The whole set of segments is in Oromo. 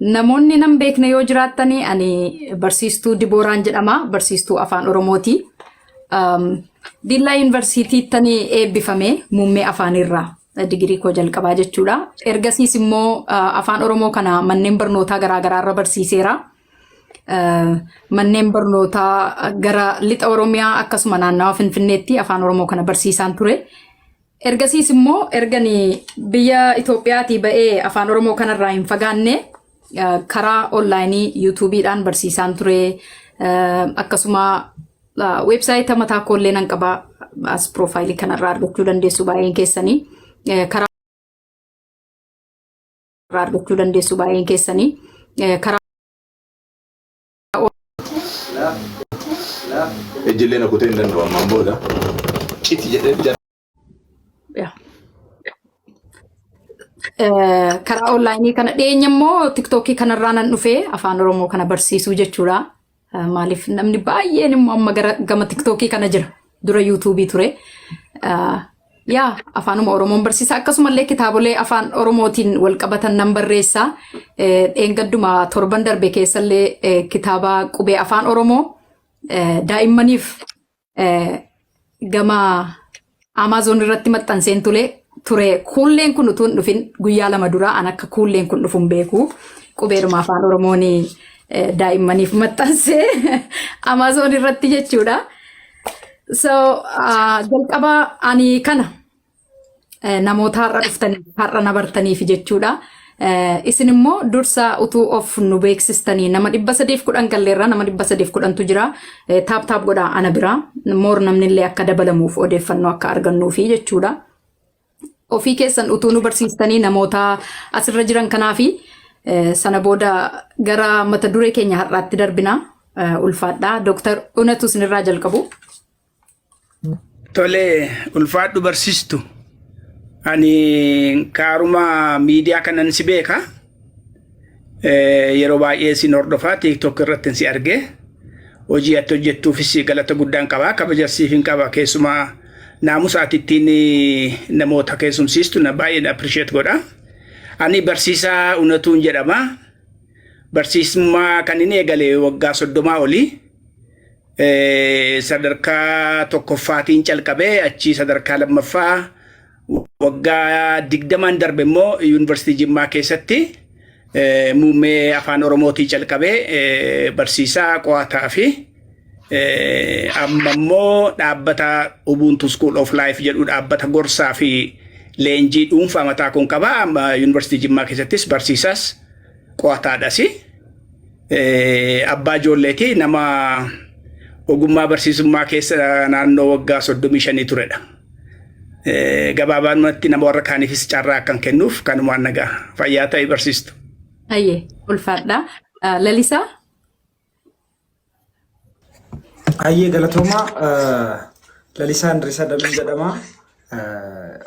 Namoonni nan beekne yoo jiraattani ani barsiistuu Dibooraan jedhama. Barsiistuu Afaan Oromooti. Diillaa Yuunivarsiitiittani eebbifame muummee afaanirraa digirii koo jalqabaa jechuudha. Ergasiis immoo Afaan Oromoo kana manneen barnootaa garaagaraarra barsiiseera. Manneen barnootaa gara lixa Oromiyaa akkasuma naannawa Finfinneetti Afaan Oromoo kana barsiisaan ture. Ergasiis immoo ergani biyya Itoophiyaatii ba'ee Afaan Oromoo kanarraa hin fagaanne karaa onlaayinii yuutuubiidhaan barsiisaan ture. Akkasuma weebsaayita mataa koollee nan qaba. As piroofaayilii kanarraa argachuu dandeessu baay'een keessanii. Karaa argachuu dandeessu baay'een keessanii. Karaa Ejjillee na kutee hin danda'u ammaan booda. Citi jedhee jara. Yaa. Karaa onlaayinii kana dhiyeenya immoo tiktookii kanarraa nan dhufee afaan oromoo kana barsiisuu jechuudha. Maaliif namni baay'een immoo amma gara gama tiktookii kana jira. Dura yuutuubii ture. Yaa afaanuma oromoon barsiisa akkasumallee kitaabolee afaan oromootiin wal qabatan nan barreessa. Dheengadduma torban darbe keessallee kitaaba qubee afaan oromoo daa'immaniif gama Amazon irratti maxxanseen ture ture kuulleen kun utuu hin dhufin guyyaa 2 dura an akka kuulleen kun dhufu hin beeku qubeedhuma afaan oromoon daa'immaniif maxxansee Amazon irratti jechuudha. So jalqaba ani kana namoota har'a dhuftaniif har'a na bartaniif jechuudha. Isin immoo dursa utuu of nu beeksistanii nama 310 galleerra nama 310tu jira. Taap taap godhaa ana bira moor namni illee akka dabalamuuf odeeffannoo akka argannuufi jechuudha. Ofii keessan utuu nu barsiistanii namoota asirra jiran kanaafi sana booda gara mata duree keenya har'aatti darbina. Ulfaadhaa. Dooktar Unatu isinirraa jalqabu. Tole ulfaadhu barsiistu. Ani kaaruma miidiyaa kanan si beeka. Yeroo baay'ee sin hordofaa TikTok irratti si arge. Hojii ati hojjettuufis galata guddaan qaba. Kabaja siif hin qaba. Keessumaa naamusa ati ittiin namoota keessumsiistu na baay'een appreciate godha. Ani barsiisaa Unatuun jedhama. Barsiisummaa kan inni eegale waggaa 30 olii. Sadarkaa tokkoffaatiin calqabee achii sadarkaa lammaffaa waggaa 20n darbe immoo yuunivarsiitii Jimmaa keessatti muummee afaan Oromootii calqabee barsiisaa qo'ataa fi amma immoo dhaabbata Ubuntu School of Life jedhu dhaabbata gorsaa fi leenjii dhuunfaa mataa kun qaba. Amma yuunivarsiitii Jimmaa keessattis barsiisaas qo'ataadhas. Abbaa ijoolleeti nama ogummaa barsiisummaa keessa naannoo waggaa 35 turedha. Gabaabaadhumatti nama warra kaaniifis carraa akkan kennuuf kanumaan nagaa. Fayyaa ta'e barsiistu. Hayyee ulfaadha. Lalisaa? Hayyee galatoomaa Lalisaa Indirisaa Dameen jedhama.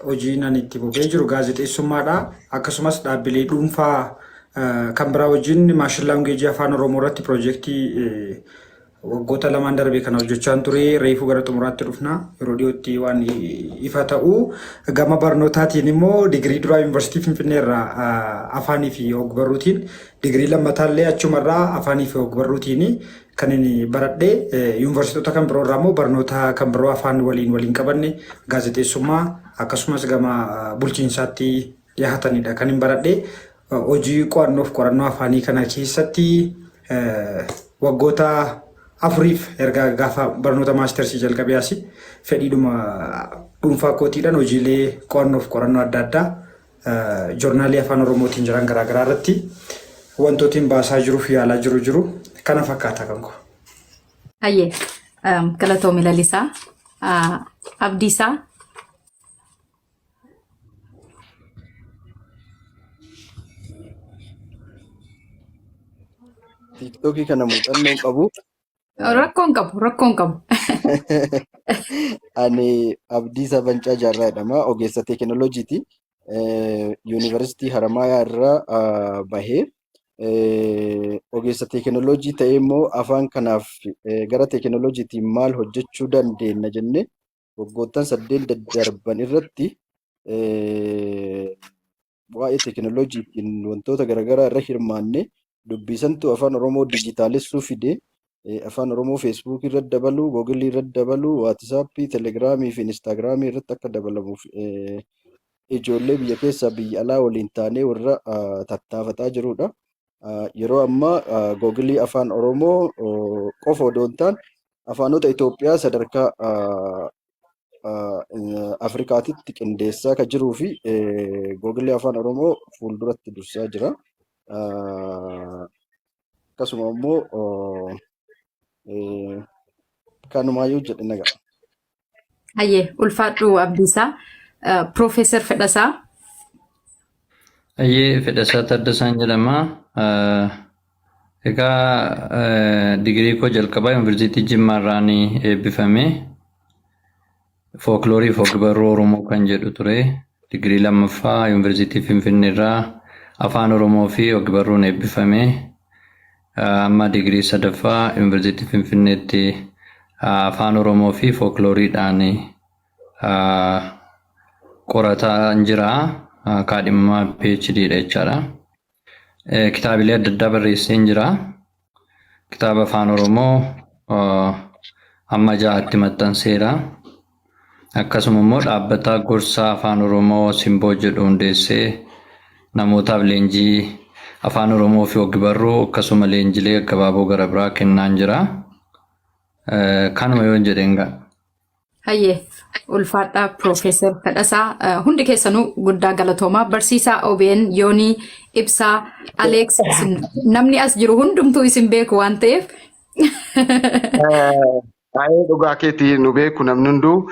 Hojiin ani itti boba'ee jiru gaazexeessummaadha. Akkasumas dhaabbilee dhuunfaa kan biraa wajjin maashin laangeejii afaan Oromoo irratti piroojeektii waggoota lamaan darbe kana hojjechaan ture. Reefuu gara xumuraatti dhufna. Yeroo dhiyootti waan ifa ta'u. Gama barnootaatiin immoo digirii duraa yuunivarsiitii Finfinnee irraa afaanii fi ogbarruutiin Digirii lammataallee achumarraa afaanii fi ogbarruutiin kan inni baradhe. Yuunivarsiitota kan biroo irraa immoo barnoota kan biroo afaan waliin waliin qabanne gaazexeessummaa akkasumas gama bulchiinsaatti dhiyaatanidha kan hin baradhe. Hojii qo'annoof qorannoo afaanii kana keessatti waggoota afuriif erga gaafa barnoota maastersii jalqabee asi fedhiidhuma dhuunfaa kootiidhaan hojiilee qo'annoof qorannoo adda addaa joornaalii afaan Oromootiin jiran garaagaraa irratti wantootiin baasaa jiruuf yaalaa jiru jiru kana fakkaata kan koo. Hayyee galatoomi Lalisaa. Abdiisaa. Tiiktookii kana muuxannoo hin qabu. Rakkoo hin qabu, rakkoo hin qabu. Ani Abdiisaa Bancaa Jaarraa jedhama. Ogeessa teekinooloojiiti. Yuunivarsiitii Haramaayaa irraa bahee ogeessa teekinooloojii ta'ee immoo afaan kanaaf gara teekinooloojiitiin maal hojjechuu dandeenya jennee waggoottan 8 daddarban irratti waa'ee teekinooloojiitiin wantoota garaagaraa irra hirmaannee. Dubbisantu afaan Oromoo dijitaalessuu fide. Afaan Oromoo Feesbuukii irratti dabaluu, Googilii irratti dabaluu, Waatisaappii, Telegiraamii fi Inistaagiraamii irratti akka dabalamuuf ijoollee biyya keessaa biyya alaa waliin taanee warra tattaafataa jirudha. Yeroo ammaa Googilii afaan Oromoo qofa odoo hin taane afaanota Itoophiyaa sadarkaa Afrikaatitti qindeessaa kan jiruu fi Googilii afaan Oromoo fuulduratti dursaa jira. Akkasuma immoo kanumaayyuu jedhe nagaa. Hayyee ulfaadhu Abdiisaa. Piroofeesar Fedhasaa. Hayyee Fedhasaa Taaddasaan jedhama. Egaa digirii koo jalqabaa Yuunivarsiitii Jimmaa irraan eebbifame. Fookloorii fi ogbarruu Oromoo kan jedhu ture. Digirii lammaffaa Yuunivarsiitii Finfinnee irraa Afaan Oromoo fi ogbarruun eebbifame. Amma digirii sadaffaa Yuunivarsiitii Finfinneetti Afaan Oromoo fi fooklooriidhaan qorataa jira. Kaadhimamaa PhD dha jechaadha. Kitaabilee adda addaa barreesseen jira. Kitaaba Afaan Oromoo amma ja'atti maxxanseera. Akkasuma immoo dhaabbata gorsaa Afaan Oromoo Simboo jedhu hundeessee namootaaf leenjii Afaan Oromoo fi ogbarruu akkasuma leenjilee gaggabaaboo gara biraa kennaan jira. Kanuma yoon jedheen ga'a. Hayyee ulfaadhaa Piroofeesar Fedhasaa hundi keessanuu guddaa galatoomaa barsiisaa OBN Yoonii Ibsaa Aleeks namni as jiru hundumtuu isin beeku waan ta'eef Baay'ee dhugaa keetii nu beeku namni hunduu.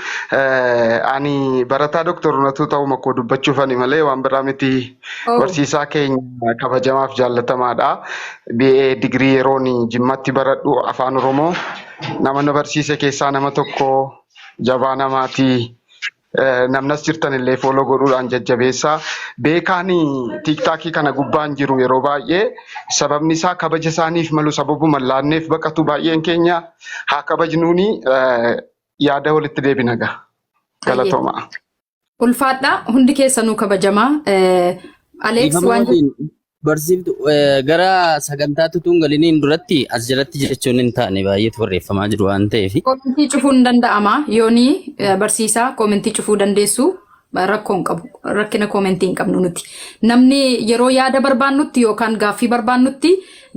Ani barataa Dooktar Unatuu ta'uu koo dubbachuuf ani malee waan biraa miti. Barsiisaa keenya kabajamaaf jaallatamaadha. BA digirii yeroon Jimmatti baradhu afaan Oromoo nama na barsiise keessaa nama tokko jabaa namaati. Namni as jirtan illee follow godhuudhaan jajjabeessaa. Beekaan tiiktaakii kana gubbaan jiru yeroo baay'ee sababni isaa kabaja isaaniif malu sababuma laanneef baqatu baay'een keenya haa kabajnuuni yaada walitti deebina ga'a. Galatooma. Ulfaadhaa hundi keessanuu kabajamaa. Aleeks Dhiifama waan waliin barsiiftu gara sagantaatti utuu hin galiniin duratti as jalatti jechuun hin taane baay'eetu barreeffamaa jiru waan ta'eef. Koomentii cufuun hin danda'ama. Yoonii barsiisaa koomentii cufuu dandeessu rakkoo hin qabu. Rakkina koomentii hin qabnu nuti. Namni yeroo yaada barbaannutti yookaan gaaffii barbaannutti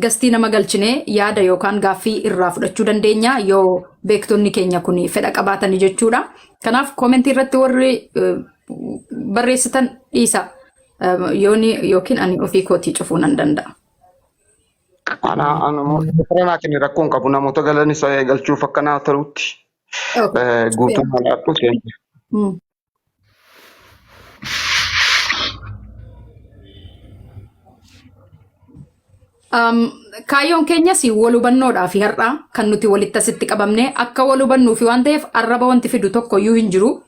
gastii nama galchinee yaada yookaan gaaffii irraa fudhachuu dandeenya yoo beektonni keenya kun fedha qabaatanii jechuudha. Kanaaf koomentii irratti warri barreessitan dhiisa. Yooni yookiin ani ofii kootii cufuu nan danda'a. Ana ana naa kenni rakkoo hin qabu namoota galan isa galchuuf akka naa ta'utti guutummaa laadhu keenya. Kaayyoon keenyas wal hubannoodhaa fi har'a kan nuti walitti asitti qabamne akka wal hubannuufi waan ta'eef arraba wanti fidu tokko iyyuu hin jiru.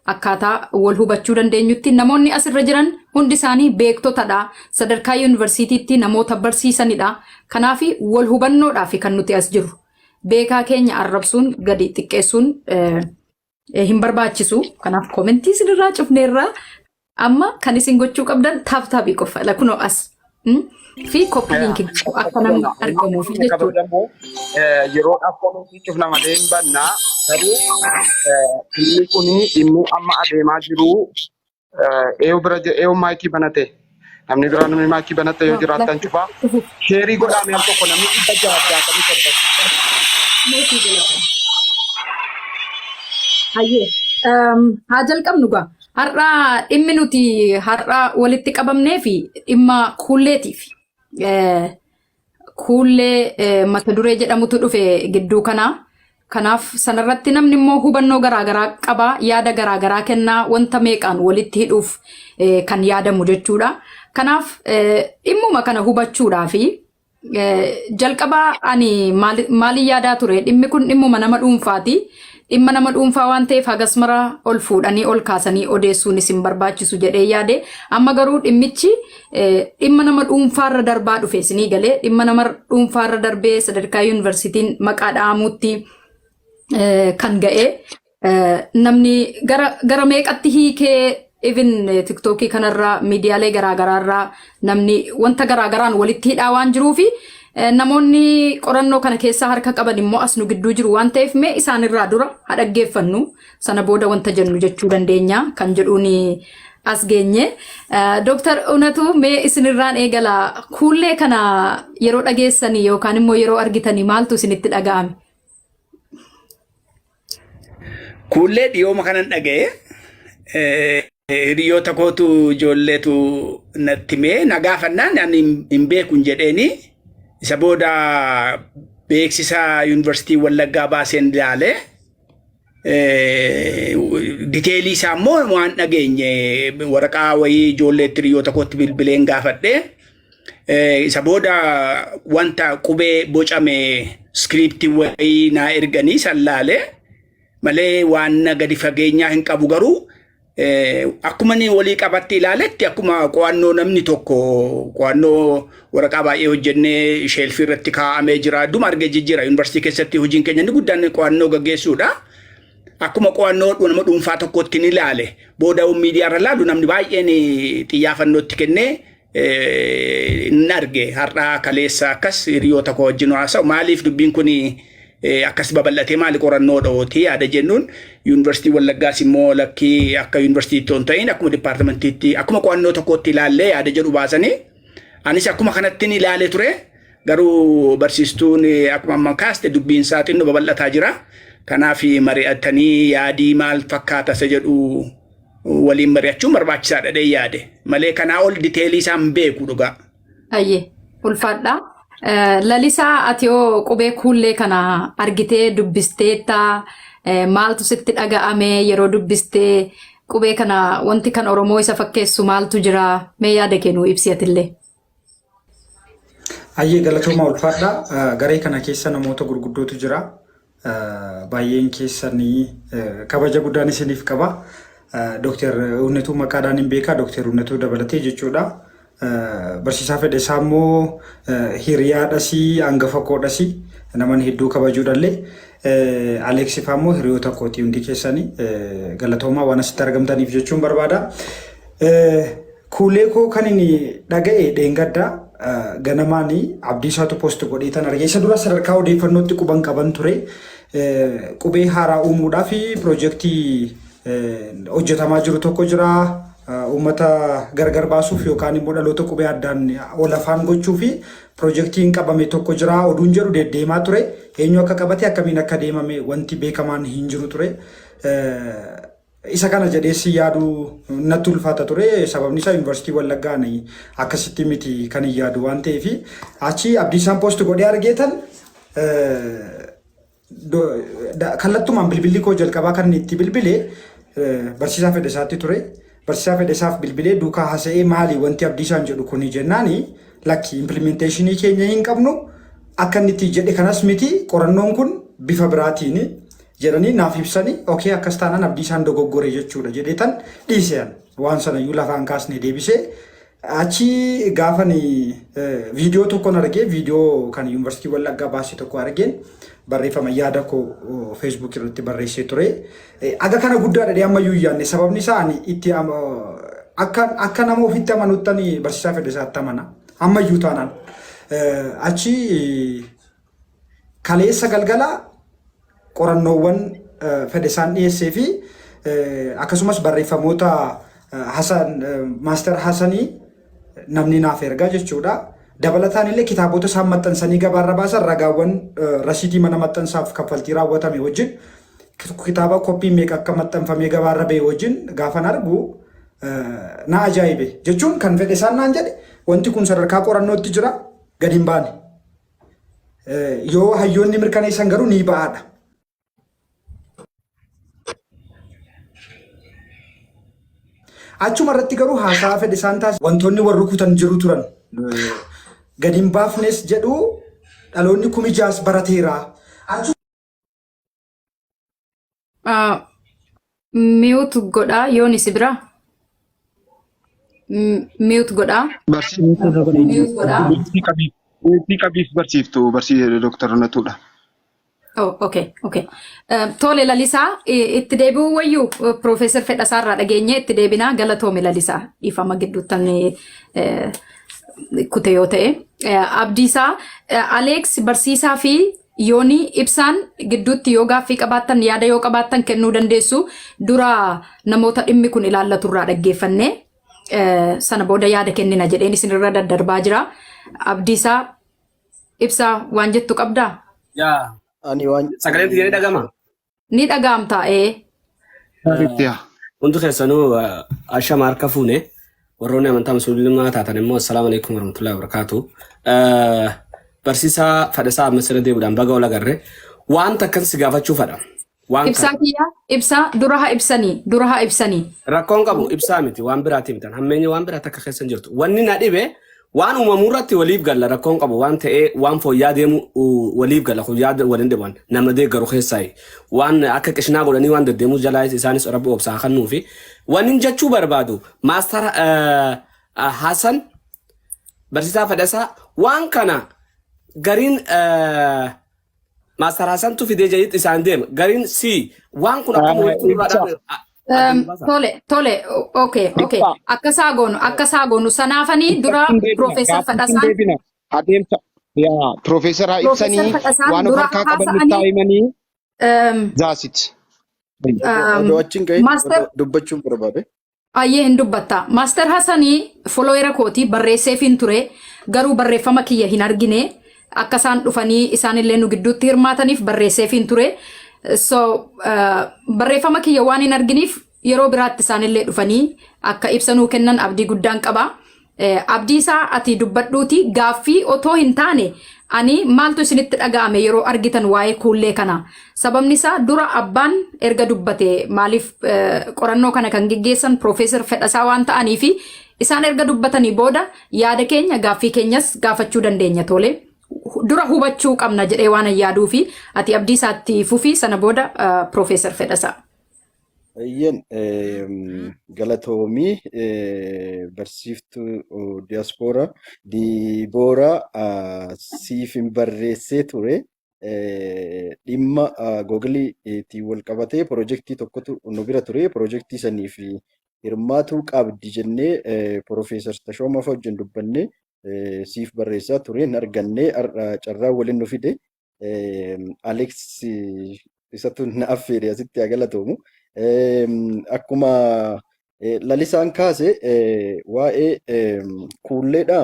Akkaataa wal hubachuu dandeenyutti namoonni asirra jiran hundi isaanii beektotadha. Sadarkaa yuunivarsiitiitti namoota barsiisanidha. Kanaaf wal hubannoodhaa fi kan nuti as jirru. Beekaa keenya arrabsuun gadi xiqqeessuun hin barbaachisu. Kanaaf koomentii isinirraa cufneerra. Amma kan isin gochuu qabdan tap tapii qofa. Kunoo as. Fi copy linkii akka namni argamuuf jechuudha. Kabajamoo yeroodhaaf koomentii cufna malee hin bannaa. Garuu dhimmi kun dhimmi amma adeemaa jiru eeyu bira eeyu maayikii banate. Namni biraa namni maayikii banate yoo jiraattan cufaa. Sheerii godhaa mee al tokko namni 667. Hayyee. Haa jalqabnu gaa. Har'a dhimmi nuti har'a walitti qabamnee fi dhimma kuulleetiif. Kuullee mata duree jedhamutu dhufe gidduu kanaa. Kanaaf sanarratti namni immoo hubannoo garaagaraa qaba, yaada garaagaraa kennaa, wanta meeqaan walitti hidhuuf kan yaadamu jechuudha. Kanaaf dhimmuma kana hubachuudhaa fi jalqaba ani maaliin yaadaa ture dhimmi kun dhimmuma nama dhuunfaati. Dhimma nama dhuunfaa waan ta'eef hagas mara ol fuudhanii ol kaasanii odeessuunis hin barbaachisu jedhee yaade. Amma garuu dhimmichi dhimma nama dhuunfaarra darbaa dhufe isinii galee dhimma nama dhuunfaarra darbee sadarkaa yuunivarsiitiin maqaa dha'amuutti kan ga'e namni gara meeqatti hiikee Even tiktookii kanarraa miidiyaalee garaagaraarraa namni wanta garaagaraan walitti hidhaa waan jiruufi namoonni qorannoo kana keessaa harka qaban immoo as nu gidduu jiru waan ta'eef mee isaanirraa dura haa dhaggeeffannu sana booda wanta jennu jechuu dandeenya kan jedhuun as geenye. Dooktar Unatu mee isinirraan eegala kuullee kana yeroo dhageessanii yookaan immoo yeroo argitanii maaltu isinitti dhaga'ame? Kuullee dhiyooma kanan dhaga'e hiriyoota kootu ijoolleetu natti himee na gaafannaan ani hin beeku hin jedheeni isa booda beeksisa yuunivarsiitii Wallaggaa baaseen ilaale. Diteelii isaa immoo waan dhageenye waraqaa wayii ijoolleetti hiriyoota kootti bilbileen gaafadhe. Isa booda wanta qubee bocame iskiriiptii wayii naa erganii san laale malee waan gadi fageenyaa hin qabu garuu akkuma inni walii qabatti ilaaletti akkuma qo'annoo namni tokko qo'annoo waraqaa baay'ee hojjennee sheelfii irratti kaa'amee jira. Duma argee jijjiira. Yuunivarsiitii keessatti hojiin keenya inni guddaan qo'annoo gaggeessuudha. Akkuma qo'annoo nama dhuunfaa tokkotti ni ilaale. Booda miidiyaa irra ilaalu namni baay'een xiyyaafannootti kennee hin arge. Har'aa kaleessa akkas hiriyoota koo wajjin haasa'u maaliif dubbiin kun akkas babal'atee maali qorannoo dhooti yaada jennuun yuunivarsiitii Wallaggaas immoo lakkii akka yuunivarsiitiitti hin ta'in akkuma dipaartimentiitti akkuma qo'annoo tokkootti ilaallee yaada jedhu baasanii anis akkuma kanatti ilaalee ture. Garuu barsiistuun akkuma amma kaaste dubbiin isaa xinnoo babal'ataa jira. Kanaaf mari'atanii yaadii maal fakkaata isa jedhu waliin mari'achuun barbaachisaadha jedhee yaade. Malee kanaa ol diteelii isaa hin beeku dhugaa. Ayyee ulfaadha. Lalisaa ati hoo qubee kuullee kana argitee dubbisteetta maaltu sitti dhaga'ame yeroo dubbistee qubee kana wanti kan Oromoo isa fakkeessu maaltu jira mee yaada kee nuu ibsi atillee. Ayyee galatoomaa ulfaadha. Garee kana keessa namoota gurguddootu jira. Baay'een keessanii kabaja guddaan isiniif qaba. Dooktar Uunnetuu maqaadhaan hin beekaa, Dooktar Uunnetuu dabalatee jechuudha. Barsiisaa Fedhesaa immoo hiriyaadhasii, hangafa koodhasii, naman hedduu kabajuudhallee. Aleeksifaa immoo hiriyoota kootii hundi keessanii galatoomaa waan asitti argamtaniif jechuun barbaada. Kuulee koo kan inni dhaga'e dheengadda ganamaanii Abdiisaatu post godhee tan arge. Isa dura sadarkaa odeeffannootti quban qaban ture. Qubee haaraa uumuudhaaf piroojeektii hojjetamaa jiru tokko jira. Uummata gargar baasuuf yookaan immoo dhaloota qubee addaan ol afaan gochuu fi piroojeektiin qabame tokko jira. Oduun jedhu deddeemaa ture. Eenyu akka qabate akkamiin akka deemame wanti beekamaan hin jiru ture. Isa kana jedhees yaadu natti ulfaata ture. Sababni isaa yuunivarsiitii Wallaggaan akkasitti miti kan hin yaadu waan ta'eef achi Abdiisaan post godhee argeetan kallattumaan bilbilli koo jalqabaa kan inni itti bilbile barsiisaa Fedhesaatti ture. Barsiisaa Fedhesaaf bilbilee duukaa haasa'ee maali wanti Abdiisaan jedhu kuni jennaani lakki implementation keenya hin qabnu akka inni itti jedhe kanas miti qorannoon kun bifa biraatiin jedhanii naaf ibsanii okay akkas taanaan Abdiisaan dogoggore jechuudha jedheetan dhiisean waan sanayyuu lafaan kaasne deebisee achi gaafan viidiyoo tokkon argee viidiyoo kan yuunivarsiitii Wallaggaa baasee tokko argeen barreeffama yaada koo feesbuuk irratti barreessee ture. Aga kana guddaa dhadhee ammayyuu hin yaadne sababni isaa ani itti akka nama ofitti amanutti ani barsiisaa Fedhesaatti amana ammayyuu taanaan. Achi kaleessa galgala qorannoowwan Fedhesaan dhiyeessee fi akkasumas barreeffamoota Hasan Maaster Hasanii namni naaf ergaa jechuudha. Dabalataan illee kitaabota isaan maxxansanii gabaarra baasan ragaawwan rasiitii mana maxxansaaf kaffaltii raawwatame wajjin kitaaba koppii meeqa akka maxxanfamee gabaarra ba'e wajjin gaafan argu na ajaa'ibe jechuun kan Fedhesaan naan jedhe wanti kun sadarkaa qorannootti jira gadi hin baane. Yoo hayyoonni mirkaneessan garuu ni ba'aadha. Achuma irratti garuu haasaa fedhe isaan taasisan wantoonni warri rukutan jiru turan. Gadi hin baafnes jedhu dhaloonni kumi jaas barateera. Mute godhaa yoon isi biraa. Mute godhaa. Mute godhaa. Beektii qabiif barsiiftu barsiise Dooktar Unatuudha. Oh, okay. Tole, Lalisaa, itti deebi'uu wayyuu Piroofeesar Fedhasaa irraa dhageenye itti deebinaa. Galatoome Lalisaa, dhiifama gidduuttan kute yoo ta'e. Abdiisaa, Aleeks, barsiisaa fi Yoonii, Ibsaan gidduutti yoo gaaffii qabaattan, yaada yoo qabaattan kennuu dandeessu. Dura namoota dhimmi kun ilaallatu irraa dhaggeeffannee sana booda yaada kennina jedheen isinirra daddarbaa jira. Abdiisaa, Ibsaa, waan jettu qabdaa? Yaa. Ani waan Sagaleen tiyya ni dhagama. Ni dhaga'amta ee. Hundi keessanuu ashama, harka fuune. Warroonni amantaa musliimaa taatan immoo assalaamu alaikum warahmatullahi wabarakatuh. Barsiisaa Fadhasaa, amma sirra deebiidhaan baga ol agarre. Waan takkan si gaafachuu fadha. Waan Ibsaa kana. kiyya, Ibsaa, dura haa ibsanii, dura haa ibsanii. Rakkoon qabu, Ibsaa miti, waan biraati mitan, hammeenya waan biraa takka keessa hin jirtu. Wanni na dhibe, waan uumamuu irratti waliif galla, rakkoon qabu, waan ta'ee waan fooyyaa deemu waliif galla, kun yaada waliin dhiban nama deeggaru keessaayi. Waan akka qishnaa godhanii waan deddeemuu jalaa isaanis Rabbi obsaa kennuufi. Wanni hin jechuu barbaadu, Master Hasan, barsiisaa Fedhasaa, waan kana gariin Master Hasantu fidee jedhitti isaan deema. Gariin si waan kun akkam walitti nurraa Ibsa. dhaabne adda baasa. Tole, okay. Ibsa. Akka isaa goonu sanaafanii dura Ibsatti hin deebina. Piroofeesar Gaaffitti hin Fedhasaan deebina. Adeemsa. Yaa Piroofeesar haa Piroofeesar ibsanii Fedhasaan waan of dura harkaa qaban nutti haasa'anii haa himanii. Zaasit. Odoo achi hin gahin Master odoo dubbachuun barbaade. Ayyee, hin dubbatta. Master Hassanii follower kootii, barreesseefin ture, garuu barreeffama kiyya hin argine. Akka isaan dhufanii isaanillee nu gidduutti hirmaataniif barreesseefin ture. So barreeffama kiyya waan hin arginiif yeroo biraatti isaanillee dhufanii akka ibsa nuu kennan abdii guddaan qaba. Abdiisaa, ati dubbadhuuti, gaaffii otoo hin taane ani maaltu isinitti dhaga'ame yeroo argitan waa'ee kuullee kana? Sababni isaa dura abbaan erga dubbate, maaliif qorannoo kana kan geggeessan Piroofeesar Fedhasaa waan ta'anii fi isaan erga dubbatanii booda yaada keenya, gaaffii keenyas gaafachuu dandeenya. Tole. Dura hubachuu qabna jedhee waan yaaduu fi ati Abdiisaatti fufii, sana booda Piroofeesar Fedhasaa. Eeyyeen, galatoomii barsiiftuu diyaaspooraa Dibooraa, siif hin barreessee ture. Dhimma Googiliitiin wal qabatee piroojeektii tokkotu nu bira ture. Piroojeektii sanii fi hirmaatuu qabdi jennee Piroofeesar Tashoomaa fa'a wajjin dubbannee siif barreessaa ture, hin arganne. Carraa waliin nu fide. Alex isatu na affeere, asitti haa galatoomu. Akkuma Lalisaan kaase, waa'ee kuulleedha.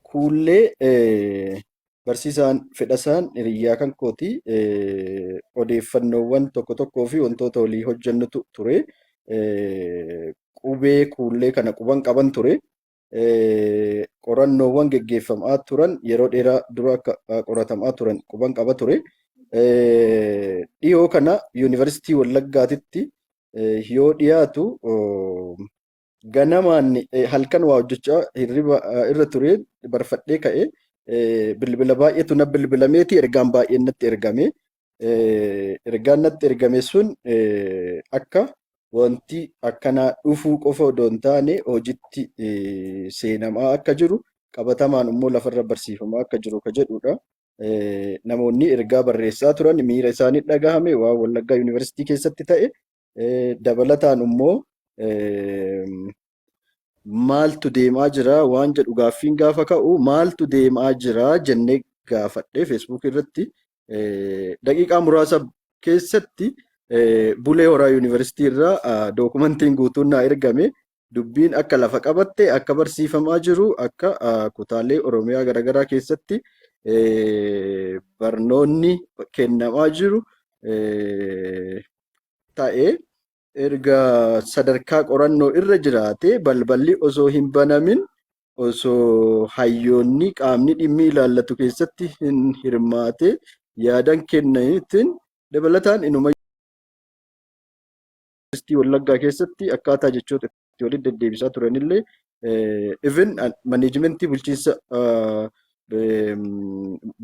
Kuullee, barsiisaan Fedhasaan hiriyyaa kan kooti, odeeffannoowwan tokko tokkoo fi wantoota walii hojjennutu ture. Qubee kuullee kana quban qaban ture. Qorannoowwan geggeeffamaa turan yeroo dheeraa dura akka qoratamaa turan quban qaba ture. Dhiyoo kana Yuunivarsiitii Wallaggaatitti yoo dhiyaatu, ganamaan halkan waa hojjechaa hirriba irra ture, barfadhee ka'e, bilbila baay'eetu na bilbilameeti, ergaan baay'een natti ergame. Ergaan natti ergame sun akka wanti akkanaa dhufuu qofa odoo hin taane hojitti seenamaa akka jiru, qabatamaan immoo lafarra barsiifamaa akka jiru ka jedhudha. Namoonni ergaa barreessaa turan miira isaanii dhagahame waan Wallaggaa Yuunivarsiitii keessatti ta'e, dabalataan immoo maaltu deemaa jira waan jedhu gaaffiin gaafa ka'u, maaltu deemaa jira jennee gaafadhee Feesbuuk irratti, daqiiqaa muraasa keessatti Bulee Horaa Yuunivarsiitii irraa dookumantiin guutuun naa ergame. Dubbiin akka lafa qabatte, akka barsiifamaa jiru, akka kutaalee Oromiyaa garaagaraa keessatti barnoonni kennamaa jiru ta'e, erga sadarkaa qorannoo irra jiraate, balballi osoo hin banamin, osoo hayyoonni qaamni dhimmi ilaallatu keessatti hin hirmaate yaadan kennaniitiin, dabalataan inuma Yuunivarsiitii Wallaggaa keessatti akkaataa jechoota itti walitti deddeebisaa turanillee, even maneejimentii bulchiinsa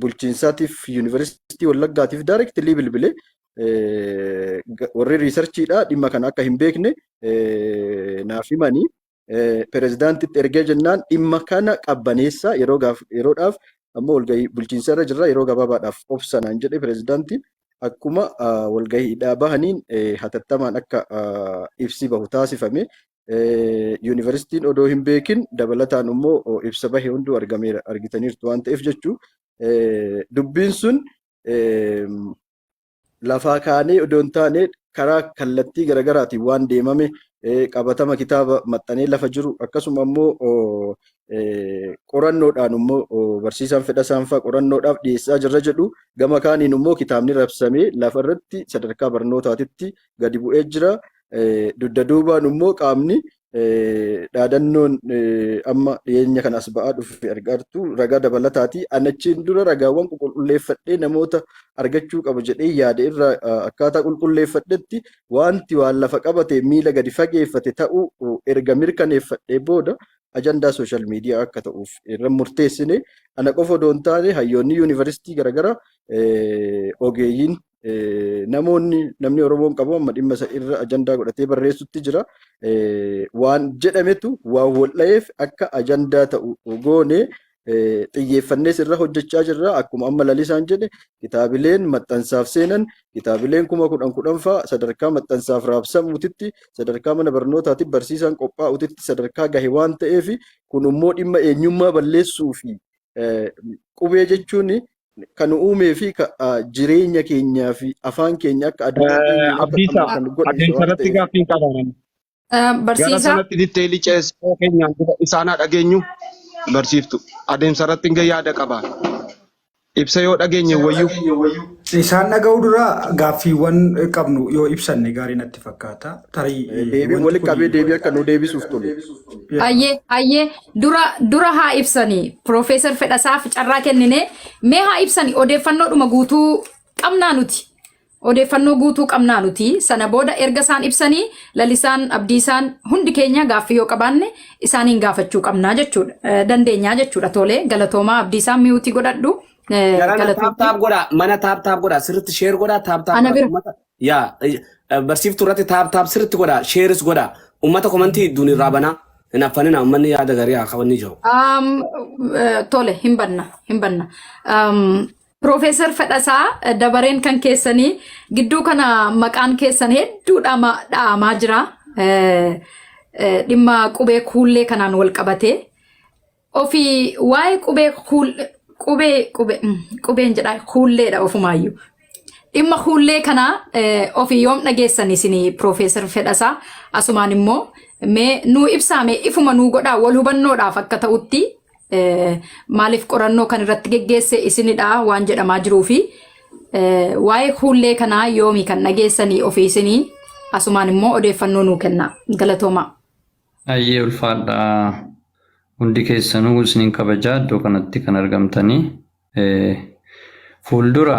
bulchiinsaatiif Yuunivarsiitii Wallaggaatiif directly bilbilee, warri researchiidha dhimma kana akka hin beekne naaf himanii, pirezidaantitti ergee jennaan dhimma kana qabbaneessaa yeroodhaaf Amma walgahii bulchiinsa irra jirra yeroo gabaabaadhaaf obsa naan jedhe pireezidaantiin akkuma walgahiidhaa bahaniin hatattamaan akka ibsi bahu taasifame. Yuunivarsiitiin odoo hin beekin dabalataan immoo ibsa bahe hunduu argameera argitaniirtu waan ta'eef jechuu dubbiin sun lafaa kaanee odoo hin taane karaa kallattii garaagaraatiin waan deemame qabatama kitaaba maxxanee lafa jiru akkasuma immoo qorannoodhaan immoo barsiisaan Fedhasaan fa'aa qorannoodhaaf dhiyeessaa jirra jedhu gama kaaniin immoo kitaabni rabsamee lafa irratti sadarkaa barnootaatitti gadi bu'ee jira. Dugda duubaan immoo qaamni dhaadannoon amma dhiyeenya kana as ba'aa dhufe argaartu ragaa dabalataati. Ani achiin dura ragaawwan qulqulleeffadhee namoota argachuu qabu jedhee yaade irraa akkaataa qulqulleeffadhetti wanti waan lafa qabate miila gadi fageeffate ta'uu erga mirkaneeffadhee booda ajandaa social media akka ta'uuf irra murteessine. Ana qofa odoo hin taane hayyoonni yuunivarsiitii garaagaraa, ogeeyyiin, namoonni namni Oromoon qabu amma dhimma isa irra ajandaa godhatee barreessutti jira. Waan jedhametu waan wal dha'eef akka ajandaa ta'u goone xiyyeeffannees irra hojjechaa jirra. Akkuma amma Lalisaan jedhe kitaabileen maxxansaaf seenan kitaabileen 10,000 10,000 fa'a sadarkaa maxxansaaf raabsamuutitti sadarkaa mana barnootaatti barsiisaan qophaa'utitti sadarkaa gahe waan ta'eef kun immoo dhimma eenyummaa balleessuu fi qubee jechuun kan uumee fi jireenya keenyaa fi afaan keenya akka addunyaa eenyuun akka Abdiisaa, qabnu kan godhe adeemsa waan irratti ta'eef. gaaffii qaba. Gara Barsiisaa. sanatti detail ceesisoo keenyaan dura isaan haa dhageenyu barsiiftu. Adeemsa irratti hin yaada qaba. Ibsa yoo dhageenye wayyuu. Isaan dhaga'uu dura gaaffiiwwan qabnu yoo ibsanne gaarii natti fakkaata. Tarii Deebii wanti walitti kun qabee deebii akka nu deebisuuf tole. Ayyee ayyee, dura dura haa ibsanii. Piroofeesar Fedhasaaf carraa kennine mee haa ibsanii. Odeeffannoodhuma guutuu qabnaa nuti. Odeeffannoo guutuu qabnaa nuti. Sana booda erga isaan ibsanii Lalisaan, Abdiisaan, hundi keenya gaaffii yoo qabaanne isaaniin gaafachuu qabnaa jechuudha. Dandeenyaa jechuudha. Tolee, galatoomaa. Abdiisaan, mute godhadhu. Garana Galatoomaa. Tap tap godhaa, mana tap tap godhaa, sirriitti share godhaa, tap tap Ana godhaa. bira. Uummata yaa barsiiftuu irratti tap tap sirriitti godhaa, shareis godhaa. Uummata comment duun irraa banaa. Hin affanina, uummanni yaada garii haa qabanni jiru. Tole, hin banna hin banna. Piroofeesar Fedhasaa, dabareen kan keessanii. Gidduu kana maqaan keessan hedduu dha'amaa jira. Dhimma qubee kuullee kanaan wal qabatee. Ofii waa'ee qubee kuul qubee qubee qubeen jedhaa kuulleedha ofumaayyuu. Dhimma kuullee kanaa ofii yoom dhageessan isinii, Piroofeesar Fedhasaa? Asumaan immoo mee nuu ibsaame, ifuma nuu godhaa, wal hubannoodhaaf akka ta'utti. Maaliif qorannoo kan irratti geggeesse isinidha waan jedhamaa jiruu fi waa'ee kuullee kanaa yoomii kan dhageessanii ofii isinii? Asumaan immoo odeeffannoo nuu kenna. Galatoomaa. Ayyee, ulfaadhaa. Hundi keessanuu isiniin kabajaa iddoo kanatti kan argamtanii. Fuuldura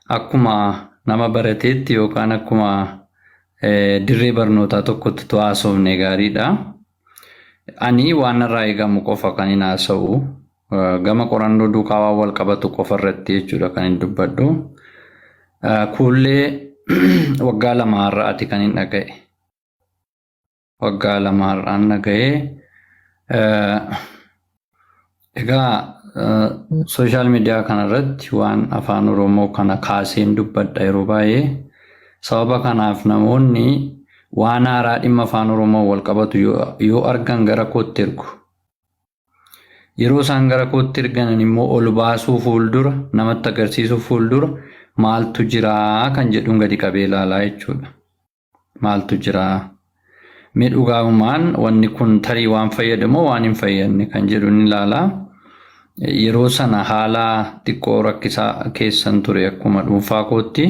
akkuma nama barateetti yookaan akkuma dirree barnootaa tokkotti tu haasofne gaariidha. Ani waan narraa eegamu qofa kan hin haasa'u. Gama qorannoo duukaa waan wal qabatu qofa irratti jechuudha kan hin dubbadhu. Kuullee waggaa 2 har'aati kan hin dhaga'e. Waggaa 2 har'aan dhaga'e. Egaa social media kanarratti waan afaan Oromoo kana kaaseen dubbadha yeroo baay'ee. Sababa kanaaf namoonni waan haaraa dhimma afaan Oromoo wal qabatu yoo argan gara kootti ergu. Yeroo isaan gara kootti erganan immoo ol baasuu fuuldura, namatti agarsiisuu fuuldura maaltu jiraa kan jedhuun gadi qabee ilaalaa jechuudha. Maaltu jiraa? Mee dhugaamumaan wanni kun tarii waan fayyadu moo waan hin fayyadne kan jedhu ni ilaalaa. Yeroo sana haala xiqqoo rakkisaa keessan ture akkuma dhuunfaa kootti.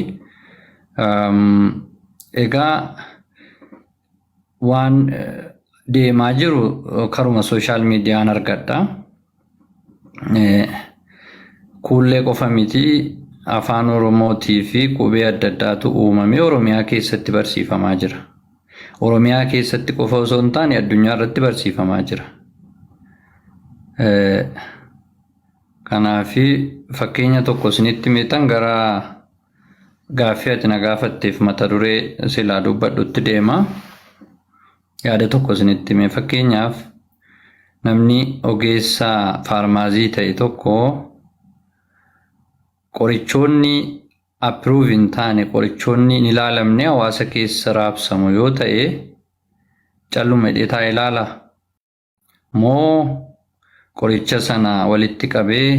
Egaa waan deemaa jiru karuma social mediaan argadha. Kuullee qofa miti, afaan Oromootii fi qubee adda addaatu uumamee Oromiyaa keessatti barsiifamaa jira. Oromiyaa keessatti qofa osoo hin taane addunyaa irratti barsiifamaa jira. Kanaaf fakkeenya tokko isinitti meexan gara gaaffii ati na gaafatteef mata duree silaa dubbadhutti deema. Yaada tokko isinitti hime. Fakkeenyaaf, Namni ogeessa faarmaasii ta'e tokko qorichoonni approve hin taane, qorichoonni hin ilaalamne hawaasa keessa raabsamu yoo ta'e, calluma hidhee taa'ee ilaala? Moo qoricha sana walitti qabee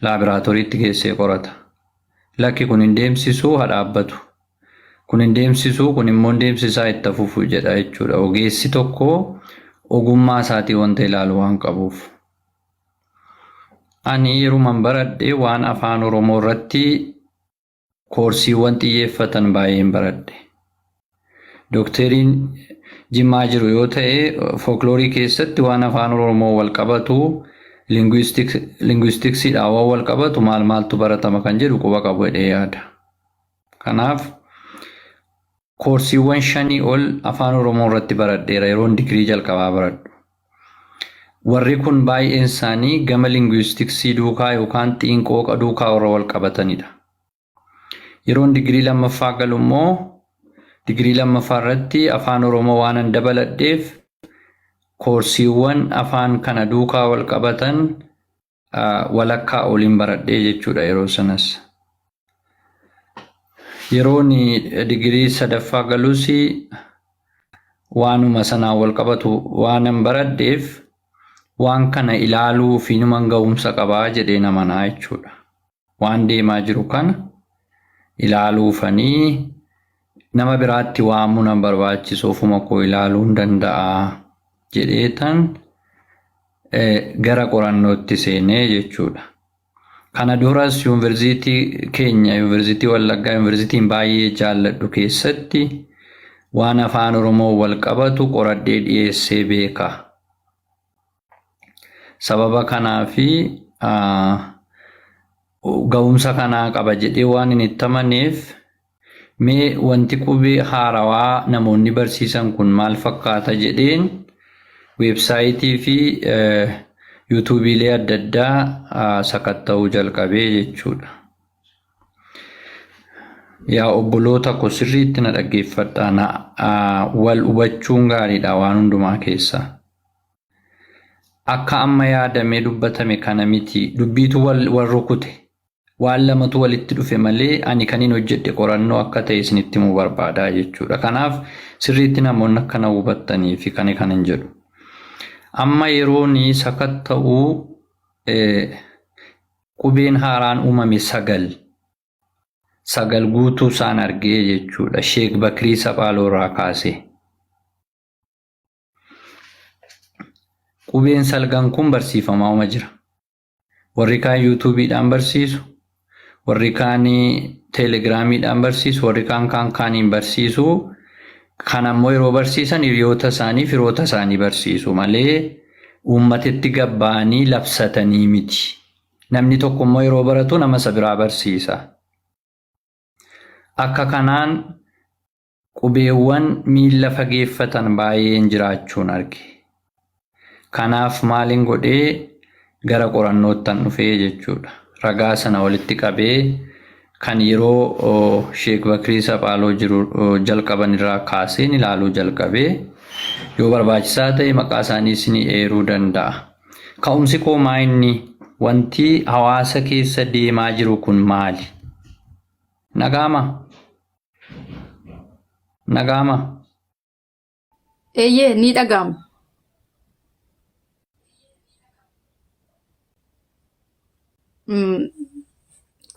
laaboraatooriitti geessee qorata? Lakki, kun hin deemsisuu, haa dhaabbatu. Kun hin deemsisuu, kun immoo hin deemsisaa, itti fufu jedha jechuudha. Ogeessi tokko ogummaa isaatii wanta ilaalu waan qabuuf. Ani yeruman baradhe waan afaan Oromoo irratti koorsiiwwan xiyyeeffatan baay'een baradhe. Dookteriin Jimmaa jiru yoo ta'e, fookloorii keessatti waan afaan Oromoo wal qabatu, linguisticsiidhaan waan wal qabatu maal maaltu baratama kan jedhu quba qabu jedhee yaada. Kanaaf koorsiiwwan 5 ol afaan Oromoo irratti baradheera yeroon digirii jalqabaa baradhu. Warri kun baay'een isaanii gama linguisticsii duukaa yookaan xiinqooqa duukaa warra wal qabatanidha. Yeroon digirii lammaffaa galu immoo, digirii lammaffaa irratti afaan Oromoo waan dabaladheef, koorsiiwwan afaan kana duukaa wal qabatan walakkaa oliin baradhee jechuudha yeroo sanas. Yeroon digirii sadaffaa galus waanuma sanaan wal qabatu waanan baradheef, waan kana ilaaluu fi numan ga'umsa qabaa jedhee namanaa jechuudha. Waan deemaa jiru kana ilaaluufanii nama biraatti waamuu nan barbaachisu, ofuma koo ilaaluu hin danda'a jedheetan gara qorannootti seenee jechuudha. Kana duras yuunivarsiitii keenya, Yuunivarsiitii Wallaggaa, yuunivarsiitiin baay'ee jaalladhu keessatti waan afaan Oromoo wal qabatu qoradhee dhiyeessee beeka. Sababa kanaafi ga'umsa kanaa qaba jedhee waan hin itti amaneef, mee wanti qubee haarawaa namoonni barsiisan kun maal fakkaata jedheen weebsaayitii fi yuutuubiilee adda addaa sakatta'uu jalqabee jechuudha. Yaa obboloota ko, sirriitti na dhaggeeffadhaa, na wal hubachuun gaariidha waan hundumaa keessa. Akka amma yaadamee dubbatame kana miti, dubbiitu wal rukute. Waan lamatu walitti dhufe malee ani kan hin hojjedhe qorannoo akka ta'e isinitti himuu barbaadaa jechuudha. Kanaaf sirriitti namoonni akka na hubattanii fi kan hin jedhu. Amma yeroon sakatta'uu qubeen haaraan uumame 9. 9 guutuu isaan argee jechuudha. Sheek Bakrii Saphaaloo irraa kaasee. Qubeen salgan kun barsiifamaa jira. Warri kaan yuutuubiidhaan barsiisu, warri kaan teelegiraamiidhaan barsiisu, warri kaan kaan kaaniin barsiisu. Kan ammoo yeroo barsiisan hiriyoota isaanii, firoota isaanii barsiisu malee uummatatti gabba'anii labsatanii miti. Namni tokko immoo yeroo baratu nama isa biraa barsiisa. Akka kanaan qubeewwan miilla fageeffatan baay'een jiraachuun arge. Kanaaf maalin godhee gara qorannootti dhufee jechuudha. Ragaa sana walitti qabee kan yeroo Sheek Bakrii Saphaaloo jiru jalqaban irraa kaaseen ilaaluu jalqabee, yoo barbaachisaa ta'e maqaa isaanii isinii eeruu danda'a. Ka'umsi koo maa inni, wanti hawaasa keessa deemaa jiru kun maali? Nagaama? Nagaama? Eeyyee, ni dhaga'ama.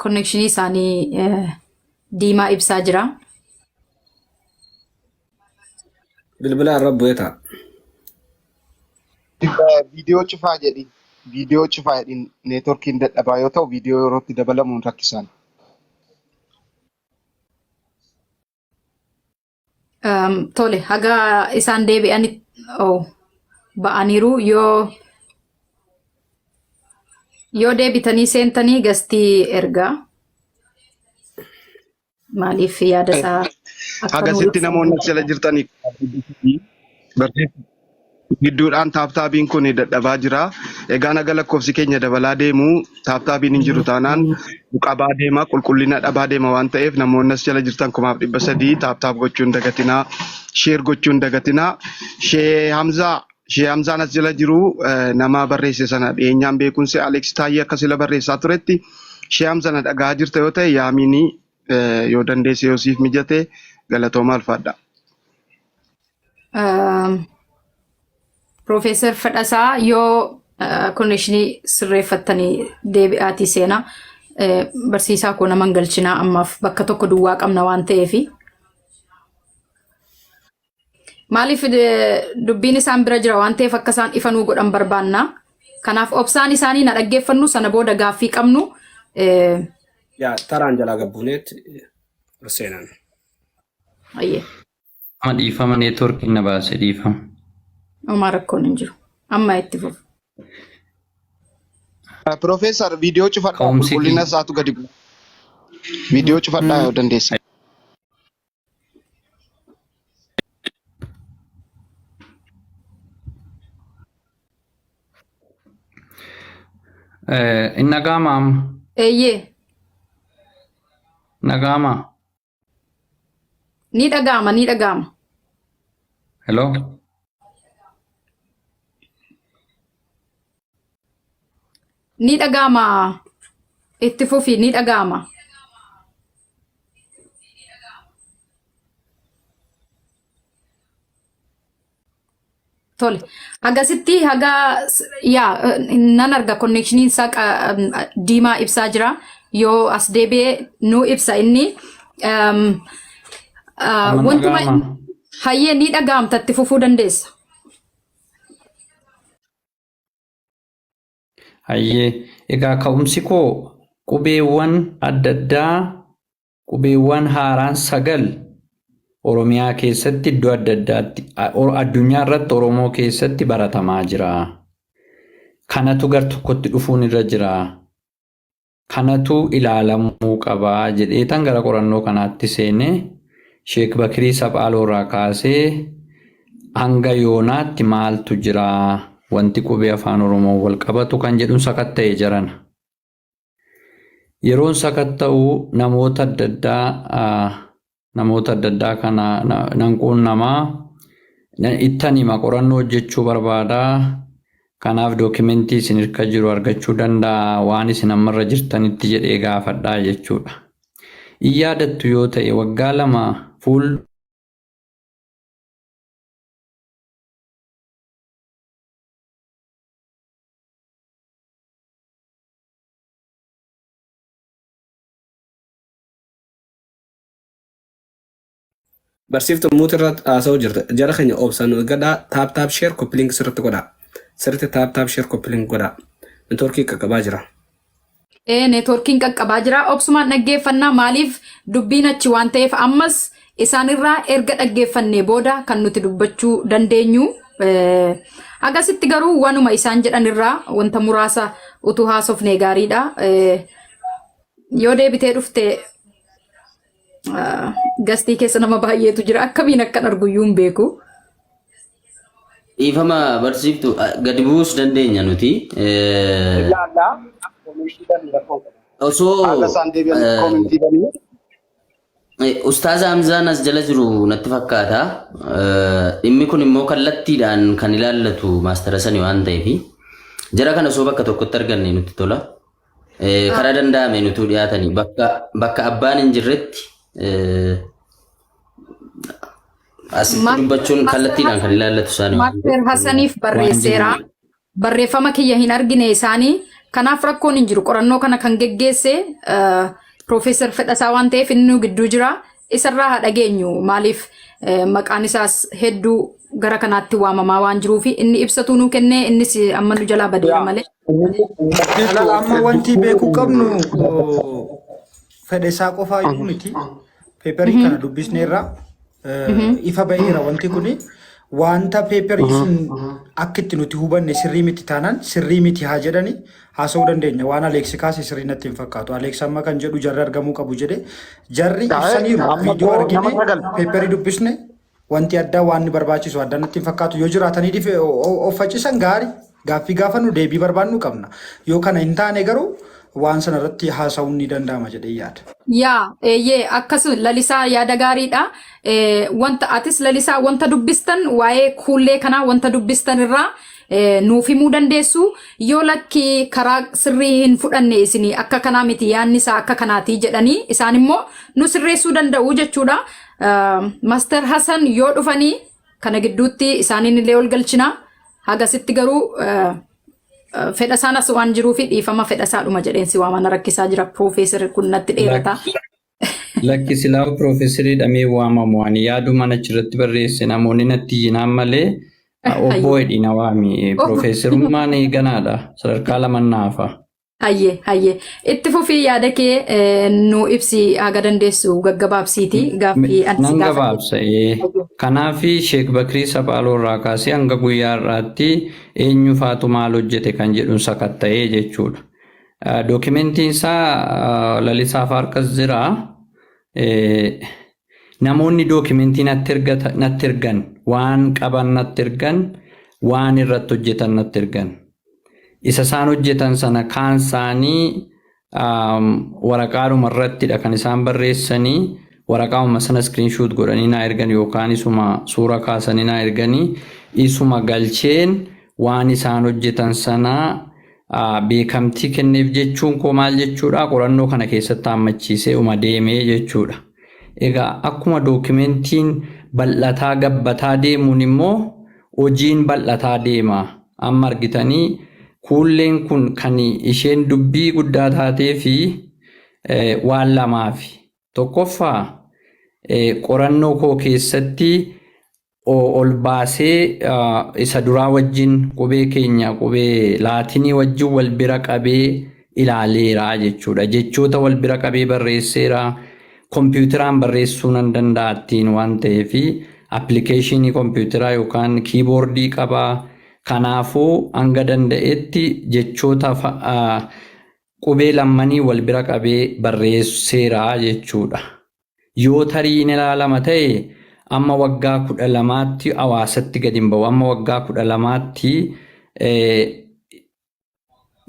Connectionii isaanii diimaa ibsaa jira. Bilbila irra bu'ee ta'a. Viidiyoo cufaa jedhin. Viidiyoo cufaa jedhin, neetworkiin dadhabaa yoo ta'u viidiyoo yerootti dabalamuun rakkisaan. Tole, haga isaan deebi'an, oh, ba'aniiru. Yoo deebitanii seentanii gastii ergaa. Maaliif yaada isaa akka nuu Hagasitti ibsan namoonni as jala jirtanii gidduudhaan tap tapiin kun dadhabaa jira. Egaa naga lakkoofsi keenya dabalaa deemu tap tapiin hin jiru taanaan qabaa deema, qulqullina dhabaa deema waan ta'eef, namoonni as jala jirtan 1300 tap tap gochuun dagatinaa, share gochuun dagatinaa. Shee Hamzaa, Shee Hamzaan as jala jiru nama barreesse sana dhiyeenyaan beekuun Alex Taayyee akka sila barreessaa turetti Shee Hamzaa na dhagahaa jirta yoo ta'e yaamiinii yoo dandeesse yoo siif mijate galatooma alfaadha. Piroofeesar Fedhasaa yoo connection sirreeffattanii deebi'aatii seenaa. Barsiisaa koo naman galchinaa ammaaf bakka tokko duwwaa qabna waan ta'eefi. Maaliif dubbiin isaan bira jira waan ta'eef akka isaan ifa nuu godhan barbaanna. Kanaaf obsaan isaanii na dhaggeeffannu sana booda gaaffii qabnu. Yaa taraan jalaa gabbuuneetti seenan. Ayyee. Amma dhiifama neetwoorkiin na baase dhiifama. Homaa rakkoon hin jiru. Amma itti fufu. Piroofeesar viidiyoo cufadhaa Ka'umsi qulqullina isaatu gadi bu'a. Viidiyoo cufadhaa yoo dandeessa. Inni dhaga'amaa amma? Eeyyee. Dhaga'amaa? Ni dhaga'ama ni dhaga'ama. Hello? Ni dhaga'ama. Itti fufi ni dhaga'ama. Tole. Hagasitti haga yaa nan arga connectioniin isaa diimaa ibsaa jira. Yoo as deebi'ee nu ibsa inni. Amma Wantuma dhaga'amaa? hayyee ni dhaga'amta itti fufuu dandeessa. Hayyee egaa ka'umsi koo qubeewwan adda addaa qubeewwan haaraan 9 Oromiyaa keessatti iddoo adda addaatti addunyaa irratti Oromoo keessatti baratamaa jira. Kanatu gar tokkotti dhufuun irra jira. Kanatu ilaalamuu qaba jedheetan gara qorannoo kanaatti seenee Sheek Bakirii Saphaaloo irraa kaasee hanga yoonaatti maaltu jira wanti qubee afaan Oromoo wal qabatu kan jedhuun sakatta'e jarana. Yeroon sakatta'u namoota adda addaa namoota adda addaa kana nan quunnamaa ittan hima qorannoo hojjechuu barbaada. Kanaaf dookimentii isin hirka jiru argachuu danda'a waan isin ammarra jirtanitti jedhee gaafadhaa jechuudha. In yaadattu yoo ta'e waggaa 2 fuul Barsiiftuu mute irratti haasa'uu jirta. Jara keenya obsaan nu eeggadhaa. Tap tap share copy link sirriitti godhaa. Sirriitti tap tap share copy link godhaa. Networkii qaqqabaa jira. Ee neetworkiin qaqqabaa jira. Obsumaan dhaggeeffannaa maaliif dubbiin achi waan ta'eef ammas isaanirraa erga dhaggeeffannee booda kan nuti dubbachuu dandeenyu. Agasitti garuu wanuma isaan jedhanirraa wanta muraasa utuu haasofnee gaariidha. Yoo deebitee dhufte gastii keessa nama baay'eetu jira. Akkamiin akkan arguyyuu hin beeku. Dhiifama barsiiftu gadi bu'uus dandeenya nuti. Ilaallaa. Koomentii banii rakkoo qabu. Osoo Haala isaan deebi'an koomentii banii. Ustaaza Hamzaan as jala jiru natti fakkaata. Dhimmi kun immoo kallattiidhaan kan ilaallatu maastara sani waan ta'eef jara kana osoo bakka tokkotti arganne nutti tola. Karaa danda'ameen utuu dhiyaatanii bakka bakka abbaan hin jirretti asitti dubbachuun kallattiidhaan kan ilaallatu isaanii waan Master ta'eef. Hassaniif barreesseera. Barreeffama kiyya hin argine isaanii. Kanaaf rakkoon hin jiru. Qorannoo kana kan geggeesse Piroofeesar Fedhasaa waan ta'eef inni nu gidduu jira. Isarraa haa dhageenyu. Maaliif maqaan isaas hedduu gara kanaatti waamamaa waan jiruufi inni ibsatuu nuu kennee innis amma nu jalaa badeera malee. Alala amma wanti beekuu qabnu fedha isaa qofaa iyyuu miti. Peeperii kana dubbisneerra ifa ba'eera wanti kuni. Wanta peeperii sun akka itti nuti hubanne sirrii miti taanaan sirrii miti haa jedhani haasa'uu dandeenya. Waan Aleeksi kaase sirrii natti hin fakkaatu. Aleeks amma kan jedhu jarri argamuu qabu jedhe. Jarri ibsaniiru. Amma Viidiyoo koo nama argine 9. peeperii dubbisne wanti addaa waan inni barbaachisu addaa natti hin fakkaatu. Yoo jiraatanii dhife of faccisan gaarii. Gaaffii gaafannu deebii barbaannu qabna. Yoo kana hin taane garuu Waan sana irratti haasa'uun ni danda'ama jedhee yaada. Yaa, eeyyee, akkasuma Lalisaa, yaada gaariidha. Wanta atis, Lalisaa, wanta dubbistan waa'ee kuullee kanaa wanta dubbistan irraa nuuf himuu dandeessu. Yoo lakki karaa sirrii hin fudhanne, isinii akka kanaa miti, yaadni isaa akka kanaati jedhanii isaan immoo nu sirreessuu danda'u jechuudha. Master Hassan yoo dhufanii kana gidduutti isaaniin illee ol galchina. Hagasitti garuu fedha isaan as waan jiruu fi dhiifama, fedha isaadhuma jedheen si waamana rakkisaa jira. Piroofeesar kun natti dheerata. Lakki, silaa piroofeesarii dhamee waamamu, ani yaaduma achirratti barreesse namoonni natti iyyinaan malee obbo hedhina waami. Piroofeesarummaan ganaadha. Sadarkaa lamannaafa. Hayyee. Itti fufii, yaada kee nu ibsi, haga dandeessu gaggabaabsiiti gaaffii ani si Nan gaafadhe. gabaabsa. Kanaafi Sheek Bakrii Saphaaloo irraa kaasee hanga guyyaa har'aatti eenyu faatu maal hojjete kan jedhuun sakatta'ee jechuudha. Dookimentiin isaa Lalisaaf harkas jira. Namoonni dookimentii natti ergan, waan qaban natti ergan, waan irratti hojjetan natti ergan. Isa isaan hojjetan sana kaan isaanii waraqaadhuma irrattidha kan isaan barreessanii, waraqaadhuma sana screenshot godhanii naa ergan yookaan isuma suura kaasanii naa erganii, isuma galcheen waan isaan hojjetan sana beekamtii kenneef jechuun koo maal jechuudha, qorannoo kana keessatti hammachiisee uma deemee jechuudha. Egaa akkuma dookimentiin bal'ataa gabbataa deemuun immoo hojiin bal'ataa deema. Amma argitanii kuulleen kun kan isheen dubbii guddaa taatee fi waan lamaafi. Tokkoffaa, qorannoo koo keessatti ol baasee isa duraa wajjin, qubee keenya qubee laatinii wajjin wal bira qabee ilaaleera jechuudha. Jechoota wal bira qabee barreesseera. Kompiitaraan barreessuu nan danda'a ittiin waan ta'eef, appilikeeshinii kompiitaraa yookaan kiiboordii qabaa. Kanaafuu hanga danda'etti jechoota qubee lammanii wal bira qabee barreesseera jechuudha. Yoo tarii in ilaalama ta'e, amma waggaa 12tti hawaasatti gadi hin ba'u. Amma waggaa 12tti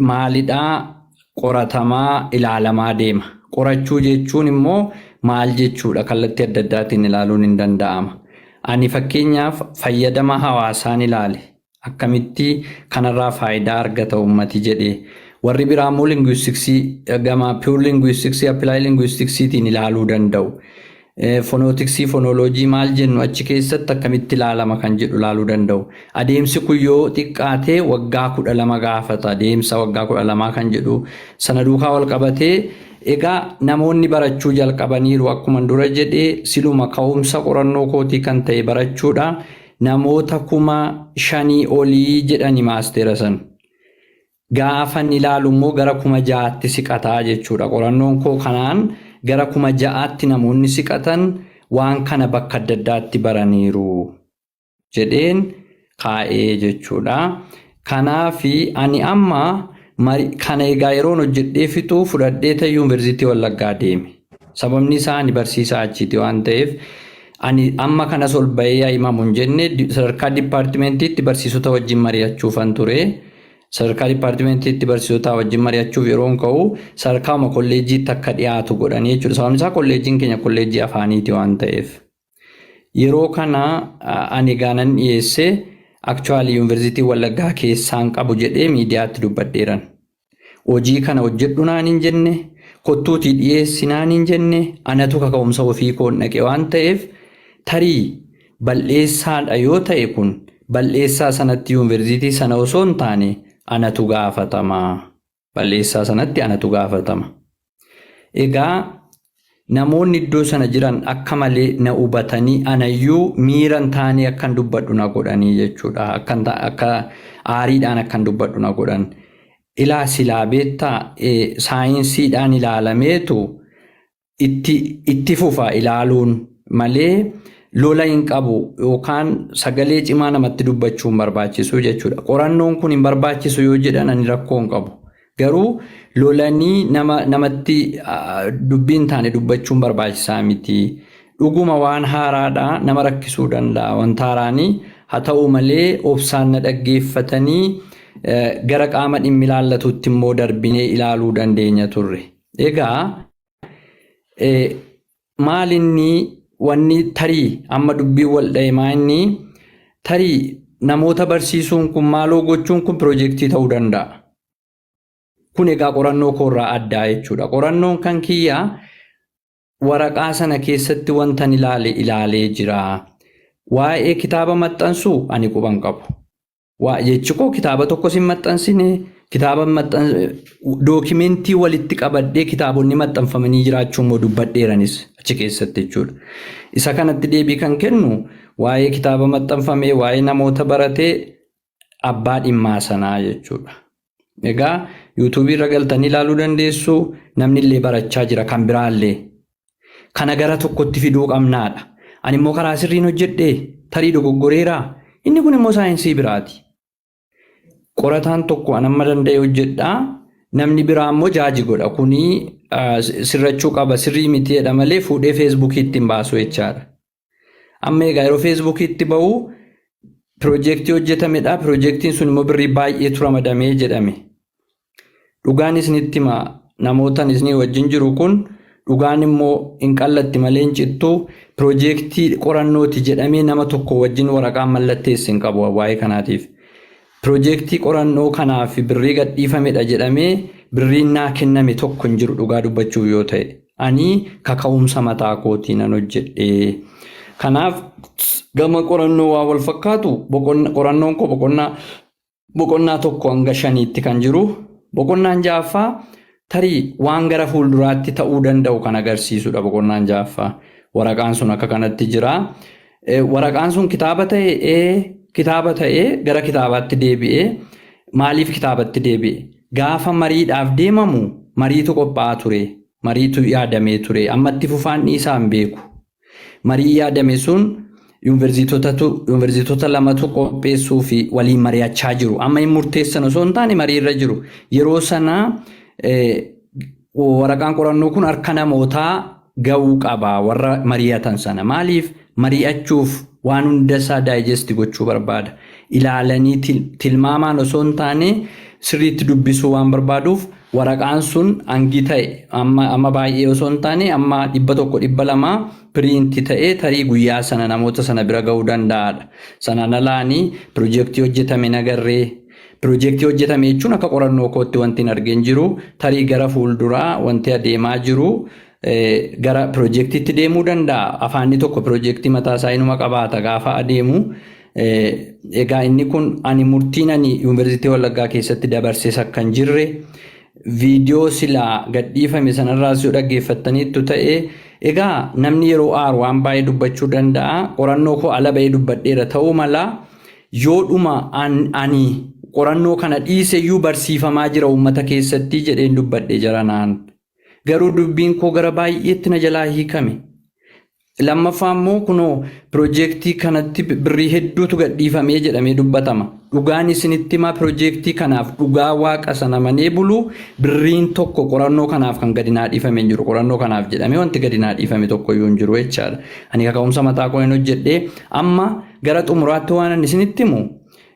maalidhaa qoratamaa ilaalamaa deema. Qorachuu jechuun immoo maal jechuudha, kallattii adda addaatiin ilaaluun hin danda'ama. Ani fakkeenyaaf fayyadama hawaasaan ilaale. Akkamitti kanarraa faayidaa argata uummati jedhee. Warri biraa immoo linguisticsii gama pure linguisticsii, applied linguisticsiitiin ilaaluu danda'u. Phoneticsii, phonology maal jennu achi keessatti akkamitti ilaalama kan jedhu ilaaluu danda'u. Adeemsi kun yoo xiqqaatee waggaa 12 gaafata. Adeemsa waggaa 12 kan jedhu sana duukaa wal qabatee, egaa namoonni barachuu jalqabaniiru. Akkuma dura jedhee, siluma ka'umsa qorannoo kootii kan ta'e barachuudha. Namoota 5,000 olii jedhani maasteera san. Gaafan ilaalu immoo gara 6,000tti siqataa jechuudha. Qorannoon koo kanaan gara 6,000tti namoonni siqatan waan kana bakka adda addaatti baraniiru jedheen kaa'ee jechuudha. Kanaafi ani amma kana egaa yeroon hojjedhee fixuu fudhadhee ta'e Yuunivarsiitii Wallaggaa deeme. Sababni isaa ani barsiisaa achiiti waan ta'eef, ani amma kanas ol bahee himamu hin jenne, sadarkaa dipaartimentiitti barsiisota wajjin mari'achuufan ture. Sadarkaa dipaartimentiitti barsiisota wajjin mari'achuuf yeroon ka'u, sadarkauma kolleejjiitti akka dhiyaatu godhanii jechuudha. Sababni isaa kolleejjiin keenya kolleejjii afaaniiti waan ta'eef. Yeroo kana ani gaanan dhiyeesse, actually Yuunivarsiitii Wallaggaa keessaan qabu jedhee miidiyaatti dubbadheeran. Hojii kana hojjedhu naan hin jenne, kottuutii dhiyeessi naan hin jenne, anatu kaka'umsa ofii koon dhaqe waan ta'eef, tarii bal'eessaadha yoo ta'e, kun bal'eessaa sanatti yuunivarsiitii sana osoo hin taane anatu gaafatama. Bal'eessaa sanatti anatu gaafatama. Egaa namoonni iddoo sana jiran akka malee na hubatanii, anayyuu miira hin taane akkan dubbadhu na godhanii jechuudha. Akka aariidhaan akkan dubbadhu na godhan. Ilaa, silaa beektaa, saayinsiidhaan ilaalameetu itti fufa ilaaluun malee lola hin qabu yookaan sagalee cimaa namatti dubbachuu hin barbaachisu jechuudha. Qorannoon kun hin barbaachisu yoo jedhan ani rakkoo hin qabu. Garuu lolanii nama namatti dubbii hin taane dubbachuun barbaachisaa miti. Dhuguma waan haaraadha, nama rakkisuu danda'a wanta haaraanii, haa ta'u malee obsaan na dhaggeeffatanii Gara qaama dhimmi ilaallatutti immoo darbinee ilaaluu dandeenya turre. Egaa maal inni wanni tarii amma dubbiin wal dha'e maa inni tarii namoota barsiisuun kun maaloo gochuun kun piroojeektii ta'uu danda'a. Kun egaa qorannoo koorraa addaa jechuudha. Qorannoon kan kiyyaa waraqaa sana keessatti wantan ilaale ilaalee jira. Waa'ee kitaaba maxxansuu ani quban qabu. Waa jechi koo kitaaba tokkos hin maxxansine, kitaaba dookimentii walitti qabadhee kitaabonni maxxanfamanii jiraachuu immoo dubbadheeranis achi keessatti jechuudha. Isa kanatti deebii kan kennu waa'ee kitaaba maxxanfamee, waa'ee namoota baratee abbaa dhimmaa sanaa jechuudha. Egaa yuutuubii irra galtanii ilaaluu dandeessu, namni illee barachaa jira kan biraallee. Kana gara tokkotti fiduu qabnaadha. Ani immoo karaa sirriin hojjedhee tarii dogoggoreeraa? Inni kun immoo saayinsii biraati. Qorataan tokko an amma danda'e hojjedhaa, namni biraa immoo jaaji godha. Kuni sirrachuu qaba, sirrii miti jedha malee fuudhee feesbuukiitti hin baasu jechaadha. Amma egaa yeroo feesbuukiitti ba'u piroojeektii hojjetamedha. Piroojeektiin sun immoo birrii baay'eetu ramadamee jedhame. Dhugaan isinitti hima, namootan isinii wajjin jiru kun dhugaan immoo hin qallatti malee hin cittu. Piroojeektii qorannooti jedhamee nama tokko wajjin waraqaan mallatteesse hin qabu waa'ee kanaatiif. Piroojeektii qorannoo kanaaf birrii gadhiifamedha jedhamee birriin naa kenname tokko hin jiru dhugaa dubbachuuf yoo ta'e. Ani kaka'umsa mataa kootii nan hojjedhe. Kanaaf gama qorannoo waa wal fakkaatu qorannoon koo boqonnaa 1 hanga 5tti kan jiru. Boqonnaan ja'affaa tarii waan gara fuulduraatti ta'uu danda'u kan agarsiisudha boqonnaan ja'affaa. Waraqaan sun akka kanatti jira. Waraqaan sun kitaaba ta'e kitaaba ta'ee gara kitaabaatti deebi'ee maaliif kitaabatti deebi'e? Gaafa mariidhaaf deemamu mariitu qophaa'aa ture. Mariitu yaadamee ture. Ammatti fufaan dhiisaa hin beeku. Marii yaadame sun yuunivarsiitota lamatu qopheessuu fi waliin mari'achaa jiru. Amma hin murteessan osoo hin taane marii irra jiru. Yeroo sana waraqaan qorannoo kun harka namootaa ga'uu qaba warra mari'atan sana. Maaliif mari'achuuf waan hunda isaa daayijesti gochuu barbaada. Ilaalanii tilmaamaan osoo hin taane sirriitti dubbisuu waan barbaaduuf waraqaan sun hangi ta'e amma baay'ee osoo hin taane amma 100 200 piriinti ta'ee tarii guyyaa sana namoota sana bira ga'uu danda'aadha. Sanaan alaanii piroojeektii hojjetame nagarree. Piroojeektii hojjetame jechuun akka qorannoo kootti wanti hin argin jiru tarii gara fuulduraa wanti adeemaa jiru gara piroojeektiitti deemuu danda'a. Afaanni tokko piroojeektii mataa isaa inuma qabaata gaafa adeemu. Egaa inni kun ani murtiin ani Yuunivarsiitii Wallaggaa keessatti dabarses akka hin jirre viidiyoo silaa gadhiifame sanarraas yoo dhaggeeffattaniittu ta'e, egaa namni yeroo aaru waan baay'ee dubbachuu danda'a. Qorannoo koo ala ba'ee dubbadheera ta'uu mala. Yoodhuma ani qorannoo kana dhiiseyyuu barsiifamaa jira uummata keessatti jedheen dubbadhe jaranaan. Garuu dubbiin koo gara baay'eetti na jalaa hiikame. Lammaffaa immoo kunoo piroojeektii kanatti birrii hedduutu gadhiifamee jedhamee dubbatama. Dhugaan isinitti himaa, piroojeektii kanaaf dhugaa waaqa sana manee bulu birriin tokko qorannoo kanaaf kan gadi naa dhiifame hin jiru. Qorannoo kanaaf jedhamee wanti gadi naa dhiifame tokko iyyuu hin jiru jechaadha. Ani kaka'umsa mataa koo hin hojjedhee. Amma gara xumuraatti waan ani isinitti himu,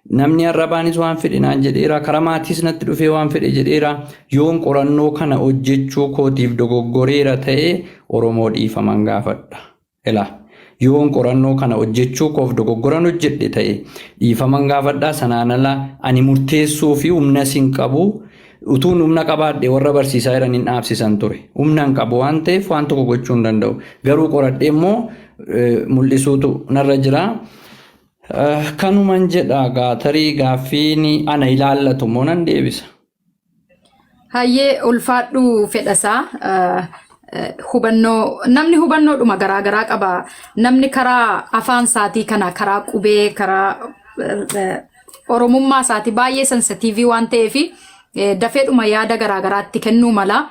namni arrabaanis waan fedhe naan jedheera, karaa maatiis natti dhufee waan fedhe jedheera. Yoon qorannoo kana hojjechuu kootiif dogoggoreera ta'e Oromoo dhiifaman gaafadha. Ela yoon qorannoo kana hojjechuu koof dogoggoran hojjedhe ta'e dhiifaman gaafadha. Sanaan ala ani murteessuu fi humnas hin qabu. Utuun humna qabaadhe warra barsiisaa jiran hin dhaabsisan ture. Humna hin qabu waan ta'eef waan tokko gochuu hin danda'u. Garuu qoradhee immoo mul'isuutu narra jira. Kanuman jedha gaa, tarii gaaffiin ana ilaallatu immoo nan deebisa. Hayyee, ulfaadhu Fedhasaa. Hubannoo namni hubannoodhuma garaa garaa qaba. Namni karaa afaan isaatii kana, karaa qubee, karaa oromummaa isaatii baay'ee sensitiivii waan ta'eef dafeedhuma yaada garaa garaatti kennuu mala.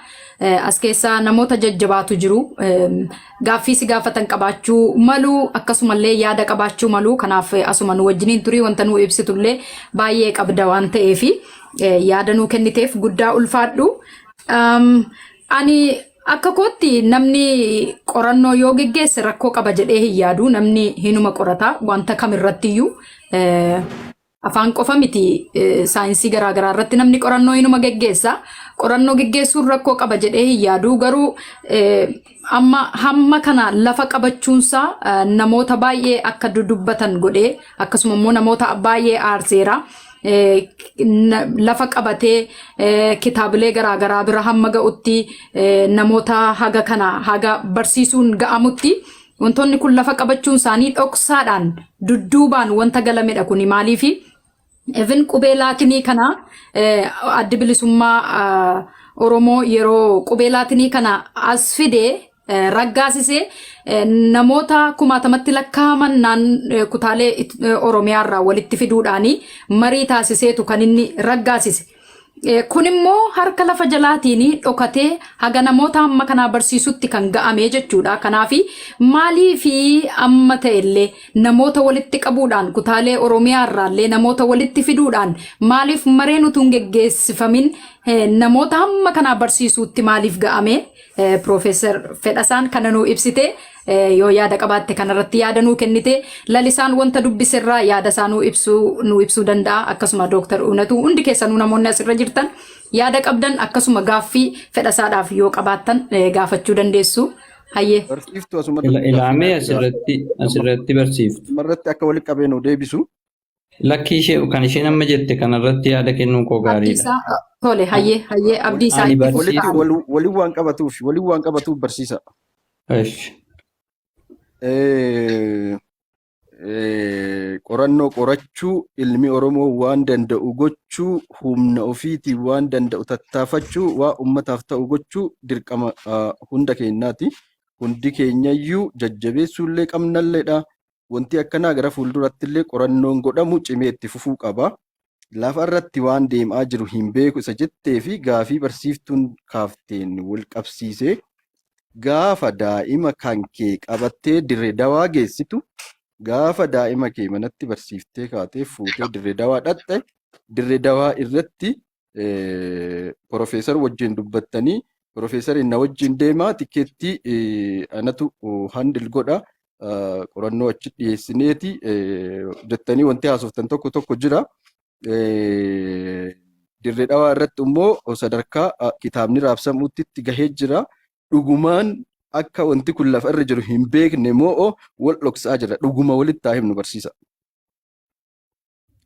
As keessa namoota jajjabaatu jiru. Gaaffii si gaafatan qabaachuu malu, akkasumallee yaada qabaachuu malu. Kanaaf asuma nu wajjiniin turii, wanta nu ibsitullee baay'ee qabda waan ta'eef yaada nuu kenniteef guddaa ulfaadhu. Ani akka kootti namni qorannoo yoo geggeesse rakkoo qaba jedhee hin yaadu. Namni hinuma qorata wanta kamirrattiyyuu. Afaan qofa miti, saayinsii garaagaraa irratti namni qorannoo inuma geggeessa. Qorannoo geggeessuun rakkoo qaba jedhee hin yaadu. Garuu amma hamma kana lafa qabachuunsaa namoota baay'ee akka dudubbatan godhee, akkasuma immoo namoota baay'ee aarseera. Lafa qabatee kitaabilee garaagaraa bira hamma ga'utti, namoota haga kana haga barsiisuun ga'amutti, wantoonni kun lafa qabachuun isaanii dhoksaadhaan dudduubaan wanta galamedha. Kuni maaliifi even qubee Laatinii kana, Addi Bilisummaa Oromoo yeroo qubee Laatinii kana as fide, raggaasisee, namoota kumaatamatti lakkaa'aman naan kutaalee Oromiyaa irraa walitti fiduudhaani marii taasiseetu kan inni raggaasise. Kun immoo harka lafa jalaatiin dhokatee haga namoota hamma kanaa barsiisutti kan ga'ame jechuudha. Kanaaf maalii fi amma ta'ellee namoota walitti qabuudhaan, kutaalee Oromiyaa irraallee namoota walitti fiduudhaan, maaliif mareen utuu hin geggeessifamin namoota hamma kanaa barsiisuutti maaliif ga'ame? Piroofeesar Fedhasaan kana nuu ibsite, yoo yaada qabaatte kanarratti yaada nuu kennite, Lalisaan wanta dubbiserraa yaada isaa nuu ibsuu danda'a. Akkasuma Dooktar Uunatu, hundi keessanuu namoonni asirra jirtan yaada qabdan, akkasuma gaaffii Fedhasaadhaaf yoo qabaattan gaafachuu dandeessu. Hayyee. Barsiiftuu, asuma irratti Ilaamee asirratti barsiiftu. Asuma akka walitti qabee nu deebisu. Lakkii, ishee kan isheen amma jette kanarratti yaada kennuun koo gaariidha. Abdiisaa, tole, hayyee, hayyee, Abdiisaa. Ani Itti barsiiftu. Walitti waliin waan qabatuuf barsiisa. Esh. Qorannoo qorachuu, ilmi Oromoo waan danda'u gochuu, humna ofiitiin waan danda'u tattaafachuu, waa ummataaf ta'u gochuu dirqama hunda keenyaati. Hundi keenyayyuu jajjabeessuullee qabnalleedha. Wanti akkanaa gara fuuldurattillee qorannoon godhamu cimee itti fufuu qaba. Lafa irratti waan deemaa jiru hin beeku isa jettee fi gaafii barsiiftuun kaafteen wal qabsiisee, gaafa daa'ima kan kee qabattee Dirree Dawaa geessitu, gaafa daa'ima kee manatti barsiiftee kaatee fuutee Dirree Dawaa dhaqxe, Dirree Dawaa irratti Profeesar wajjin dubbattanii, Profeesariin na wajjin deemaa, tikeettii anatu handle godha, qorannoo achi dhiyeessineeti jettanii wanti haasoftan tokko tokko jira. Dirree Dhawaa irratti immoo sadarkaa kitaabni raabsamuutti itti gahee jira. Dhugumaan akka wanti kun lafa irra jiru hin beekne moo wal dhoksaa jira? Dhuguma walitti haa himnu, barsiisa.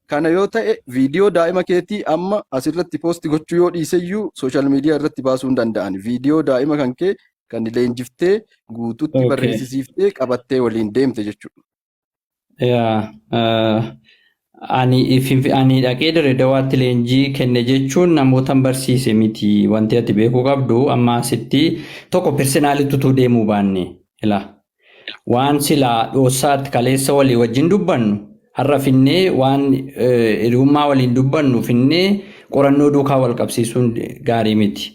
Kana yoo ta'e, viidiyoo daa'ima keetii amma asirratti post gochuu yoo dhiiseyyuu, social media irratti baasuu hin danda'an. Viidiyoo daa'ima kan kee kan leenjiftee guututti barreessisiiftee qabattee waliin deemte jechuudha. Yaa, ani dhaqee Dirree Dawaatti leenjii kenne jechuun namoota barsiise miti. Wanti ati beekuu qabdu, amma asitti tokko personally utuu deemuu baanne, ila waan silaa dhoossaatti kaleessa walii wajjin dubbannu har'a finnee, waan hiriyummaa waliin dubbannu finnee qorannoo duukaa wal qabsiisuun gaarii miti.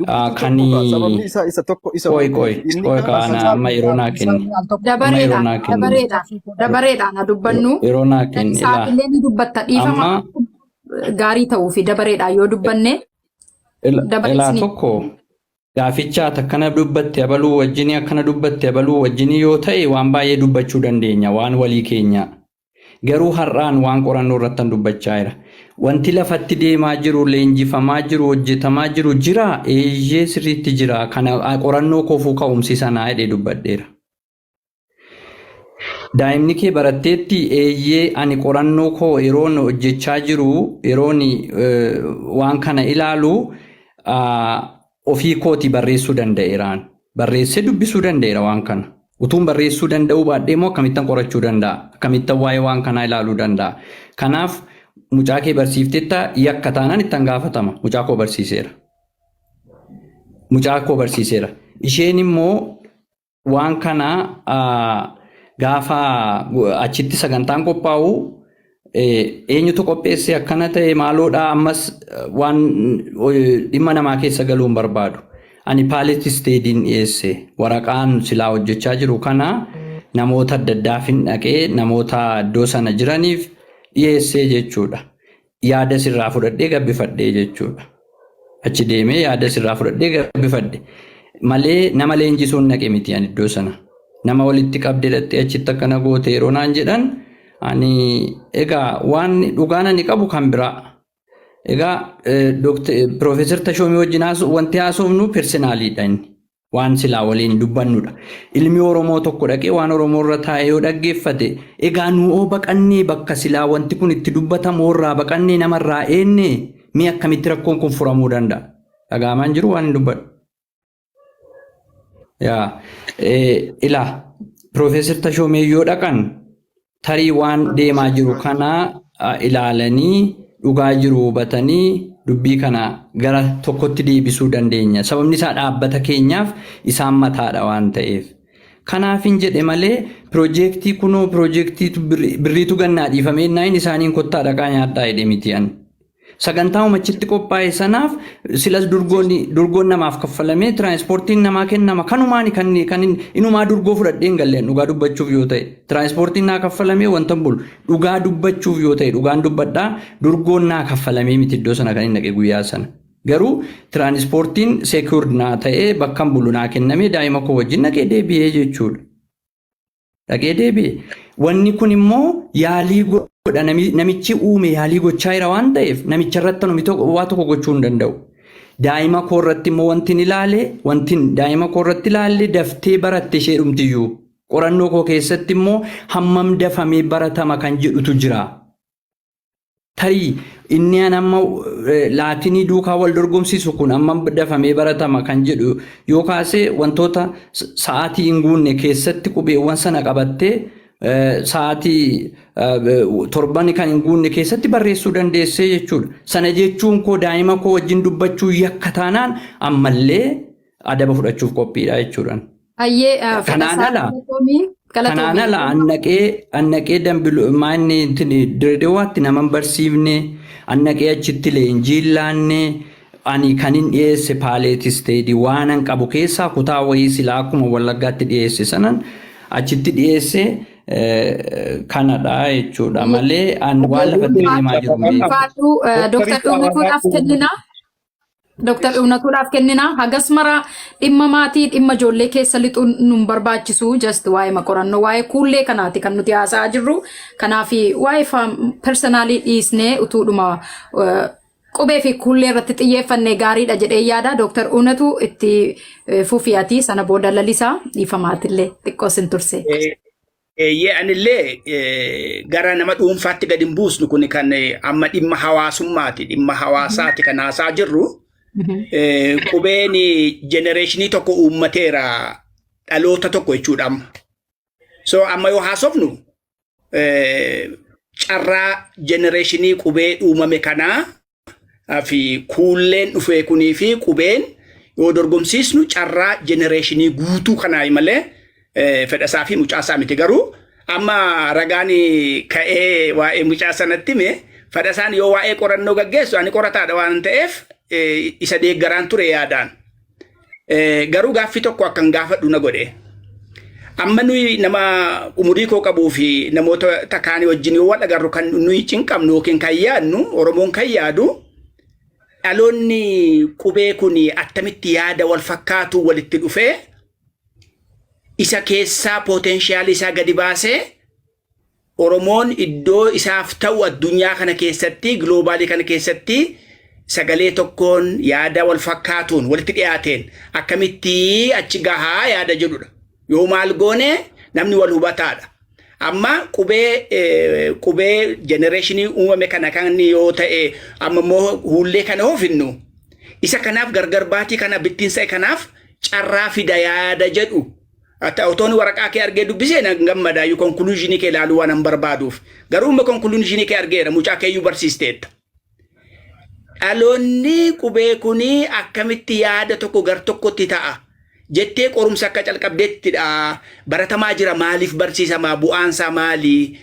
Dubbitu Kan tokko kaa sababni isaa isa tokko isa Qoy waan qoy ta'eef inni qoy kaan kaana amma yeroo naa kenni. Amma yeroo Dabareedhaan naa kenni. dabareedhaan haa dubbannu. Yeroo naa kenni ilaa. Sa'aatillee ni dubbatta, dhiifama. Amma Gaarii ta'uu fi dabareedhaan yoo dubbanne ilaa dabareesni. Tokko gaaficha ati akkana dubbatte, abaluu wajjinii akkana dubbatte, abaluu wajjinii yoo ta'e, waan baay'ee dubbachuu dandeenya waan walii keenya. Garuu har'aan waan qorannoo irratti dubbachaa jira. Wanti lafatti deemaa jiru, leenjifamaa jiru, hojjetamaa jiru jira. Eeyyee, sirriitti jira. Kana qorannoo koofuu ka'umsi sanaa jedhee dubbadheera. Daa'imni kee baratteetti? Eeyyee, ani qorannoo koo yeroon hojjechaa jiru, yeroon waan kana ilaalu, ofii kooti barreessuu danda'eeraan. Barreessee dubbisuu danda'eera waan kana. Utuun barreessuu danda'uu baadhee immoo akkamittan qorachuu danda'a? Akkamittan waa'ee waan kanaa ilaaluu danda'a? Kanaaf mucaa kee barsiiftetta yakka taanaan ittan gaafatama. Mucaa koo barsiiseera. Mucaa koo barsiiseera. Isheen immoo waan kana gaafa achitti sagantaan qophaa'u eenyutu qopheesse, akkana ta'e, maaloodha, ammas waan dhimma namaa keessa galuu hin barbaadu. Ani pilot studyn dhiyeesse, waraqaan silaa hojjechaa jiru kana namoota adda addaaf hin dhaqee, namoota iddoo sana jiraniif dhiyeessee jechuudha. Yaada sirraa fudhadhee gabbifadhee jechuudha. Achi deemee yaada sirraa fudhadhee gabbifadhe. Malee nama leenjisuun naqe miti ani iddoo sana. Nama walitti qabdee dhattee achitti akkana goote yeroo naan jedhan, Ani egaa waan dhugaan ani qabu kan biraa. Egaa Piroofeesar Tashoomii wajjin wanti haasofnu personaliidha inni. Waan silaa waliin dubbannudha. Ilmi Oromoo tokko dhaqee waan Oromoo irra taa'ee yoo dhaggeeffate, egaa nu oo baqannee bakka silaa wanti kun itti dubbatamu irraa baqannee namarraa eenne, mee akkamitti rakkoon kun furamuu danda'a? Dhagaamaan jiru waan hin dubbadhu. Yaa ilaa, Piroofeesar Tashoomee yoo dhaqan tarii waan deemaa jiru kana ilaalanii, dhugaa jiru hubatanii, dubbii kana gara tokkotti deebisuu dandeenya. Sababni isaa dhaabbata keenyaaf isaan mataadha waan ta'eef. Kanaaf hin jedhe malee piroojeektii kunoo piroojeektii birriitu gannaa dhiifamee naayin isaaniin kottaa dhaqaa nyaadhaa jedhe miti an. Sagantaa umachitti qophaa'e sanaaf silas durgoon namaaf kaffalamee, tiraanspoortiin namaa kennama, kanumaan kan inumaa durgoo fudhadhee hin galleen. Dhugaa dubbachuuf yoo ta'e, tiraanspoortiin naa kaffalamee wanta hin bulu. Dhugaa dubbachuuf yoo ta'e, dhugaan dubbadhaa, durgoon naa kaffalamee miti iddoo sana kan hin dhaqe guyyaa sana. Garuu tiraanspoortiin secured naa ta'ee, bakka hin bulu naa kennamee, daa'ima koo wajjin dhaqee deebi'ee jechuudha. Dhaqee deebi'e. Wanni kun immoo yaalii godha, namichi uume yaalii gochaa jira waan ta'eef, namicha irratti nami waa tokko gochuu hin danda'u. Daa'ima koo irratti immoo wanti hin ilaale, wanti daa'ima koo irratti ilaalle, daftee baratte ishee dhumtiyyuu. Qorannoo koo keessatti immoo hammam dafamee baratama kan jedhutu jira. Tarii inni an amma laatinii duukaa wal dorgomsiisu kun hammam dafamee baratama kan jedhu yoo kaase, wantoota sa'aatii hin guunne keessatti qubeewwan sana qabattee, sa'aatii 7 kan hin guunne keessatti barreessuu dandeessee jechuudha. Sana jechuun koo daa'ima koo wajjin dubbachuu yakka taanaan, ammallee adaba fudhachuuf qophiidha jechuudha. Hayyee. Kanaan ala Kanaan ala annaqee dambilu maanni Dirreewaatti nama hin barsiifne, annaqee achitti leenjii hin laanne. Ani kan hin dhiyeesse pilot study waan an qabu keessaa kutaa wayii silaa akkuma Wallaggaatti dhiyeesse sanan achitti dhiyeesse kanadha jechuudha malee an waan lafatti deemaa jiru hin beeku. Ulfaadhu Dooktar Dhumatuudhaaf kennina. Dooktar Dhumatuudhaaf kennina. Hagas mara dhimma maatii, dhimma ijoollee keessa lixuun nun barbaachisu. Just waa'ee qorannoo, waa'ee kuullee kanaati kan nuti haasa'aa jirru. Kanaaf waa'ee personalii dhiisnee utuudhuma qubee fi kuullee irratti xiyyeeffannee gaariidha jedhee yaada. Dooktar Unatu itti fufiyaati, sana booda lalisaa dhiifamaatillee xiqqoo sin turse. Eeyyee, anillee gara nama dhuunfaatti gadi hin buusnu. Kun kan amma dhimma hawaasummaati, dhimma hawaasaati kan haasaa jirru. Qubeen generationii tokko uummateera, dhaloota tokko jechuudha amma. So amma yoo haasofnu, carraa generationii qubee uumame kanaa fi kuulleen dhufee kunii fi qubeen yoo dorgomsiisnu, carraa generationii guutuu kanaa malee fedhasaa fi mucaasaa miti. Garuu amma ragaan ka'ee waa'ee mucaa sanatti hime, fedhasaan yoo waa'ee qorannoo gaggeessu, ani qorataadha waan ta'eef isa deeggaraan ture yaadaan. Garuu gaaffii tokko akkan gaafadhu na godhe. Amma nuyi nama umurii koo qabuu fi namoota takaanii wajjin yoo wal agarru, kan nuyi cinqabnu yookiin kan yaadnu, Oromoon kan yaadu, dhaloonni qubee kun attamitti yaada wal fakkaatu walitti dhufee, isa keessaa potentialii isaa gadi baasee, Oromoon iddoo isaaf ta'u addunyaa kana keessatti, globalii kana keessatti, sagalee tokkoon, yaada wal fakkaatuun walitti dhiyaateen akkamitti achi gahaa yaada jedhudha. Yoo maal goone namni wal hubataadha. Amma qubee generationii uumame kana kan yoo ta'e, amma immoo hullee kana hoofinnu, isa kanaaf gargar baatii kana bittinsa kanaaf carraa fida yaada jedhu. Otoon waraqaa kee argee dubbisee nan gammada, iyyuu conclusionii kee ilaaluu waan hin barbaaduuf. Garuu immoo conclusionii kee argeera, mucaa kee iyyuu barsiisteetta. Dhaloonni qubee kuni akkamitti yaada tokko gar tokkotti ta'a jettee qorumsa akka calqabdeettidha. Baratamaa jira, maaliif barsiisamaa, bu'aansaa maali,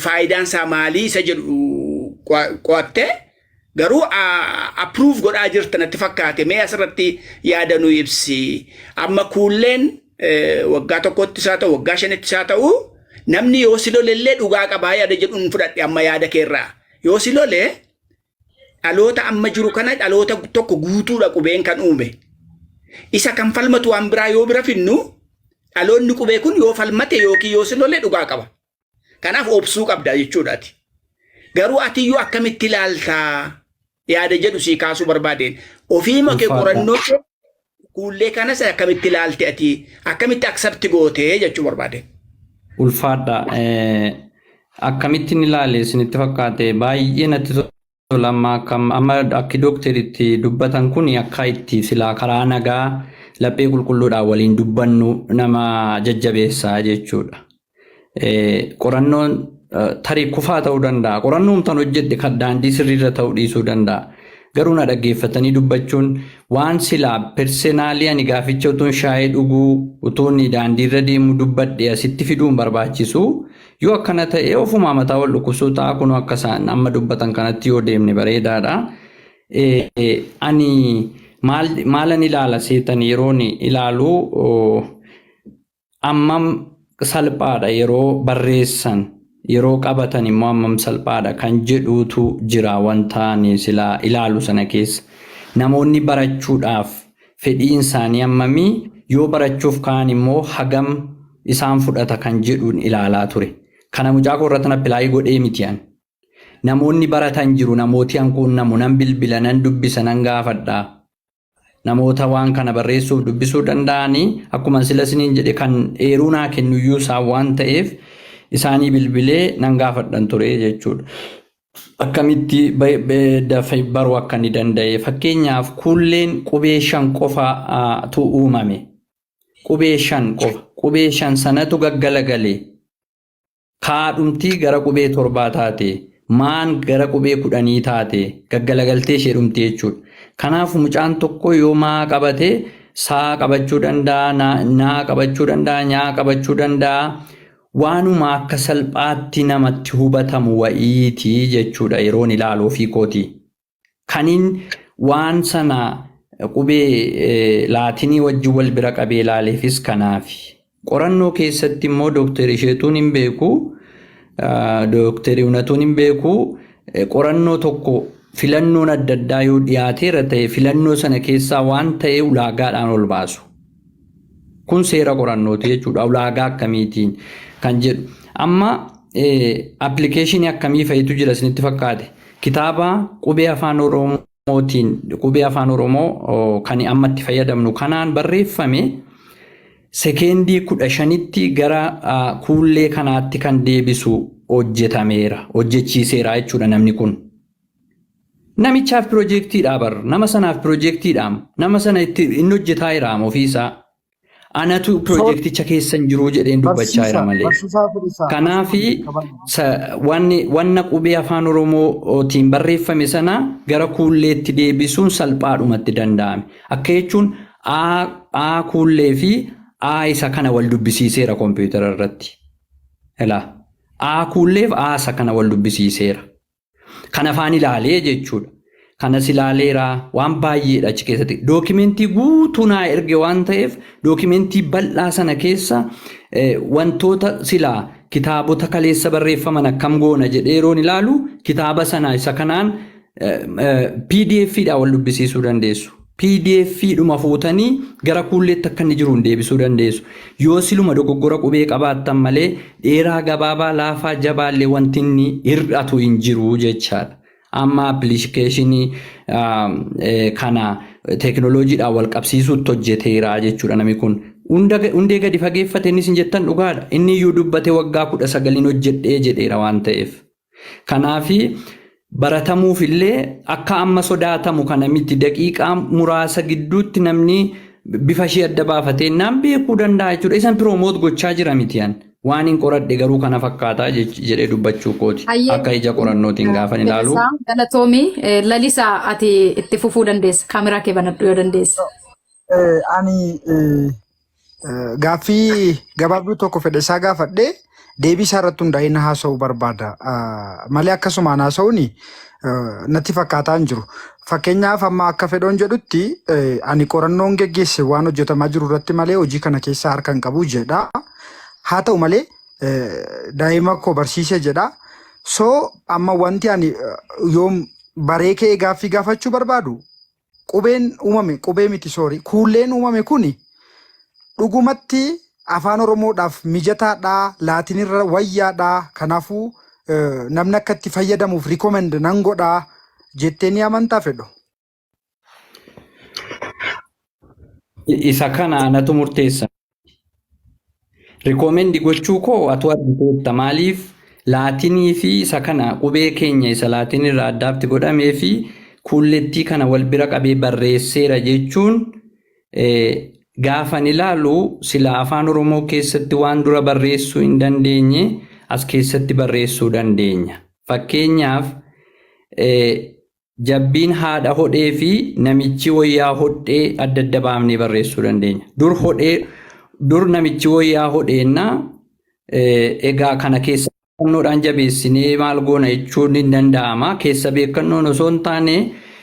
faayidaansaa maali isa jedhu qo'attee garuu approve godhaa jirta natti fakkaate. Mee asirratti yaada nu ibsi. Amma kuulleen waggaa tokkotti isaa ta'u, waggaa 5tti isaa ta'u, namni yoo si lolellee dhugaa qabaa yaada jedhuun fudhadhe amma yaada keerraa. Yoo si lole, dhaloota amma jiru kana, dhaloota tokko guutuudha qubeen kan uume. Isa kan falmatu waan biraa yoo bira finnu, dhaloonni qubee kun yoo falmate yookiin yoo si lole dhugaa qaba. Kanaaf obsuu qabda jechuudhaati. Garuu atiyyuu akkamitti ilaaltaa yaada jedhu sii kaasuu barbaadeen. Ofiima kee Ulfaadha. Qorannoo kee kuullee kanas akkamitti ilaalte, ati akkamitti accept gootee jechuu barbaadeen. Ulfaadha. Akkamittiin ilaale isinitti fakkaate? Baay'ee natti tola. Amma amma akki dookteritti dubbatan kun akka itti silaa karaa nagaa laphee qulqulluudhaan waliin dubbannu nama jajjabeessaa jechuudha. Qorannoon tarii kufaa ta'uu danda'a. Qorannoon tan hojjedhe kan daandii sirriirra ta'uu dhiisuu danda'a. Garuu na dhaggeeffatanii dubbachuun waan silaa personally ani gaaficha utuun shaayii dhuguu, utuun daandiirra deemu dubbadhe asitti fiduun barbaachisu. Yoo akkana ta'e ofumaa mataa wal dhukkubsuu ta'a. Kun akka isaan amma dubbatan kanatti yoo deemne bareedaadha. Ani maalan ilaala seetan? Yeroon ilaalu ammam salphaadha yeroo barreessan, yeroo qabatan immoo ammam salphaadha kan jedhuutu jira. Wanta ani silaa ilaalu sana keessa namoonni barachuudhaaf fedhiin isaanii ammamii, yoo barachuuf ka'an immoo hagam isaan fudhata kan jedhuun ilaalaa ture. Kana mucaa koo irratti apply godhee miti an. Namoonni baratan jiru, namooti an quunnamu, nan bilbila, nan dubbisa, nan gaafadha. Namoota waan kana barreessuuf dubbisuu danda'anii, akkuma sila isiniin jedhe, kan eeruu naa kennuyyuu isaan waan ta'eef isaanii bilbilee nan gaafadhan ture jechuudha. Akkamitti dafee baruu akka inni danda'e? Fakkeenyaaf, kuulleen qubee shan qofatu uumame. Qubee shan qofa. Qubee shan sanatu gaggalagale. Kaadhumtii gara qubee 7 taate. Maan gara qubee 10 taate. Gaggalagaltee ishee dhumti jechuudha. Kanaaf mucaan tokko yoo maa qabate saa qabachuu danda'a, naa qabachuu danda'a, nyaa qabachuu danda'a. Waanuma akka salphaatti namatti hubatamu wa'iitii jechuudha yeroon ilaalu ofii kooti. Kaniin waan sana qubee laatinii wajjin wal bira qabee ilaaleefis kanaafi. Qorannoo keessatti immoo Dooktar Isheetuun hin beeku, Dooktar Iwnatuun hin beeku, qorannoo tokko filannoon adda addaa yoo dhiyaateera ta'e, filannoo sana keessaa waan ta'e ulaagaadhaan ol baasu. Kun seera qorannooti jechuudha. Ulaagaa akkamiitiin kan jedhu. Amma application akkamii fa'itu jira isinitti fakkaate? Kitaaba qubee afaan Oromootiin, qubee afaan Oromoo kan amma itti fayyadamnu kanaan barreeffame sekeendii 15tti gara kuullee kanaatti kan deebisu hojjetameera. Hojjechiiseera jechuudha namni kun. Namichaaf piroojeektiidha bar. Nama sanaaf piroojeektiidha. Nama sana itti inni hojjetaa jira ofiisaa. Anatu piroojeekticha keessa hin jiru jedheen dubbachaa jira malee. Barsiisaa Fedhisaa. Kanaafi wanna qubee afaan Oromootiin barreeffame sana gara kuulleetti deebisuun salphaadhumatti danda'ame. Akka jechuun A kuullee fi A isa kana wal dubbisiiseera kompiitara irratti. Ilaa, A kuullee fi A isa kana wal dubbisiiseera. Kan afaan ilaalee jechuudha. Kanas ilaaleera, waan baay'eedha achi keessatti. Dookimentii guutuu naa erge waan ta'eef, dookimentii bal'aa sana keessa wantoota silaa kitaabota kaleessa barreeffaman akkam goona jedhee yeroon ilaalu, kitaaba sana isa kanaan PDF dhaan wal dubbisiisuu dandeessu. PDF dhuma fuutanii gara kuulleetti akka inni jiruun deebisuu dandeessu. Yoo siluma dogoggora qubee qabaattan malee, dheeraa, gabaabaa, laafaa, jabaallee wanti inni hir'atu hin jiru jechaadha. Amma application kana teekinooloojiidhaan wal qabsiisuutti hojjeteera jechuudha namni kun. Hundee gadi fageeffate inni isin jettan dhugaadha. Inni iyyuu dubbate, waggaa 19n hojjedhee jedheera waan ta'eef. Kanaafi baratamuuf illee akka amma sodaatamu kana miti. Daqiiqaa muraasa gidduutti namni bifa ishee adda baafatee naan beekuu danda'a jechuudha. Isan promote gochaa jira miti an. Waan hin qoradhe garuu kana fakkaataa jedhee dubbachuu kooti. Akka ija qorannootiin gaafan ilaalu. Galatoomii. Lalisaa, ati itti fufuu dandeessa. Kaameraa kee banadhu yoo dandeessa. Ani gaaffii gabaabduu tokko fedha isaa gaafadhee deebii isaa irratti hundaa'ee na haasa'uu barbaada. Malee akkasumaan haasa'uun natti fakkaataa hin jiru. Fakkeenyaaf, amma akka fedhoon jedhutti ani qorannoon geggeesse waan hojjetamaa jiru irratti malee hojii kana keessaa harka hin qabu jedha. Haa ta'u malee daa'ima koo barsiise jedha. So amma wanti ani yoom baree ka'ee gaaffii gaafachuu barbaadu, qubeen uumame, qubee miti, sorry, kuulleen uumame kuni dhugumatti Afaan Oromoodhaaf mijataadha, Laatinirra wayyaadha, kanaafuu namni akka itti fayyadamuuf recommend nan godha jettee ni amantaa fedhu? Isa kana anatu murteessa. Recommend gochuu koo atu argiteetta. Maaliif Laatinii fi isa kana qubee keenya isa Laatinii irraa addaatti godhamee fi kuullettii kana wal bira qabee barreesseera jechuun gaafan ilaalu sila Afaan Oromoo keessatti waan dura barreessuu hin dandeenye as keessatti barreessuu dandeenya. Fakkeenyaaf, jabbiin haadha hodhee fi namichi wayyaa hodhee adda adda baafnee barreessuu dandeenya. Dur hodhee dur namichi wayyaa hodheennaa egaa kana keessa beekannoodhaan jabeessinee maal goona jechuun hin danda'ama. Keessa beekannoon osoo hin taane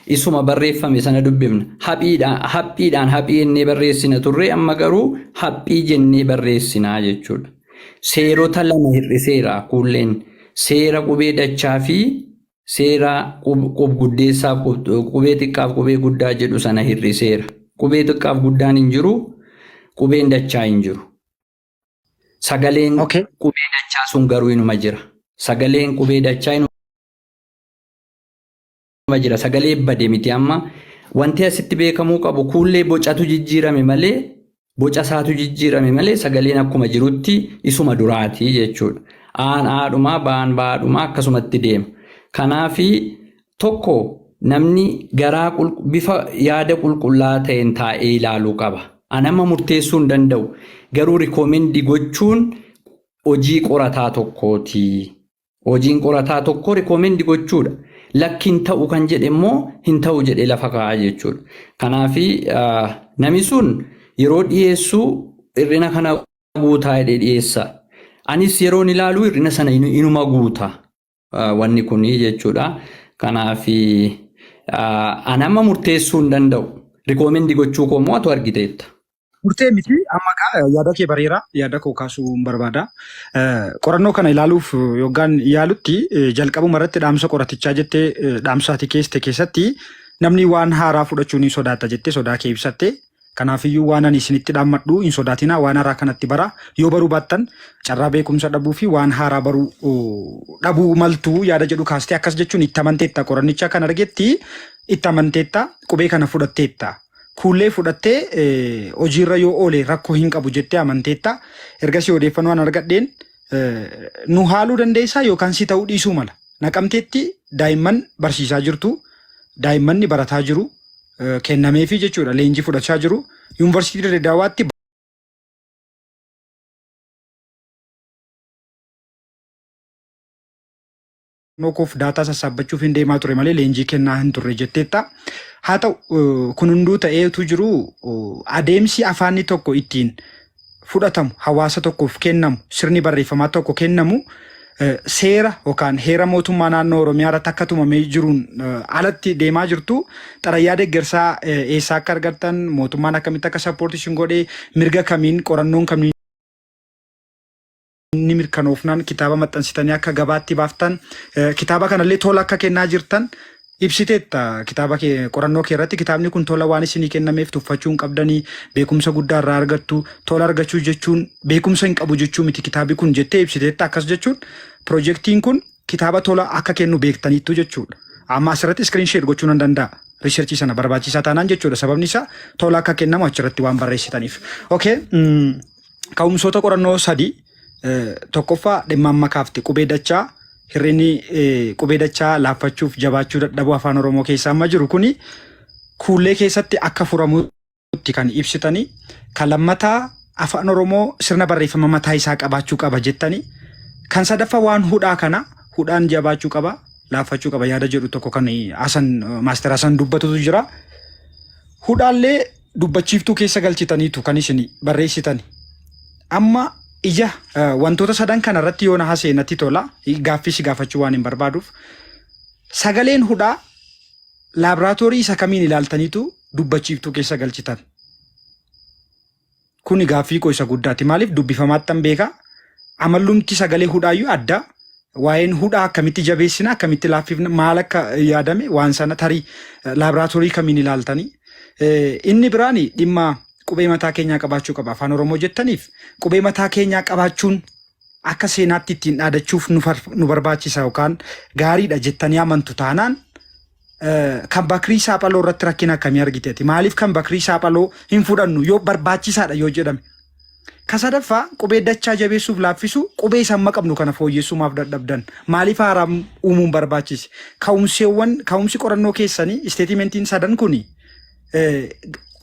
isuma barreeffame sana dubbifna. Haphiidhaan haphiidhaan haphii jennee barreessina turre, amma garuu haphii jennee barreessinaa jechuudha. Seerota lama hir'iseera kuulleen. Seera qubee dachaa fi seera qub-guddeessaa, qubee xiqqaaf qubee guddaa jedhu sana hir'iseera. Qubee xiqqaaf guddaan hin jiru, qubeen dachaa hin jiru. Sagaleen qubee dachaa sun garuu inuma jira. Sagaleen qubee dachaa inuma jira. Sagalee bade miti amma. Wanti asitti beekamuu qabu, kuullee bocatu jijjiirame malee, boca isaatu jijjiirame malee, sagaleen akkuma jirutti isuma duraati jechuudha. Aan aadhumaa, ba'aan ba'aadhumaa akkasumatti deema. Kanaafi tokko namni garaa bifa yaada qulqullaa'aa ta'een taa'ee ilaaluu qaba. Anama murteessuu hin danda'u. Garuu recommend gochuun hojii qorataa tokkooti. Hojiin qorataa tokko recommend gochuudha. Lakki, hin ta'u kan jedhe immoo hin ta'u jedhee lafa kaa'aa jechuudha. Kanaafi namni sun yeroo dhiyeessu hir'ina kana guutaa jedhee dhiyeessa. Anis yeroon ilaalu hir'ina sana inuma guuta wanni kuni jechuudha. Kanaafi anama murteessuu hin danda'u. Recommend gochuu koo immoo atu argiteetta. Murtee miti, amma gaa yaada kee bareera, yaada koo kaasuu hin barbaada. Qorannoo kana ilaaluuf yookaan yaalutti, jalqabuma irratti dhaamsa qoratichaa jettee dhaamsa ati keeste keessatti namni waan haaraa fudhachuu ni sodaata jettee sodaa kee ibsatte. Kanaafiyyuu waan ani isinitti dhaammadhu, hin sodaatinaa, waan haaraa kanatti bara yoo baruu baattan carraa beekumsa dhabuu fi waan haaraa baruu dhabuu maltuu yaada jedhu kaastee, akkas jechuun itti amanteetta, qorannicha kan argetti itti amanteetta, qubee kana fudhatteetta. Kuullee fudhattee hojiirra yoo oole rakkoo hin qabu jettee amanteetta. Ergasii odeeffannoo an argadheen nu haaluu dandeessaa yookaan si ta'uu dhiisuu mala. Naqamteetti daa'imman barsiisaa jirtu, daa'immanni barataa jiru, kennameefii jechuudha, leenjii fudhachaa jiru. Yuunivarsiitii Dirree Dawaatti koof daataa sassaabbachuuf hin deemaa ture malee leenjii kennaa hin turre jetteetta. Haa ta'u, kun hunduu ta'eetu jiru, adeemsi afaanni tokko ittiin fudhatamu, hawaasa tokkoof kennamu, sirni barreeffamaa tokko kennamu seera yookaan heera mootummaa naannoo Oromiyaa irratti akka tumamee jiruun alatti deemaa jirtu. Xalayaa deeggarsaa eessaa akka argattan, mootummaan akkamitti akka support isin godhee, mirga kamiin, qorannoon kamiin inni mirkanoofnaan kitaaba maxxansitanii akka gabaatti baaftan, kitaaba kanallee tola akka kennaa jirtan ibsiteetta. Kitaaba kee, qorannoo kee irratti kitaabni kun tola waan isinii kennameef tuffachuu hin qabdanii, beekumsa guddaa irraa argattu, tola argachuu jechuun beekumsa hin qabu jechuu miti kitaabi kun jettee ibsiteetta. Akkas jechuun piroojeektiin kun kitaaba tola akka kennu beektaniittu jechuudha. Amma asirratti screen share gochuu nan danda'a. Research sana barbaachisaa taanaan jechuudha. Sababni isaa tola akka kennamu achirratti waan barreessitaniif. Okay. Ka'umsoota qorannoo sadi. Tokkoffaa, dhimma amma kaafte, qubee dachaa, hir'inni qubee dachaa laaffachuuf jabaachuu dadhabuu Afaan Oromoo keessa amma jiru kuni kuullee keessatti akka furamutti kan ibsitanii. Kan lammataa, Afaan Oromoo sirna barreeffama mataa isaa qabaachuu qaba jettanii. Kan sadaffaa, waan hudhaa kana, hudhaan jabaachuu qaba, laaffachuu qaba yaada jedhu tokko kan Hasan, Master Hasan dubbatutu jira. Hudhaallee dubbachiiftuu keessa galchitaniitu kan isin barreessitani. Amma ija wantoota sadan kana irratti yoo na hasee natti tola. Gaaffii si gaafachuu waan hin barbaaduuf. Sagaleen hudhaa laaboraatoorii isa kamiin ilaaltaniitu dubbachiiftuu keessa galchitan? Kuni gaaffii koo isa guddaati. Maaliif dubbifamaattan beeka. Amallumti sagalee hudhaayyuu adda. Waa'een hudhaa akkamitti jabeessina, akkamitti laaffifna, maal akka yaadame waan sana tarii laaboraatoorii kamiin ilaaltanii. Inni biraan dhimma Qubee mataa keenyaa qabaachuu qaba Afaan Oromoo jettaniif qubee mataa keenyaa qabaachuun akka seenaatti ittiin dhaadachuuf nu barbaachisa yookaan gaariidha jettanii amantu taanaan kan Bakrii Saaphaloo irratti rakkina akkamii argite ati? Maaliif kan Bakrii Saaphaloo hin fudhannu yoo barbaachisaadha yoo jedhame? Ka sadaffaa qubee dachaa jabeessuuf laaffisuu qubee isa amma qabnu kana fooyyessuu maaf dadhabdan? Maaliif haaraa uumuun barbaachise? Ka'umseewwan ka'umsi qorannoo keessanii isteetimentiin sadan kuni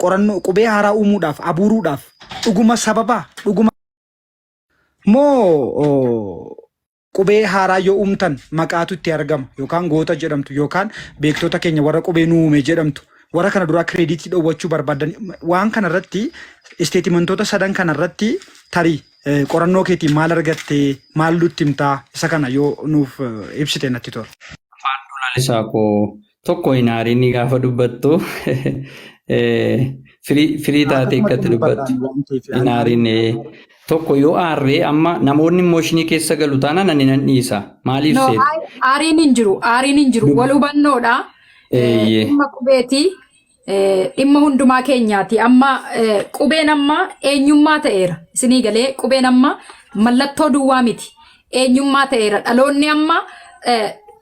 qorannoo qubee haaraa uumuudhaaf abuuruudhaaf dhuguma sababaa dhuguma moo qubee haaraa yoo uumtan maqaatu itti argama yookaan goota jedhamtu yookaan beektota keenya warra qubee nu uume jedhamtu warra kana duraa kireeditii dhoowwachuu barbaadan waan kana irratti isteetimentoota sadan kana irratti tarii qorannoo keetiin maal argatte maal nutti himtaa isa kana yoo nuuf ibsite natti tola. Afaan lalisaa koo tokko hin aarinii gaafa dubbattu firii taatee Akkasumatti akkatti dubbattu dubbadhaan waan ta'eef hin aarin. Tokko yoo aarree amma namoonni immooshinii keessa galu taanaan ani nan dhiisa. Maaliif No, seete? aariin hin jiru. Aariin hin jiru. Wal hubannoodha. Eeyyee. Dhimma qubeeti. Dhimma hundumaa keenyaati. Amma qubeen amma eenyummaa ta'eera. Isinii galee qubeen amma mallattoo duwwaa miti. Eenyummaa ta'eera. Dhaloonni amma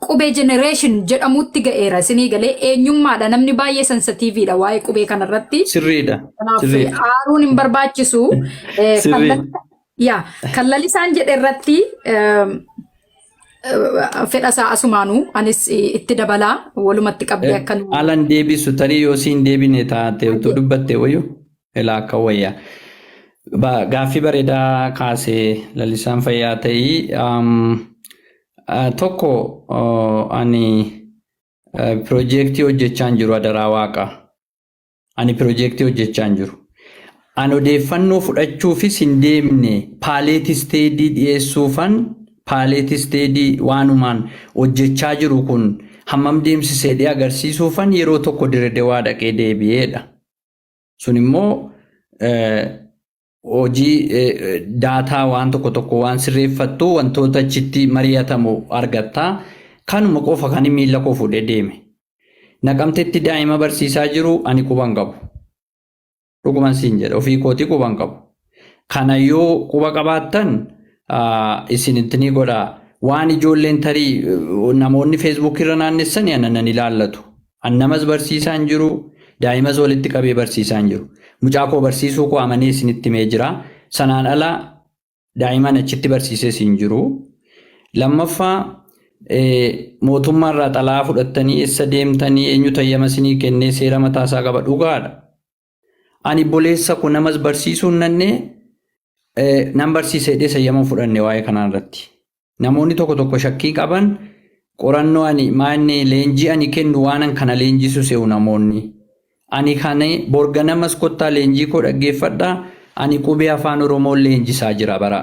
qubee generation jedhamutti ga'eera. Isinii galee eenyummaadha. Namni baay'ee sensitiiviidha waa'ee qubee kanarratti. Sirriidha. Kanaaf Sirriidha. aaruun hin barbaachisu. Sirrii. Yaa kan lalisaan jedhe irratti fedha isaa asumaanuu anis itti dabalaa walumatti qabdee akka nu Alan deebisu tarii yoo siin deebine taate utuu dubbatte wayyu ilaa akka wayya. Gaaffii bareedaa kaasee lalisaan fayyaa ta'ii. Tokko ani piroojeektii hojjechaa hin jiru adaraa waaqa. Ani piroojeektii hojjechaa hin jiru. Ani odeeffannoo fudhachuufis hin deemne pilot study dhiyeessuufan pilot study waanumaan hojjechaa jiru kun hammam deemsisee agarsiisuufan yeroo tokko Dirredawaa dhaqee deebi'eedha. Sun immoo hojii data waan tokko tokko waan sirreeffattu wantoota achitti mari'atamu argatta. Kanuma qofa kan miila koo fuudhee deeme. Naqamtetti daa'ima barsiisaa jiru ani quban qabu. Dhuguman siin jedha ofii kootii quban qabu. Kana yoo quba qabaattan isinitti ni godha. Waan ijoolleen tarii namoonni Facebook irra naannessan ana nan ilaallatu. An namas barsiisaa hin jiru, daa'imas walitti qabee barsiisaa hin jiru. Mucaa koo barsiisuu koo amanee isinitti himee jira. Sanaan ala daa'iman achitti barsiisees hin jiru. Lammaffaa mootummaarraa xalaa fudhattanii eessa deemtanii eenyu tayyama isinii kennee seera mataasaa qaba dhugaadha. Ani boleessa koo namas barsiisuu hin nannee nan barsiisa jedhee sayyama fudhanne waa'ee kanaa irratti. Namoonni tokko tokko shakkii qaban qorannoo ani maanni leenjii ani kennu waan kana leenjisu se'u namoonni. Ani kana borga namas kottaa leenjii koo dhaggeeffadhaa ani qubee afaan Oromoo leenjisaa jira bara.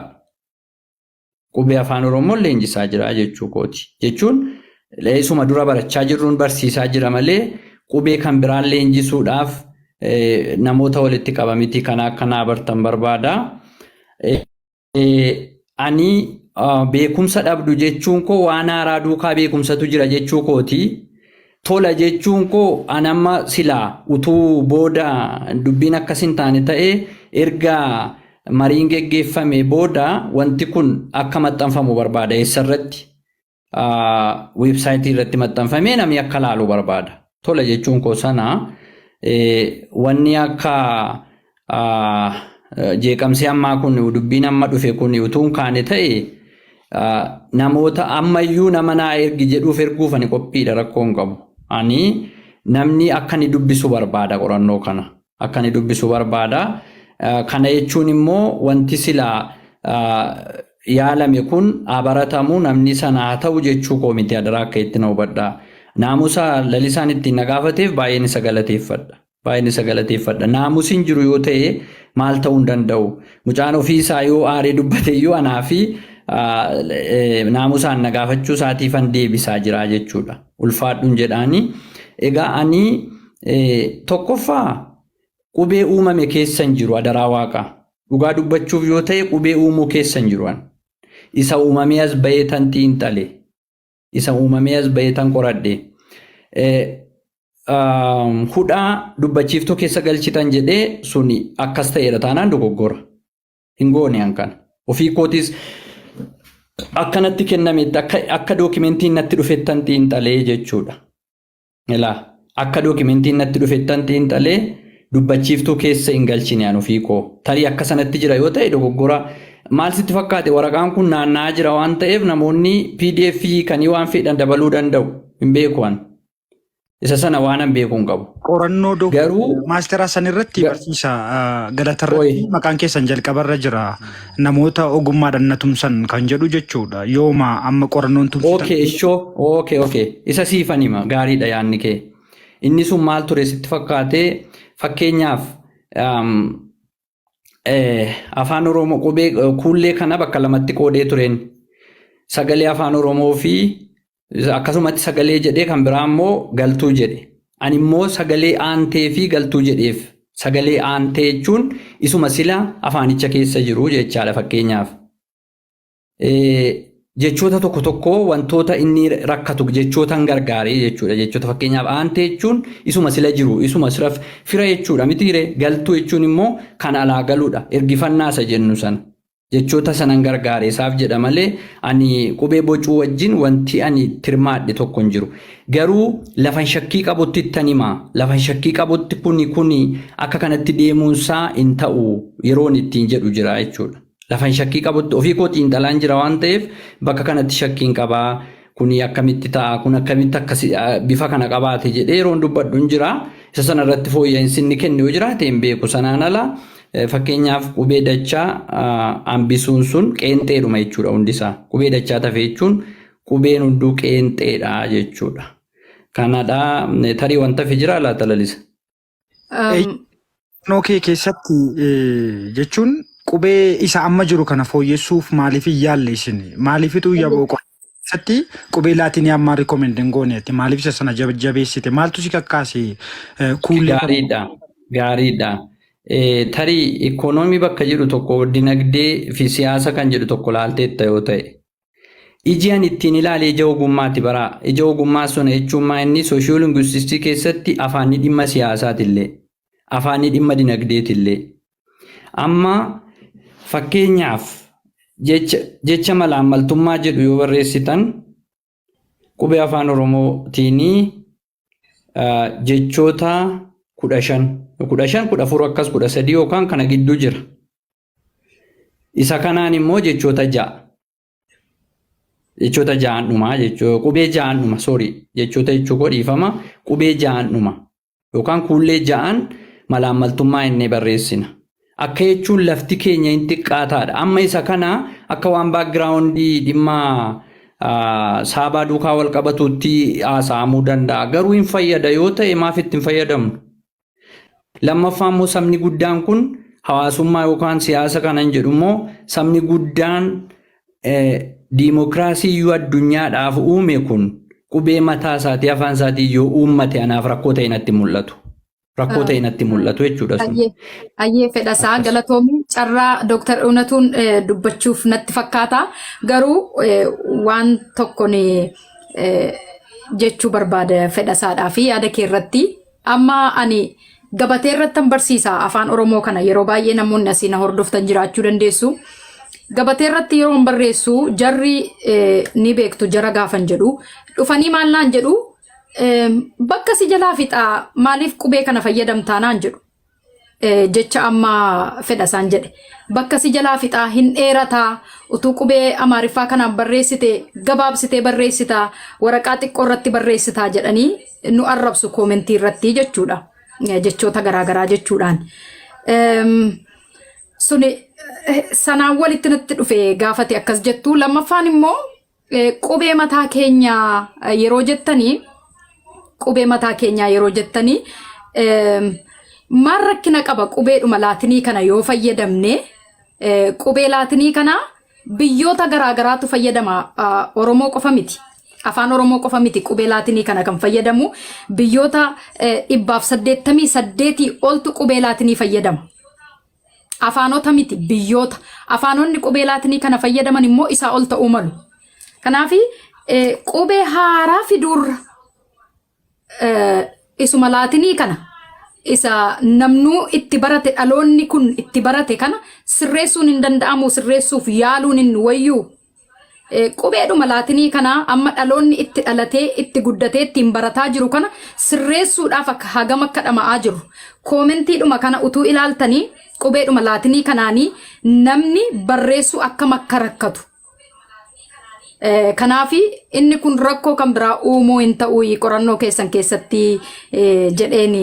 Qubee afaan Oromoo leenjisaa jira jechuu kooti. Jechuun isuma dura barachaa jirruun barsiisaa jira malee qubee kan biraan leenjisuudhaaf namoota walitti qabamiti kana akka naa bartan barbaada. Ani beekumsa dhabdu jechuun koo waan haaraa duukaa beekumsatu jira jechuu kooti. Tola jechuun koo an amma silaa utuu booda dubbiin akkas hin taane ta'ee erga mariin geggeeffame booda wanti kun akka maxxanfamu barbaada. Eessarratti? Weebsaayitii irratti maxxanfamee namni akka laalu barbaada. Tola jechuun koo sana wanni akka jeeqamsi ammaa kun dubbiin amma dhufe kun utuu hin kaane ta'e namoota ammayyuu nama naa ergi jedhuuf erguuf ani qophiidha rakkoo hin qabu. Ani namni akka inni dubbisu barbaada qorannoo kana. Akka inni dubbisu barbaada. Kana jechuun immoo wanti silaa yaalame kun haa baratamu namni sana haa ta'u jechuu koo miti adaraa akka itti na hubadhaa. Naamusa lalisaan ittiin na gaafateef baay'een isa galateeffadha. Baay'een isa galateeffadha. Naamusi hin jiru yoo ta'e maal ta'uu hin danda'u. Mucaan ofii isaa yoo aaree dubbate iyyuu anaa fi naamusaan na gaafachuu isaatiifan deebisaa jira jechuudha. Ulfaadhuun jedhaani. Egaa ani tokkoffaa qubee uumame keessa hin jiru adaraa waaqaa. Dhugaa dubbachuuf yoo ta'e qubee uumuu keessa hin jiru an. Isa uumamee as bahee tan xiinxale. Isa uumamee as bahee tan qoradhe. Hudhaa dubbachiiftuu keessa galchitan jedhee suni akkas ta'eera taanaan dogoggora. Hin goone an kana. Ofii kootis akkanatti kennametti akka dookimentiin natti dhufettan xiinxalee jechuudha. Ilaa, akka dookimentiin natti dhufettan xiinxalee dubbachiiftuu keessa hin galchine an ofii koo. Tarii akka sanatti jira yoo ta'e dogoggora. Maal sitti fakkaate, waraqaan kun naanna'aa jira waan ta'eef namoonni PDF kanii waan fedhan dabaluu danda'u. Hin beeku an. Isa sana waan an beeku hin qabu. Qorannoo Garuu maastera san irratti barsiisa galatarratti maqaan keessan jalqabarra jira. Namoota ogummaadhaan na tumsan kan jedhu jechuudha. Yooma amma qorannoon tumsitan. Okay, ishoo. Okay. Isa siifan hima. Gaariidha yaadni kee. Inni sun maal ture sitti fakkaatee, fakkeenyaaf afaan Oromoo qubee kuullee kana bakka lamatti qoodee tureen. Sagalee afaan Oromoo fi akkasumatti sagalee jedhee kan biraa immoo galtuu jedhe. Ani immoo sagalee aantee fi galtuu jedheef. Sagalee aantee jechuun isuma sila afaanicha keessa jiru jechaadha fakkeenyaaf. Jechoota tokko tokko wantoota inni rakkatu jechootaan gargaaree jechuudha. Jechoota fakkeenyaaf aantee jechuun isuma sila jiru, isuma sila fira jechuudha mitiire. Galtuu jechuun immoo kan alaa galuudha. Ergifannaa isa jennu sana. Jechoota sanan gargaare isaaf jedha malee ani qubee bocuu wajjin wanti ani tirmaadhe tokko hin jiru. Garuu lafan shakkii qabutti ittan hima. Lafan shakkii qabutti kuni akka kanatti deemuunsaa hin ta'u yeroon ittiin jedhu jira jechuudha. Lafan shakkii qabutti ofii koo xiinxalaan jira waan ta'eef bakka kanatti shakkiin qabaa. Kuni akkamitti ta'a, kun akkamitti akkasi bifa kana qabaate jedhee yeroon dubbadhu hin jira. Isa sana irratti fooyya'insi inni kenne yoo jiraate hin beeku. Sanaan ala fakkeenyaaf qubee dachaa hambisuun sun qeenxeedhuma jechuudha hundisaa. Qubee dachaa tafe jechuun qubeen hunduu qeenxeedha jechuudha. Kanadha, tarii wanta fi jira laata, Lalisa? Qorannoo kee keessatti jechuun qubee isa amma jiru kana fooyyessuuf maaliif hin yaalle isin? Maaliifitu yaboo keessatti qubee laatinii ammaa recommend hin gooneetti? Maaliif isa sana jabeessite? Maaltu si kakkaase kuullee kana? Gaariidha. Gaariidha. Tarii ikoonoomii bakka jedhu tokko, dinagdee fi siyaasa kan jedhu tokko laalteetta yoo ta'e. Iji ani ittiin ilaale ija ogummaati baraa. Ija ogummaa sana jechuun maa inni soosiyoolinguististii keessatti afaanni dhimma siyaasaatillee, afaanni dhimma dinagdeetillee. Amma fakkeenyaaf jecha malaammaltummaa jedhu yoo barreessitan qubee afaan Oromootiin jechoota 15, 15, 14, akkas 13 yookaan kana gidduu jira. Isa kanaan immoo jechoota 6. Jechoota ja'an dhumaa jechuu, qubee ja'an dhuma, sorry, jechoota jechuu koo dhiifama, qubee ja'an dhuma yookaan kuullee ja'an malaammaltummaa innee barreessina. Akka jechuun lafti keenya hin xiqqaataadha. Amma isa kana akka waan backgroundii dhimma saabaa duukaa wal qabatutti haasa'amuu danda'a. Garuu hin fayyada yoo ta'e maaf itti hin fayyadamnu? Lammaffaa immoo sabni guddaan kun hawaasummaa yookaan siyaasa kanan jedhu immoo sabni guddaan diimokiraasii iyyuu addunyaadhaaf uume kun qubee mataa isaatii afaan isaatii yoo uummate anaaf rakkoo ta'e natti mul'atu. Rakkoo ta'e natti mul'atu jechuudha sun. Ayyee, Fedhasaa, galatoomii. Carraa Dooktar Unatuun dubbachuuf natti fakkaata. Garuu waan tokkoon jechuu barbaada Fedhasaadhaa fi yaada kee irratti. Amma ani gabatee irrattan barsiisa afaan Oromoo kana, yeroo baay'ee namoonni asii na hordoftan jiraachuu dandeessu. Gabatee irratti yeroo barreessu jarri ni beektu, jara gaafan jedhu dhufanii maal naan jedhu, bakka si jalaa fixaa, maaliif qubee kana fayyadamtaa naan jedhu. Jecha amma fedha isaan jedhe. Bakka si jalaa fixaa, hin dheerataa, utuu qubee Amaariffaa kanaan barreessite gabaabsitee barreessitaa, waraqaa xiqqoo irratti barreessitaa jedhanii nu arrabsu commentii irratti jechuudha. Jechoota garaagaraa jechuudhaan. Suni sanaan walitti natti dhufe gaafate akkas jettu. Lammaffaan immoo qubee mataa keenyaa yeroo jettanii, qubee mataa keenyaa yeroo jettanii, maal rakkina qaba qubeedhuma laatinii kana yoo fayyadamne? Qubee laatinii kana biyyoota garaagaraatu fayyadama, Oromoo qofa miti. Afaan Oromoo qofa miti qubee laatinii kana kan fayyadamu, biyyoota 188 oltu qubee laatinii fayyadama. Afaanota miti, biyyoota. Afaanonni qubee laatinii kana fayyadaman immoo isaa ol ta'uu malu. Kanaaf qubee haaraa fiduurra Isuma laatinii kana isa namnuu itti barate dhaloonni kun itti barate kana sirreessuun hin danda'amu sirreessuuf yaaluun hin wayyuu. Qubeedhuma laatinii kana amma dhaloonni itti dhalatee itti guddatee ittiin barataa jiru kana sirreessuudhaaf akka hagam akka dhama'aa jiru. Koomentiidhuma kana utuu ilaaltanii qubeedhuma laatinii kanaanii namni barreessuu akkam akka rakkatu. Kanaafi inni kun rakkoo kan biraa uumuu hin ta'uu qorannoo keessan keessatti jedheen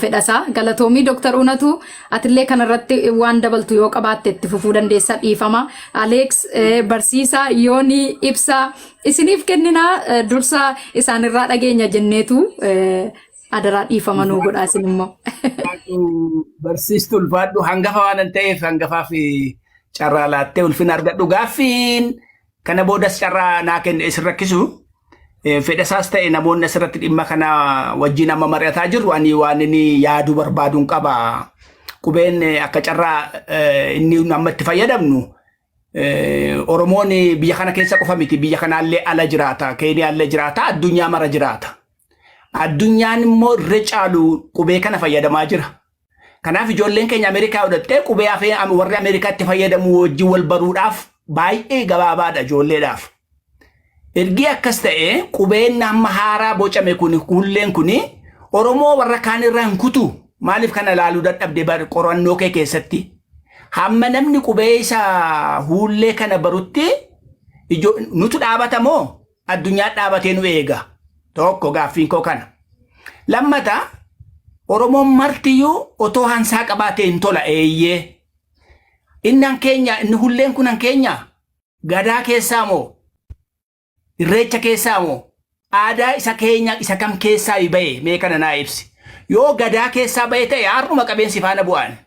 fedhasaa. Galatoomii Dooktar Unatu atillee kanarratti waan dabaltu yoo qabaatte itti fufuu dandeessa dhiifama. Aleeks barsiisaa Yoonii ibsaa isiniif kenninaa dursa isaanirraa dhageenya jenneetu adaraa dhiifama nuu godhaa isin immoo. Barsiistuu ulfaadhu hangafa waan ta'eef hangafaaf carraa laattee ulfina argadhu gaaffiin kana boodas carraa naa kenne isin rakkisu. Fedhasaas ta'e namoonni asirratti dhimma kana wajjin amma mari'ataa jirru ani waan inni yaaduu barbaaduun qaba. Qubeen akka carraa inni amma itti fayyadamnu Oromoon biyya kana keessa qofa miti biyya kanaallee ala jiraata Keeniyaallee jiraata addunyaa mara jiraata. Addunyaan immoo irra caalu qubee kana fayyadamaa jira. Kanaaf ijoolleen keenya Ameerikaa godhattee qubee hafee warri Ameerikaatti fayyadamu wajjin wal baruudhaaf baay'ee gabaabaadha ijoolleedhaaf. Ergi akkas ta'e qubeen amma haaraa bocame kun kuulleen kun Oromoo warra kaan irraa hin kutu. Maaliif kana ilaaluu dadhabde qorannoo kee keessatti? Hamma namni qubee isa huullee kana barutti nutu dhaabata moo addunyaa dhaabatee nu eega? Tokko gaaffiin koo kana. Lammata Oromoon martiyyuu otoo hansaa qabaatee hin tola eeyyee. Inni hankeenya inni hulleen kun hankeenya gadaa keessaa moo irreecha keessaa moo aadaa isa keenya isa kam keessaa bahe mee kana naa ibsi. Yoo gadaa keessaa bahe ta'e har'uma qabeensi faana bu'aan.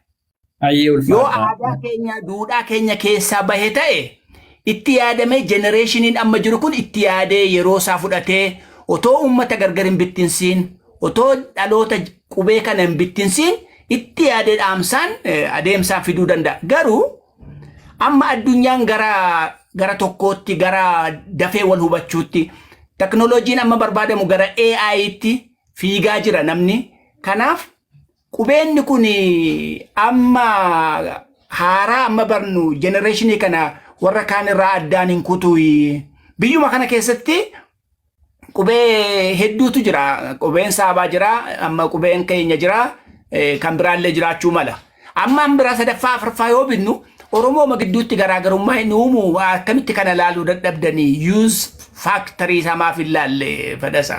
Yoo aadaa keenya duudhaa keenya keessaa bahe ta'e itti yaadamee generationiin amma jiru kun itti yaadee yeroo isaa fudhatee otoo uummata gargar hin bittinsiin otoo dhaloota qubee kana hin bittinsiin itti yaadee dhaamsaan adeemsaan fiduu danda'a. Garuu amma addunyaan gara tokkootti gara dafee wal hubachuutti teknooloojiin amma barbaadamu gara AI'tti fiigaa jira namni. Kanaaf qubeenni kun amma haaraa amma barnu generationii kana warra kaan irraa addaan hin kutu. Biyyuma kana keessatti qubee hedduutu jira. Qubeen saabaa jira, amma qubeen keenya jira, kan biraallee jiraachuu mala. Amma an biraa sadaffaa afuraffaa yoo binnu Oromooma gidduutti garaagarummaa hin uumu akkamitti kana laaluu dadhabdanii use factorii isaa maaf hin laalle fedhasa.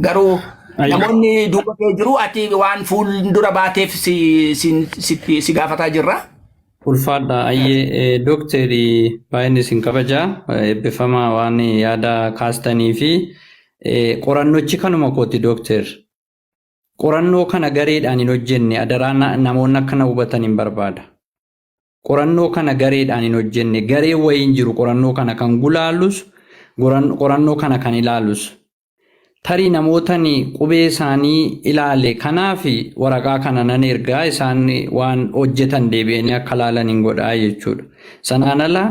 Garuu namoonni duuba kee jiru ati waan fuuldura baateef si gaafataa jirra. Ulfaadha ayyee dookterii baay'een isin kabajaa eebbifamaa waan yaada kaastanii fi qorannochi kanuma kooti dookter. Qorannoo kana gareedhaan hin hojjenne adaraa namoonni akkana hubatan hin barbaada. Qorannoo kana gareedhaan hin hojjenne garee wayiin jiru qorannoo kana kan gulaalus qorannoo kana kan ilaalus. Tarii namootani qubee isaanii ilaale kanaaf waraqaa kana nan ergaa isaan waan hojjetan deebi'anii akka ilaalan hin godhaa jechuudha. Sanaan ala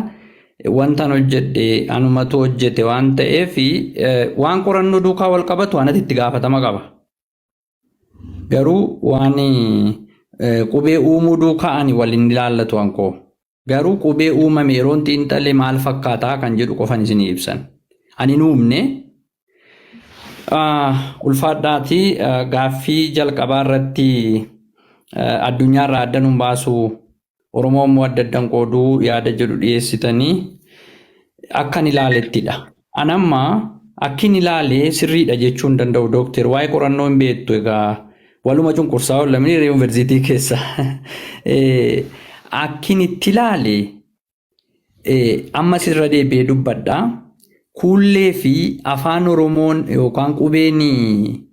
wantan hojjedhe anumatu hojjete waan ta'eef waan qorannoo duukaa wal qabatu anatti itti gaafatama qaba. Garuu waan qubee uumuu duukaa ani waliin ilaallatu hankoo. Garuu qubee uumame yeroon xiinxalee maal fakkaataa kan jedhu qofan isinii ibsan. Ani hin uumne. Ulfaadhaati gaaffii jalqabaa irratti addunyaarraa adda nun baasu Oromoo immoo adda addan qooduu yaada jedhu dhiyeessitanii akkan ilaalettidha. Anamma akkin ilaalee sirriidha jechuu hin danda'u dookter waa'ee qorannoo hin beektu egaa waluma cunqursaa oolamni yuunivarsiitii keessa. Akkin itti ilaale ammas irra deebi'ee dubbadha. Kuullee fi afaan Oromoon yookaan qubeen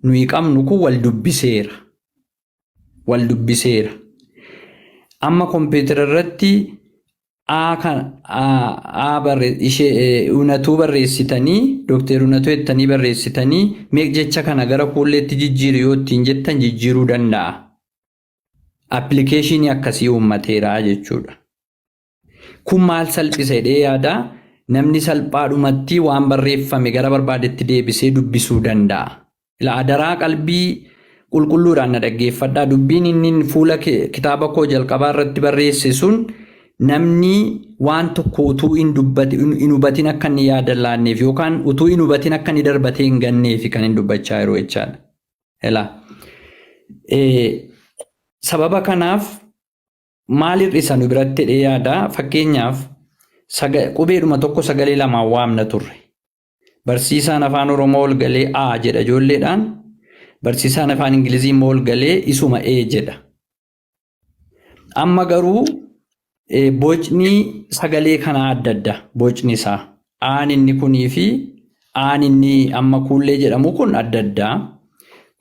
nuyi qabnu kun wal dubbiseera. Wal dubbiseera. Amma kompiitara irratti A kan A barre ishee unatuu barreessitanii dookter unatuu jettanii barreessitanii mee jecha kana gara kuulleetti jijjiiru yoo ittiin jettan jijjiiruu danda'a. Appilikeeshinii akkasii uummateera jechuudha. Kun maal salphisa jedhee yaada namni salphaadhumatti waan barreeffame gara barbaadetti deebisee dubbisuu danda'a. Ila adaraa qalbii Qulqulluudhaan na dhaggeeffadhaa. Dubbiin inni fuula kitaaba koo jalqabaa irratti barreesse sun namni waan tokko utuu hin dubbati hin hubatin akka inni yaada hin laanneef yookaan utuu hin hubatin akka inni darbatee hin ganneef kan hin dubbachaa jiru jechaadha. Elaa. Sababa kanaaf maal hir'isa nu biratti jedhee yaada. Fakkeenyaaf, qubeedhuma tokko sagalee lamaan waamna turre. Barsiisaan afaan Oromoo ol galee A jedha ijoolleedhaan. Barsiisaan afaan Ingilizii immoo ol galee isuma E jedha. Amma garuu bocni sagalee kanaa adda adda, bocni isaa. Aan inni kunii fi aan inni amma kuullee jedhamu kun adda adda.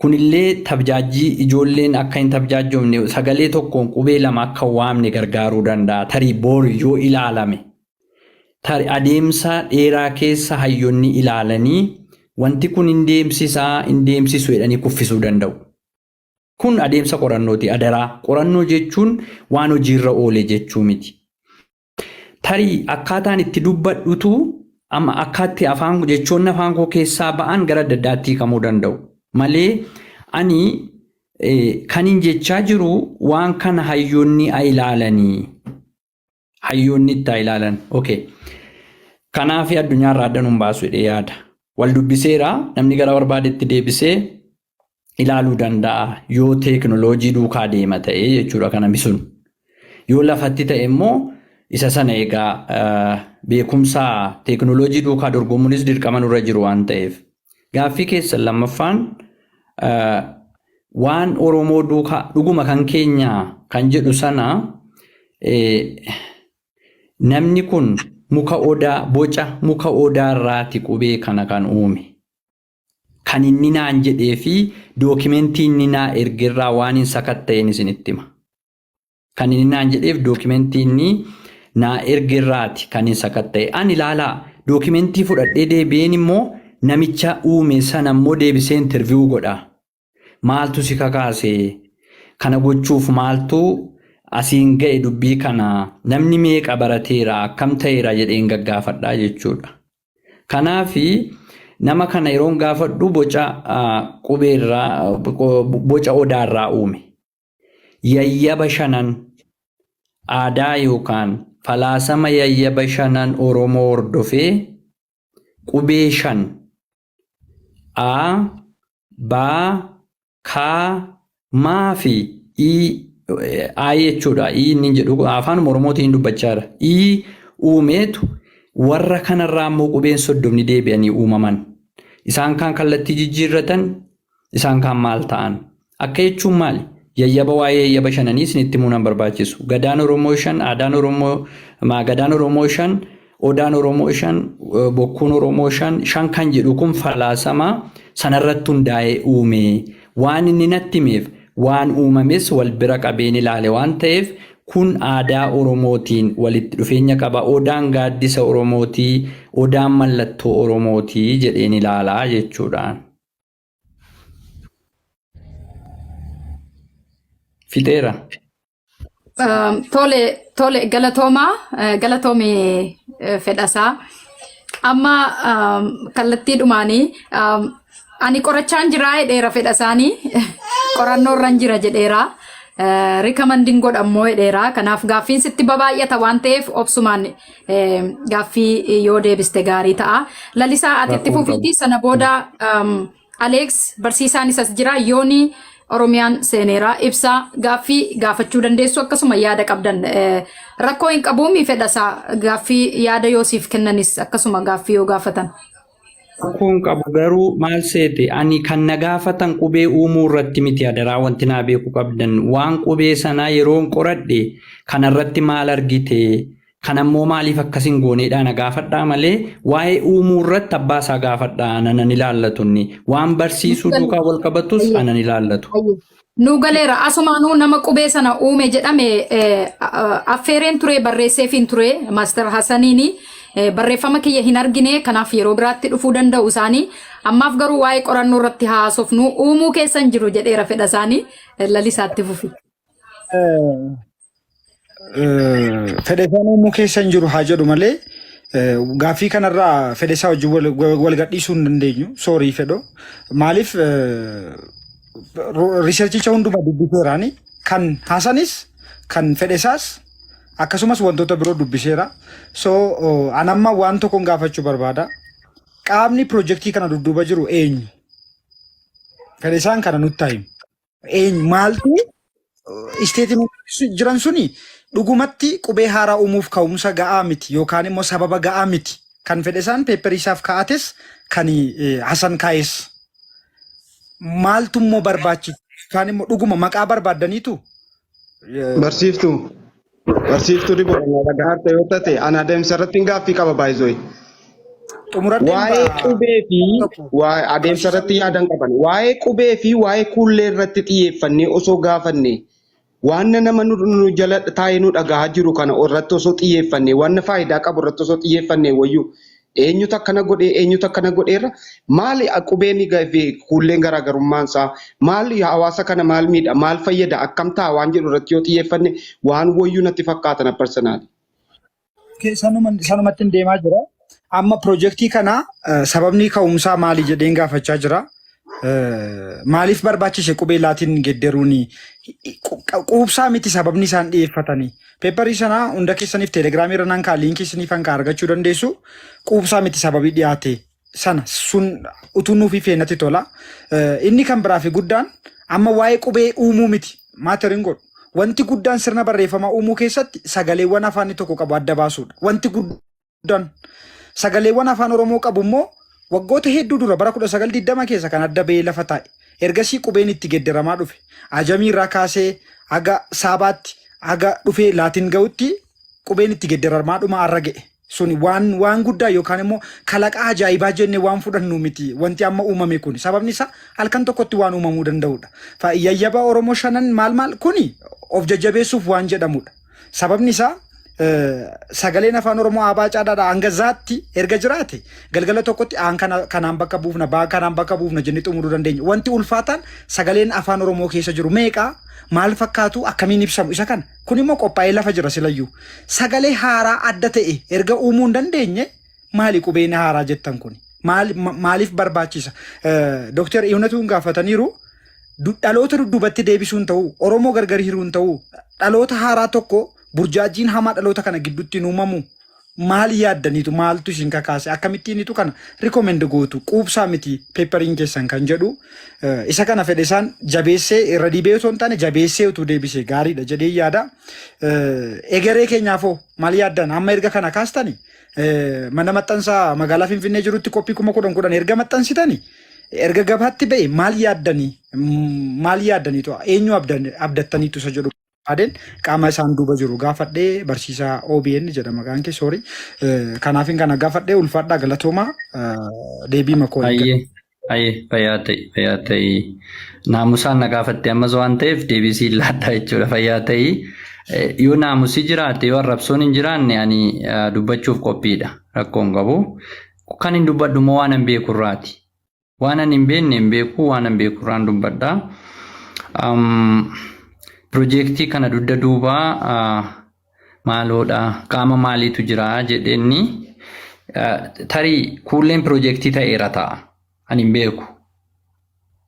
Kunillee tabjaajjii ijoolleen akka hin tabjaajjofne, sagalee tokkoon qubee lama akka hin waamne gargaaruu danda'a. Tarii boru yoo ilaalame. Tari adeemsa dheeraa keessa hayyonni ilaalanii wanti kun hin deemsisaa hin deemsisu jedhanii kuffisuu danda'u. Kun adeemsa qorannooti, adaraa. Qorannoo jechuun waan hojiirra oole jechuu miti. Tarii akkaataan itti dubbadhutu amma akkaatti afaan jechoonni afaan koo keessaa ba'an gara adda addaatti hiikamuu danda'u. Malee ani kanin jechaa jiru waan kana hayyoonni haa ilaalanii. Hayyoonni itti haa ilaalan. Okay. Kanaaf addunyaa irraa adda nun baasu jedhee yaada. Wal dubbiseera, namni gara barbaadetti deebisee ilaaluu danda'a yoo teekinooloojii duukaa deema ta'e jechuudha kana sun. Yoo lafatti ta'e immoo isa sana egaa beekumsa teekinooloojii duukaa dorgomuunis dirqama nurra jiru waan ta'eef. Gaaffii keessan lammaffaan waan Oromoo duukaa dhuguma kan keenya kan jedhu sana, namni kun muka odaa, boca muka odaa irraati qubee kana kan uume. Kan inni naan jedhee fi dookimentii inni naa ergerraa waan hin sakatta'een isinitti hima. Kan inni naan jedheef dookimentii inni naa ergerraati kan hin sakatta'e. Ani ilaalaa, dookimentii fudhadhee deebi'een immoo namicha uume sana immoo deebisee interview godha. Maaltu si kakaase? Kana gochuuf maaltu asiin ga'e dubbii kana? Namni meeqa barateera? Akkam ta'eera jedheen gaggaafadhaa jechuudha. Kanaafi nama kana yeroon gaafadhu boca qubeerraa, boca odaarraa uume. Yayyaba shanan aadaa yookaan falaasama yayyaba shanan Oromoo hordofee qubee shan A, B, K, M fi I, I jechuudha. I inni jedhu afaan Oromootiin dubbachaa jira. I uumeetu warra kanarraa immoo qubeen 30 deebi'anii uumaman. Isaan kaan kallattii jijjiirratan, isaan kaan maal ta'an? Akka jechuun maali? Yayyaba, waa'ee yayyaba shananii isinitti himuu nan barbaachisu. Gadaan Oromoo shan, aadaan Oromoo, gadaan Oromoo shan, odaan Oromoo shan, bokkuun Oromoo shan, shan kan jedhu kun falaasama sanarratti hundaa'ee uume. Waan inni natti himeef waan uumames wal bira qabeen ilaale waan ta'eef kun aadaa Oromootiin walitti dhufeenya qaba. Odaan gaaddisa Oromootii, odaan mallattoo Oromootii jedheen ilaalaa jechuudhaan. Fixeera. Tole, galatoomaa, galatoomi Fedhasaa. Amma kallattii dhumaanii ani qorachaan jiraa jedheera Fedhasaanii, qorannoo irran jira jedheera. Recommend godhammoo jedheera. Kanaaf gaaffiin sitti babaay'ata waan ta'eef obsumaan gaaffii yoo deebiste gaarii ta'a. Lalisaa, ati itti Rakkoo hin qabu. fufiitii sana booda Alex barsiisaan isas jira, Yooni Oromiyaan seeneera, ibsaa gaaffii gaafachuu dandeessu, akkasuma yaada qabdan rakkoo hin qabuumi. Fedhasaa, gaaffii yaada yoo siif kennanis akkasuma gaaffii yoo gaafatan. Rakkoo hin qabu, garuu maal seete, ani kan na gaafatan qubee uumuu irratti miti. Adaraa, wanti naa beeku qabdan waan qubee sanaa yeroon qoradhe kanarratti maal argite, kanammoo maaliif akkas hin gooneedhaa na gaafadhaa malee waa'ee uumuu irratti abbaa isaa gaafadhaa, anan ilaallatu, inni waan barsiisuu duukaa wal qabatus anan ilaallatu. Nu galeera. Asumaanuu nama qubee sana uume jedhame affeereen ture, barreesseefiin ture Master Hassaniini, barreeffama kiyya hin argine. Kanaaf yeroo biraatti dhufuu danda'u isaanii. Ammaaf garuu waa'ee qorannoo irratti haasofnu, uumuu keessan jiru jedheera fedha isaanii. Lalisaatti fufi. Fedha isaan uumuu keessa hin jiru haa jedhu malee gaaffii kanarraa fedha isaa wajjin wal gadhiisuu hin dandeenyu. Sorry, Fedho. Maaliif Researchicha hunduma dubbiseeraani kan Hasanis kan fedhesaas akkasumas wantoota biroo dubbiseera. So an amma waan tokkoon gaafachuu barbaada. Qaamni piroojeektii kana dudduuba jiru eenyu? Fedhesaan kana nutti himu. Eenyu maaltu statementii jiran suni dhugumatti qubee haaraa uumuuf ka'umsa ga'aa miti yookaan immoo sababa ga'aa miti. Kan fedhesaan paperii isaaf kaa'ates kan Hasan kaa'es. Maaltu immoo barbaachisa? Yookaan immoo dhuguma maqaa barbaaddaniitu? Barsiiftuu. Barsiiftuu dhiboo dhagahaarte yoo taate ana adeemsa irratti hin gaaffii qaba baay'isooyi. Xumuradheen. Waa'ee qubee fi waa'ee adeemsa irratti yaadan qaban. Waa'ee qubee fi waa'ee kuullee irratti xiyyeeffannee osoo gaafanne, waan nama nu jala taa'ee nu dhagahaa jiru kana irratti osoo xiyyeeffanne, waan faayidaa qabu irratti osoo xiyyeeffanne wayyuu, eenyutu akkana godhee, eenyutu akkana godheerra, maali qubeen fi kuulleen garaagarummaan isaa, maali, hawaasa kana maal miidha, maal fayyada, akkam ta'a waan jedhu irratti yoo xiyyeeffanne waan wayyuu natti fakkaatan personally. Sanumatti hin deemaa jira. Amma piroojeektii kana sababni ka'umsaa maali jedheen gaafachaa jira. Maaliif barbaachise qubee laatiin gedderuuni? Quubsaa miti sababni isaan dhiyeeffatanii. Paperii sana hunda keessaniif teelegiraamii irra nan kaa, linkii isiniif kan argachuu dandeessu. Quubsaa miti sababii dhiyaate sana sun utuu nuufii feenatti tola. Inni kan biraa fi guddaan amma waa'ee qubee uumuu miti matter hin godhu. Wanti guddaan sirna barreeffamaa uumuu keessatti sagaleewwan afaanni tokko qabu adda baasuudha. Wanti guddaan sagaleewwan afaan Oromoo qabu immoo waggoota hedduu dura bara 1920 keessa kan adda bahee lafa taa'e. Ergasii qubeen itti geddaramaa dhufe. Ajamii irraa kaasee haga saabaatti haga dhufee laatiin ga'utti qubeen itti geddaramaa dhuma har'a ga'e. Suni waan guddaa yookaan immoo kalaqa ajaa'ibaa jennee waan fudhannu miti wanti amma uumame kun. Sababni isaa halkan tokkotti waan uumamuu danda'udha. Yayyaba Oromoo shanan maal maal kuni of jajjabeessuuf waan jedhamudha. Sababni isaa sagaleen afaan Oromoo abaa caadhaadha hanga zaatti erga jiraate galgala tokkotti aan kana kanaan bakka buufna, baa kanaan bakka buufna jennee xumuruu dandeenya. Wanti ulfaataan sagaleen afaan Oromoo keessa jiru meeqa, maal fakkaatu, akkamiin ibsamu, isa kana. Kun immoo qophaa'ee lafa jira silayyuu. Sagalee haaraa adda ta'e erga uumuu hin dandeenye maali qubeen haaraa jettan kun? Maaliif barbaachisa? Dooktar Iwnatuun gaafataniiru. Dhaloota dudduubatti deebisuun ta'uu, Oromoo gargar hiruun ta'uu, dhaloota haaraa tokko burjaajiin hamaa dhaloota kana gidduutti hin uumamu. Maal yaaddaniitu, maaltu isin kakaase, akkamittiinitu kana recommend gootu, quubsaa miti paperiin keessan kan jedhu, isa kana fedhe isaan jabeessee irra dibee osoo hin taane jabeessee utuu deebisee gaariidha jedhee yaada. Egeree keenyaafoo maal yaaddan? Amma erga kana kaastani mana maxxansaa magaalaa Finfinnee jirutti qophii 10,000 10,000 erga maxxansitani, erga gabaatti ba'e maal yaaddanii, maal yaaddaniitu, eenyu abdattaniitu isa jedhu Adeen qaama isaan duuba jiru gaafadhee. Barsiisaa OBN jedha maqaan kee, sorry. Kanaafin kana gaafadhee, ulfaadhaa, galatoomaa, deebii makoo eeggadha. Ayyee, ayyee, fayyaa ta'i, fayyaa ta'i. Naamusaan na gaafatte ammas waan ta'eef deebii siin laadhaa jechuudha, fayyaa ta'i. Yoo naamusi jiraate, yoo arrabsoon hin jiraanne, ani dubbachuuf qophiidha. Rakkoo hin qabu. Kan hin dubbadhu immoo waan hin beekurraati. Waan ani hin beekne hin beeku, waan hin beekurraan dubbadha. Piroojeektii kana dugda duubaa maaloodha, qaama maaliitu jira jedheenni, tarii kuulleen piroojeektii ta'eera ta'a. Ani hin beeku.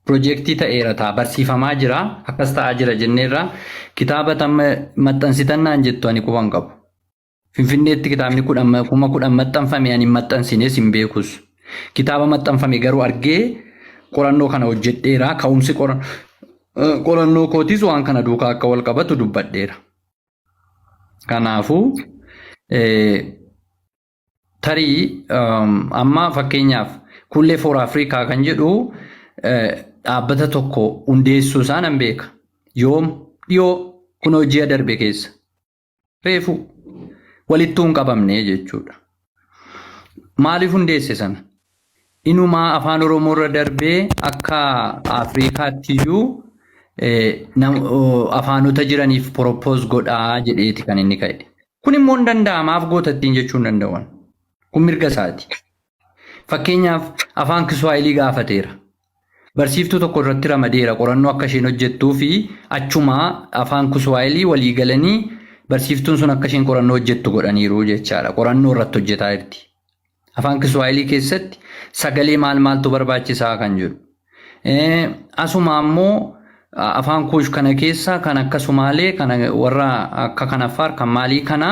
Piroojeektii ta'eera ta'a, barsiifamaa jira, akkas ta'aa jira jenneerra, kitaaba tamma maxxansitannaan jettu ani quban qabu. Finfinneetti kitaabni 10,000 maxxanfame ani hin maxxansines hin beekus. Kitaaba maxxanfame garuu argee qorannoo kana hojjedheera. Ka'umsi qorannoo kootiis waan kana duukaa akka wal qabatu dubbadheera. Kanaafuu tarii amma fakkeenyaaf Kullee for Africa kan jedhu dhaabbata tokko hundeessuu isaa nan beeka. Yoom dhiyoo kun ji'a darbe keessa. Reefu walittuu hin qabamne jechuudha. Maaliif hundeesse sana? Inumaa afaan Oromoo irra darbee akka Afrikaatti iyyuu afaanota jiraniif propose godhaa jedheeti kan inni ka'e. Kun immoo hin danda'amaaf gootattiin jechuu hin danda'an. Kun mirga isaati. Fakkeenyaaf afaan Kiswaahilii gaafateera. Barsiiftuu tokko irratti ramadeera qorannoo akka isheen hojjettuu fi achuma afaan Kiswaahilii walii galanii barsiiftuun sun akka isheen qorannoo hojjettu godhaniiru jechaadha. Qorannoo irratti hojjetaa jirti. Afaan Kiswaahilii keessatti sagalee maal maaltu barbaachisaa kan jedhu. Asuma ammoo afaan Kuush kana keessa kan akka Sumaalee, kan warra akka kan Affaar, kan maalii kana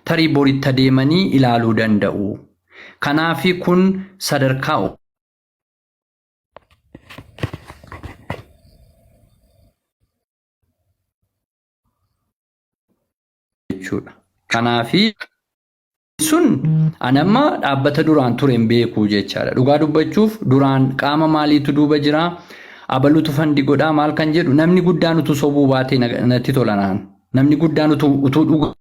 tarii boritti adeemanii ilaaluu danda'u. Kanaafi kun sadarkaa jechuudha. Kanaafi sun ani amma dhaabbata duraan ture hin beeku jechaadha. Dhugaa dubbachuuf duraan qaama maaliitu duuba jira, abalutu fandi godhaa maal kan jedhu namni guddaan utuu sobuu baatee natti tola naan. Namni guddaan utuu dhugaa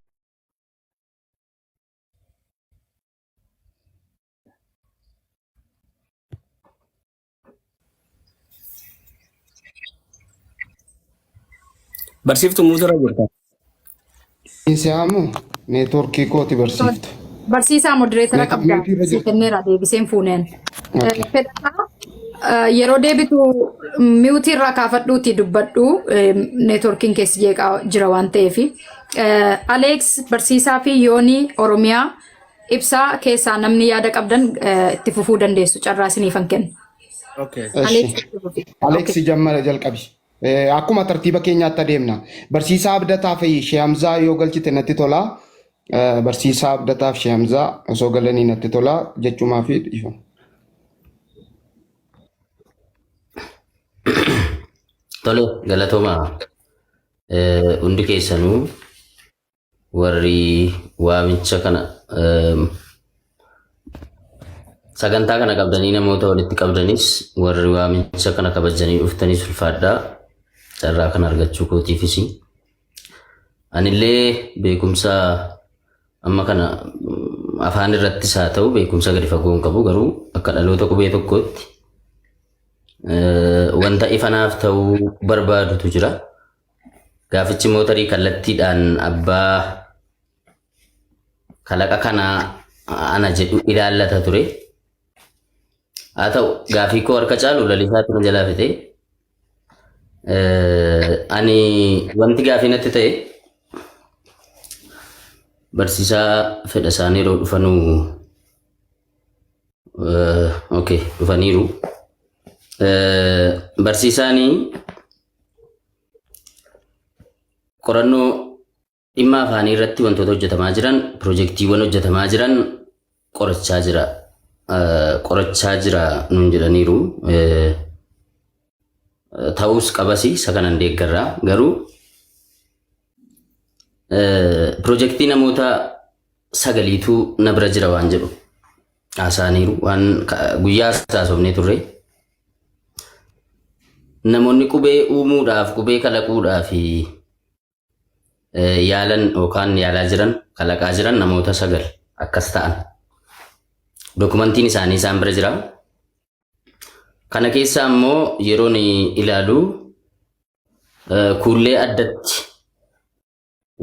Barsiiftu muutarra jirta. Isaamu neetworkii kooti barsiiftu. Barsiisaa modereetara qabda. Neetworkii irra Si jirta. kenneera deebiseen fuuneen. Okay. Fedhasaa yeroo deebitu miutii irraa kaafadhuuti dubbadhu neetworkiin keessi jeeqaa jira waan ta'eef. Aleeks barsiisaa fi Yoonii Oromiyaa ibsaa keessaa namni yaada qabdan itti fufuu dandeessu carraa isiniifan kenna. Okay. Aleeks Eshi. itti fufi. Aleeksi Okay. jammara jalqabi. Akkuma tartiiba keenyaatti adeemna. Barsiisaa Abdataa fi Shee Hamzaa yoo galchite natti tola. Barsiisaa Abdataa fi Shee Hamzaa osoo galanii natti tola jechuumaa fi dhiifama. Tole galatoomaa hundi keessanuu warri waamicha kana sagantaa kana qabdanii namoota walitti qabdanis warri waamicha kana kabajanii dhuftanis ulfaadhaa carraa kana argachuu kootiifis. Anillee beekumsa amma kana afaan irrattis haa ta'u beekumsa gadi fagoo hin qabu garuu akka dhaloota qubee tokkootti wanta ifa naaf ta'uu barbaadutu jira. Gaafichi immoo tarii kallattiidhaan abbaa kalaqa kanaa ana jedhu ilaallata ture. Haa ta'u gaafii koo harka caalu lalisaatu na jalaa fixe. Ani wanti gaafii natti ta'e barsiisaa fedha isaanii yeroo dhufanuu okay dhufaniiru. Barsiisaanii qorannoo dhimma afaanii irratti wantoota hojjetamaa jiran, pirojektiiwwan hojjetamaa jiran qorachaa jira. Qorachaa jira nuun jedhaniiru. Ta'uus qabasi isa kanan deeggarra. Garuu pirojektii namoota sagaliitu na bira jira waan jedhu haasa'aniiru. Waan guyyaa haasofnee turre. Namoonni qubee uumuudhaaf, qubee kalaquudhaaf yaalan yookaan yaalaa jiran, kalaqaa jiran namoota 9 akkas ta'an. Dokumentiin isaanii isaan bira jira. Kana keessa ammoo yeroon ilaalu kuullee addatti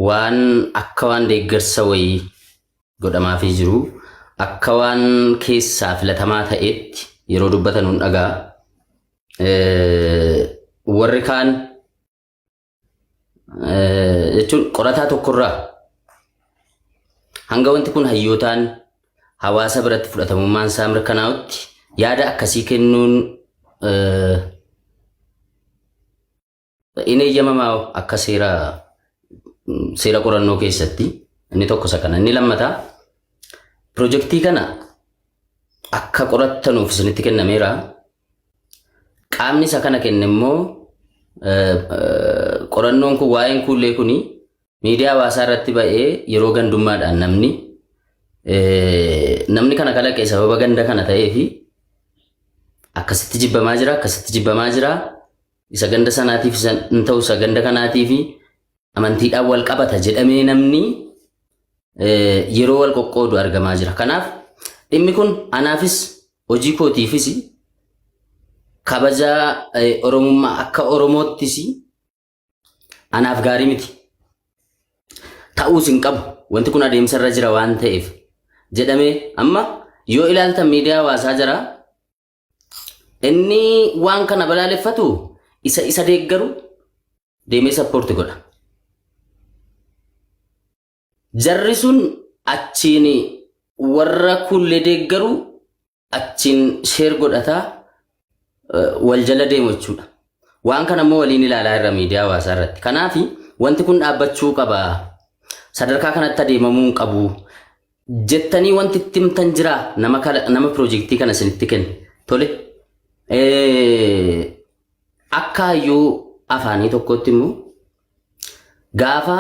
waan akka waan deeggarsa wayii godhamaafii jiru akka waan keessaa filatamaa ta'etti yeroo dubbatan hun dhagaa. Warri kaan jechuun qorataa tokkorraa hanga wanti kun hayyootaan hawaasa biratti fudhatamummaan isaa mirkanaa'utti yaada akkasii kennuun in eeyyamamaa akka seera seera qorannoo keessatti inni tokko isa kana inni lammataa pirojektii kana akka qorattanuuf isinitti kennameera. Qaamni isa kana kenne immoo qorannoon kun waa'een kuullee kuni miidiyaa hawaasaa irratti ba'ee yeroo gandummaadhaan namni namni kana kalaqe sababa ganda kana ta'ee fi akkasitti jibbamaa jira akkasitti jibbamaa jira isa ganda sanaatiif isa hin ta'u isa ganda kanaatiif amantiidhaan wal qabata jedhamee namni yeroo wal qoqqoodu argamaa jira. Kanaaf dhimmi kun anaafis hojii kootiifis kabaja Oromummaa akka Oromoottis anaaf gaarii miti. Ta'uus hin qabu. Wanti kun adeemsa irra jira waan ta'eef jedhamee amma yoo ilaaltan miidiyaa hawaasaa jira inni waan kana balaaleffatu isa isa deeggaru deemee sappoorti godha. Jarri sun achiin warra kuullee deeggaru achiin sheer godhataa Wal jala deemu jechuudha. Waan kana immoo waliin ilaalaa irra miidiyaa hawaasaa irratti. Kanaaf wanti kun dhaabbachuu qaba. Sadarkaa kanatti adeemamuu hin qabu. Jettanii wanti itti himtan jira nama nama piroojeektii kana isinitti kenne. Tole. Akka hayyuu afaanii tokkotti immoo gaafa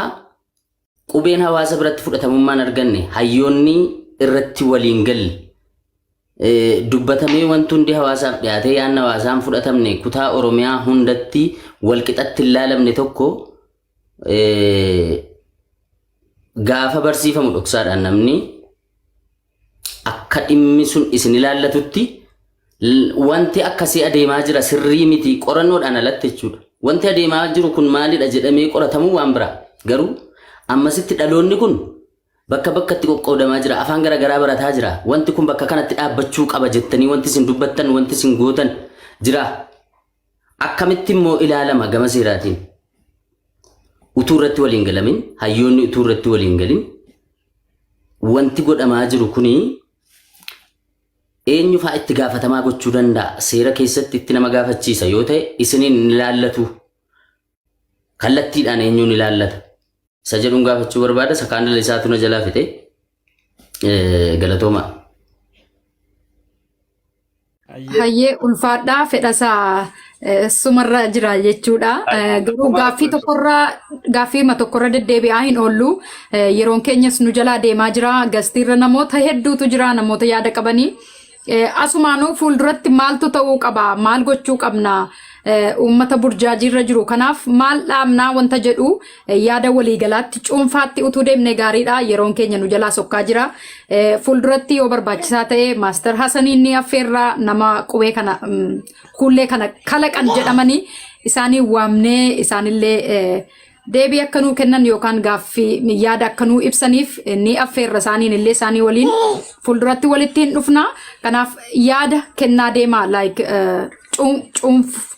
qubeen hawaasa biratti fudhatamummaan arganne, hayyoonni irratti waliin galle, dubbatamee wanti hundi hawaasaaf dhiyaatee yaadni hawaasaan fudhatamne, kutaa Oromiyaa hundatti walqixatti hin laalamne tokko gaafa barsiifamu dhoksaadhaan, namni akka dhimmi sun isin ilaallatutti wanti akkasii adeemaa jira, sirrii miti, qorannoodhaan alatti jechuudha. Wanti adeemaa jiru kun maalidha jedhamee qoratamuu waan biraa. Garuu ammasitti dhaloonni kun bakka bakkatti qoqqoodamaa jira. Afaan garaagaraa barataa jira. Wanti kun bakka kanatti dhaabbachuu qaba jettanii wanti isin dubbattan, wanti isin gootan jira. Akkamitti immoo ilaalama gama seeraatiin? Utuu irratti waliin galamin, hayyoonni utuu irratti waliin galin, wanti godhamaa jiru kuni eenyu fa'aa itti gaafatamaa gochuu danda'a? Seera keessatti itti nama gaafachiisa yoo ta'e, isiniin hin ilaallatu. Kallattiidhaan eenyuun ilaallata? Isa jedhuun gaafachuu barbaada. Isa kaan isaatu na jalaa fixe. Galatoomaa. Hayyee, ulfaadhaa, fedhasaa sumarra jira jechuudha. Garuu gaaffii tokkorra, gaaffii tokkorra deddeebi'aa hin oollu. Yeroon keenyas nu jalaa deemaa jira. Gastiirra namoota hedduutu jira, namoota yaada qabanii. Asumaanuu fuulduratti maaltu ta'uu qaba? Maal gochuu qabna? Uummata burjaajiirra jiru kanaaf maal dhaabnaa wanta jedhu yaada waliigalaatti cuunfaatti utuu deemne gaariidha. Yeroon keenya nu jalaa sokkaa jira. Fuulduratti yoo barbaachisaa ta'e Master Hasaniin ni affeerraa, nama qubee kana kuullee kana kalaqan jedhamanii isaanii waamnee isaanillee deebii akka nuu kennan yookaan gaaffii yaada akka nuu ibsaniif ni affeerra. Isaaniin illee isaanii waliin fuulduratti walitti hin dhufna. Kanaaf yaada kennaa deemaa, like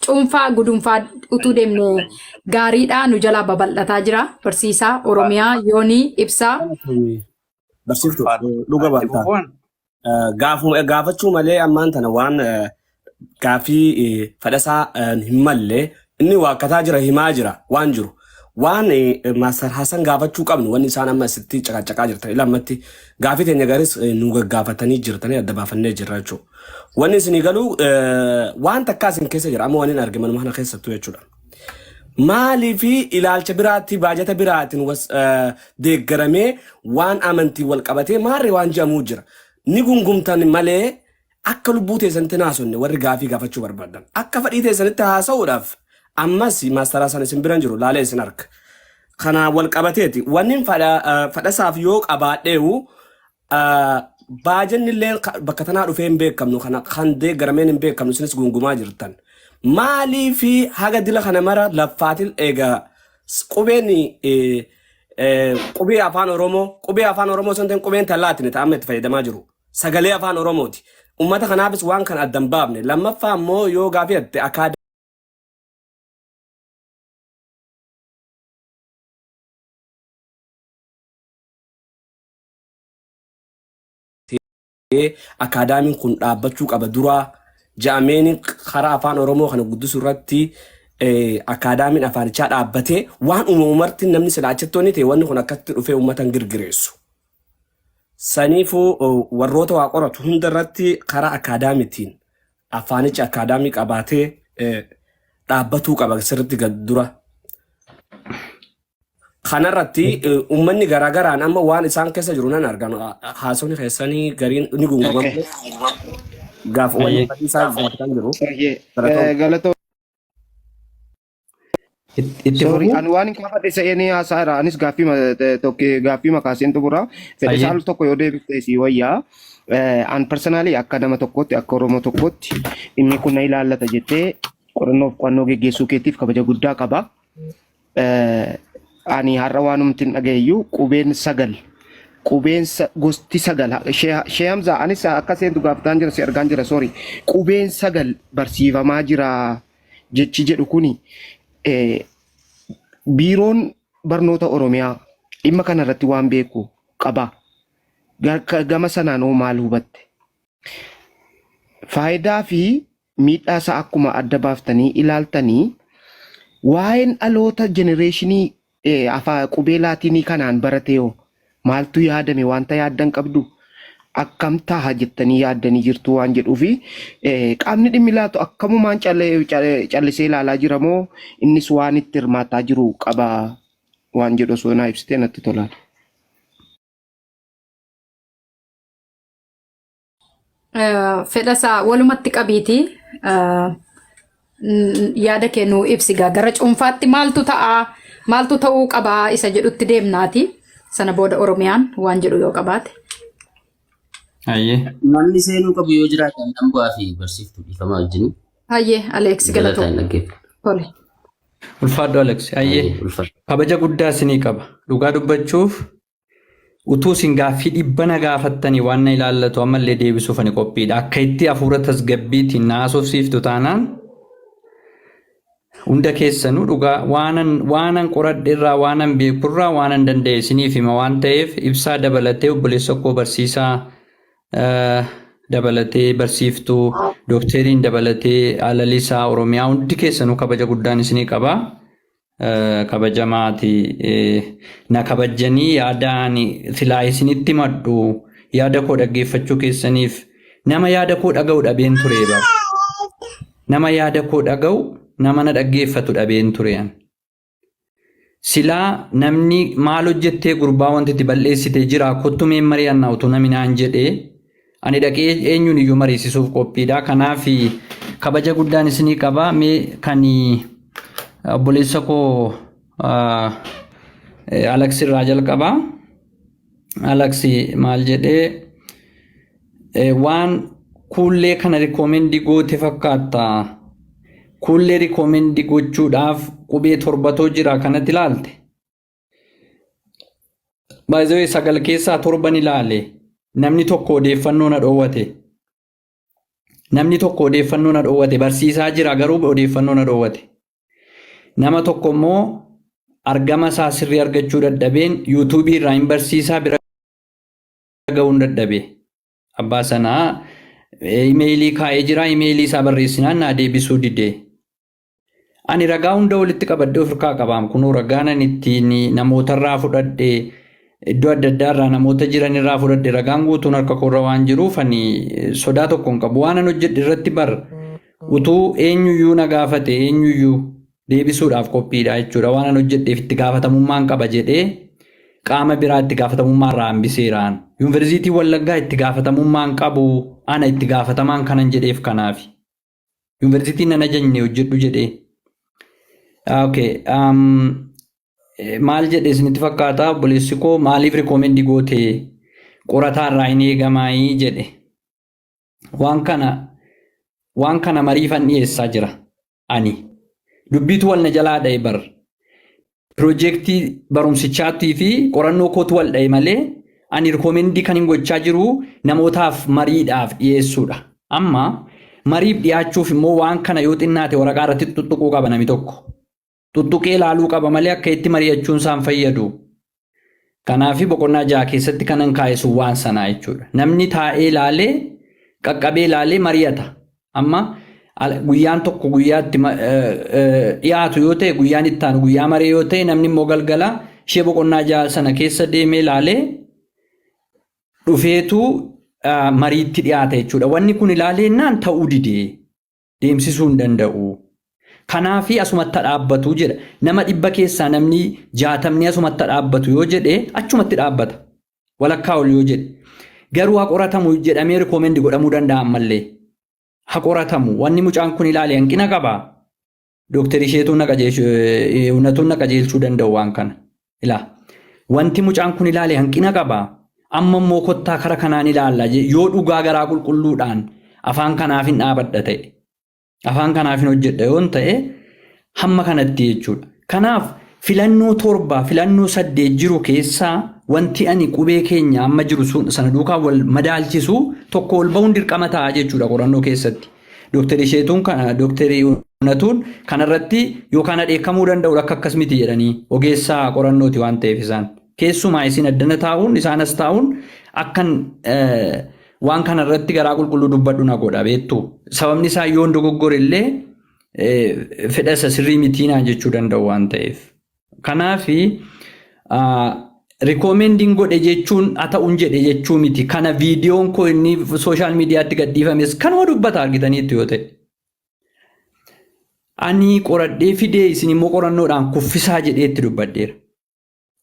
cuunfaa guduunfaa utuu deemne gaariidha. Nu jalaa babal'ataa jira. Barsiisaa Oromiyaa Yoonii Ibsaa. Barsiiftuu, dhuga baantaa. Gaafachuu malee ammaan tana waan gaaffii fedhasaa hin malle inni waakkataa jira, himaa jira waan jiru. Waan Master Hasan gaafachuu qabnu, wanni isaan amma asitti caqacaqaa jirtan ila ammatti gaafii teenya garis nu gaggaafatanii jirtanii adda baafannee jirra jechuudha. Wanni isinii galuu waan takkaa isin keessa jira amma waan hin arge manuma kana keessattuu jechuudha. Maalii fi ilaalcha biraatti baajata biraatiin deeggaramee waan amantii wal qabatee maarree waan jedhamuu jira. Ni gungumtan malee akka lubbuu teessanitti naasonne warri gaafii gaafachuu barbaadan. Akka fedhii teessanitti haasa'uudhaaf ammas Master Hasan isin biran jiru laalee isin arga. Kana wal qabateeti wanni fedhasaaf yoo qabaadheewu, baajanni illee bakka tanaa dhufee hin beekamnu, kana kan deeggarameen hin beekamnu, isinis gungumaa jirtan. Maalii fi haga dila kana mara laffaatiin egaa qubeen qubee afaan Oromoo, qubee afaan Oromoo sun ta'in, qubeen tallaatiin ta'amma itti fayyadamaa jiru. Sagalee afaan Oromooti. Uummata kanaafis waan kana adda hin baafne. Lammaffaa immoo yoo gaafii hatte akaadaamiin kun dhaabbachuu qaba duraa ja'ameen karaa afaan Oromoo kana guddisuu irratti akaadaamiin afaanichaa dhaabbatee waan uumamu marti namni silaa achitti wanni ta'e wanni kun akkatti dhufee uummata hin girgireessu. Saniifuu warroota waa qoratu hunda irratti karaa akaadaamiitiin afaanichi akaadaamii qabaatee dhaabbatuu qaba sirriitti gad dura. Kanarratti uummanni garaagaraan amma waan isaan keessa jiru nan argan, haasofni keessanii gariin ni gungumamu. Gaafa wanni badiisaa gaafatan jiru. Galatoom. Galatoo. Itti Sorry, fufuu? ani waan hin kaafadhe se'anii haasaa anis gaaffii tokko gaaffii makaaseen xumura. Fedhe isaan tokko yoo deebiste si wayyaa. An personally akka nama tokkootti, akka Oromoo tokkootti, dhimmi kun na ilaallata jettee qorannoof qo'annoo geggeessuu keetiif kabaja guddaa qaba. Ani har'a waanumti hin dhagayeyyuu qubeen sagal, qubeen gosti sagal, Shee Hamzaa, anis akka seentu gaafataan jira, si argaan jira, sorry, qubeen sagal barsiifamaa jira jechi jedhu kuni, biiroon barnoota Oromiyaa dhimma kana irratti waan beeku qaba. Gama sanaan hoo maal hubatte? Faayidaa fi Miidhaa isaa akkuma adda baaftanii ilaaltanii waa'een dhaloota generation afaa qubee laatinii kanaan barate hoo maaltu yaadame wanta yaaddan qabdu akkam taha jettanii yaaddanii jirtu waan jedhuu fi qaamni dhimmi laatu akkamumaan callisee ilaalaa jira moo innis waan itti hirmaataa jiru qaba waan jedhu osoo naa ibsitee natti tola. Fedha isaa walumatti qabiiti. Yaada kee nuu ibsi gaa gara cuunfaatti maaltu ta'a maaltu ta'uu qabaa isa jedhutti deemnaati. Sana booda Oromiyaan waan jedhu yoo qabaate. Hayyee. Namni seenuu qabu yoo jiraate nan bu'aa fi barsiiftuu dhiifama wajjin. Hayyee Aleeksi Galataan galatoo. dhaggeeffatu. Tole. Ulfaadhu Alex. Hayyee. Hayyee ulfaadhu. Kabaja guddaa isinii qaba. Dhugaa dubbachuuf utuu isin gaaffii dhibbana gaafattanii waan na ilaallatu ammallee deebisuuf ani qophiidha. Akka itti hafuura tasgabbiitiin na haasofsiiftu taanaan hunda keessanuu dhugaa waanan qoradhe irraa waanan beekurraa waanan danda'e isiniif hima waan ta'eef ibsaa dabalatee obboleessa koo barsiisaa dabalatee barsiiftuu dookteriin dabalatee alalisaa Oromiyaa hundi keessanuu kabaja guddaan isinii qaba. Kabajamaati na kabajjanii yaada ani silaa isinitti himadhu yaada koo dhaggeeffachuu keessaniif nama yaada koo dhaga'u dhabeen ture bar. Nama yaada koo dhaga'u nama na dhaggeeffatu dhabeen ture an. Silaa namni maal hojjettee gurbaa wanti itti bal'eessite jira kottu mee mari'annaa utuu namni naan jedhee ani dhaqee eenyuun iyyuu mariisisuuf qophiidha. Kanaaf kabaja guddaan isinii qaba. Mee kan obboleessa koo Alex irraa jalqaba. Alex maal jedhee waan kuullee kana recommend goote fakkaata. Kuullee recommend gochuudhaaf qubee torbatoo jira kanatti ilaalte. Baay'ee sagal keessaa torban ilaale. Namni tokko odeeffannoo na dhoowwate. Namni tokko odeeffannoo na dhoowwate. Barsiisaa jira garuu odeeffannoo na dhoowwate. Nama tokko immoo argama isaa sirrii argachuu dadhabeen yuutuubii irraa hin barsiisaa bira ga'uun dadhabe. Abbaa sanaa imeelii kaa'ee jira. Imeelii isaa barreessinaan naa deebisuu dide. Ani ragaa hunda walitti qabadhee of harkaa qabaam. Kunoo ragaan ani ittiin namootarraa fudhadhe iddoo adda addaarraa namoota jiranirraa fudhadhe ragaan guutuun harka koorra waan jiruuf ani sodaa tokko hin qabu. Waan an hojjedhe irratti bar utuu eenyuyyuu na gaafate eenyuyyuu deebisuudhaaf qophiidha jechuudha. Waan an hojjedheef itti gaafatamummaan qaba jedhee qaama biraa itti gaafatamummaa irraa hambiseeraan. Yuunivarsiitii Wallaggaa itti gaafatamummaan qabu ana itti gaafatamaan kanan jedheef kanaafi. Yuunivarsiitiin nan ajajne hojjedhu jedhee. Okay. Maal jedhe isinitti fakkaata obboleessi koo maaliif recommend goote qorataa irraa hin eegamaayii jedhe. Waan kana mariifan dhiyeessaa jira ani. Dubbiitu wal na jalaa dha'e bar. Piroojeektii barumsichaatii fi qorannoo kootu wal dha'e malee ani recommend kan hin gochaa jiru namootaaf mariidhaaf dhiyeessuudha. Amma mariif dhiyaachuuf immoo waan kana yoo xinnaate waraqaa irratti tuttuquu qaba namni tokko. Tuttuqee ilaaluu qaba malee akka itti mari'achuun isaan fayyadu. Kanaaf boqonnaa ja'a keessatti kanan kaa'e sun waan sanaa jechuudha. Namni taa'ee ilaalee qaqqabee ilaalee mari'ata. Amma guyyaan tokko guyyaatti dhiyaatu yoo ta'e guyyaan itti aanu guyyaa maree yoo ta'e namni immoo galgala ishee boqonnaa ja'a sana keessa deemee ilaalee dhufeetu mariitti dhiyaata jechuudha. Wanni kun ilaaleennaan ta'uu didee deemsisuu hin danda'u. Kanaafi asumatti dhaabbatu jedha. Nama 100 keessaa namni 60 asumatti dhaabbatu yoo jedhe achumatti dhaabbata. Walakkaa ol yoo jedhe. Garuu haa qoratamu jedhamee recommend godhamuu danda'a ammallee. Haa qoratamu. Wanni mucaan kun ilaale hanqina qabaa. Dooktar isheetuun na qajeelchuu danda'u waan kana. Ilaa. Wanti mucaan kun ilaale hanqina qabaa. Amma immoo kottaa kara kanaan ilaalla yoo dhugaa garaa qulqulluudhaan afaan kanaaf hin dhaabadha ta'e. Afaan kanaaf hin hojjedha yoon ta'e hamma kanatti jechuudha. Kanaaf filannoo torba filannoo saddeet jiru keessaa wanti ani qubee keenya amma jiru sana duukaa wal madaalchisu tokko ol bahuun dirqama ta'a jechuudha qorannoo keessatti. Dooktar Isheetuun kana Dooktar Unatuun kanarratti yookaan adeekamuu danda'u akka akkas miti jedhanii ogeessaa qorannooti waan ta'eef isaan. Keessumaa isin addana taa'uun isaan as taa'uun akkan waan kana irratti garaa qulqulluu dubbadhu na godha beektu. Sababni isaa yoon dogoggore illee fedha isa sirrii mitii naan jechuu danda'u waan ta'eef. Kanaafi recommend godhe jechuun haa ta'uun jedhe jechuu miti. Kana viidiyoon koo inni social mediatti gadhiifames kanuma dubbata argitaniitu yoo ta'e. Ani qoradhee fidee isin immoo qorannoodhaan kuffisaa jedhee itti dubbadheera.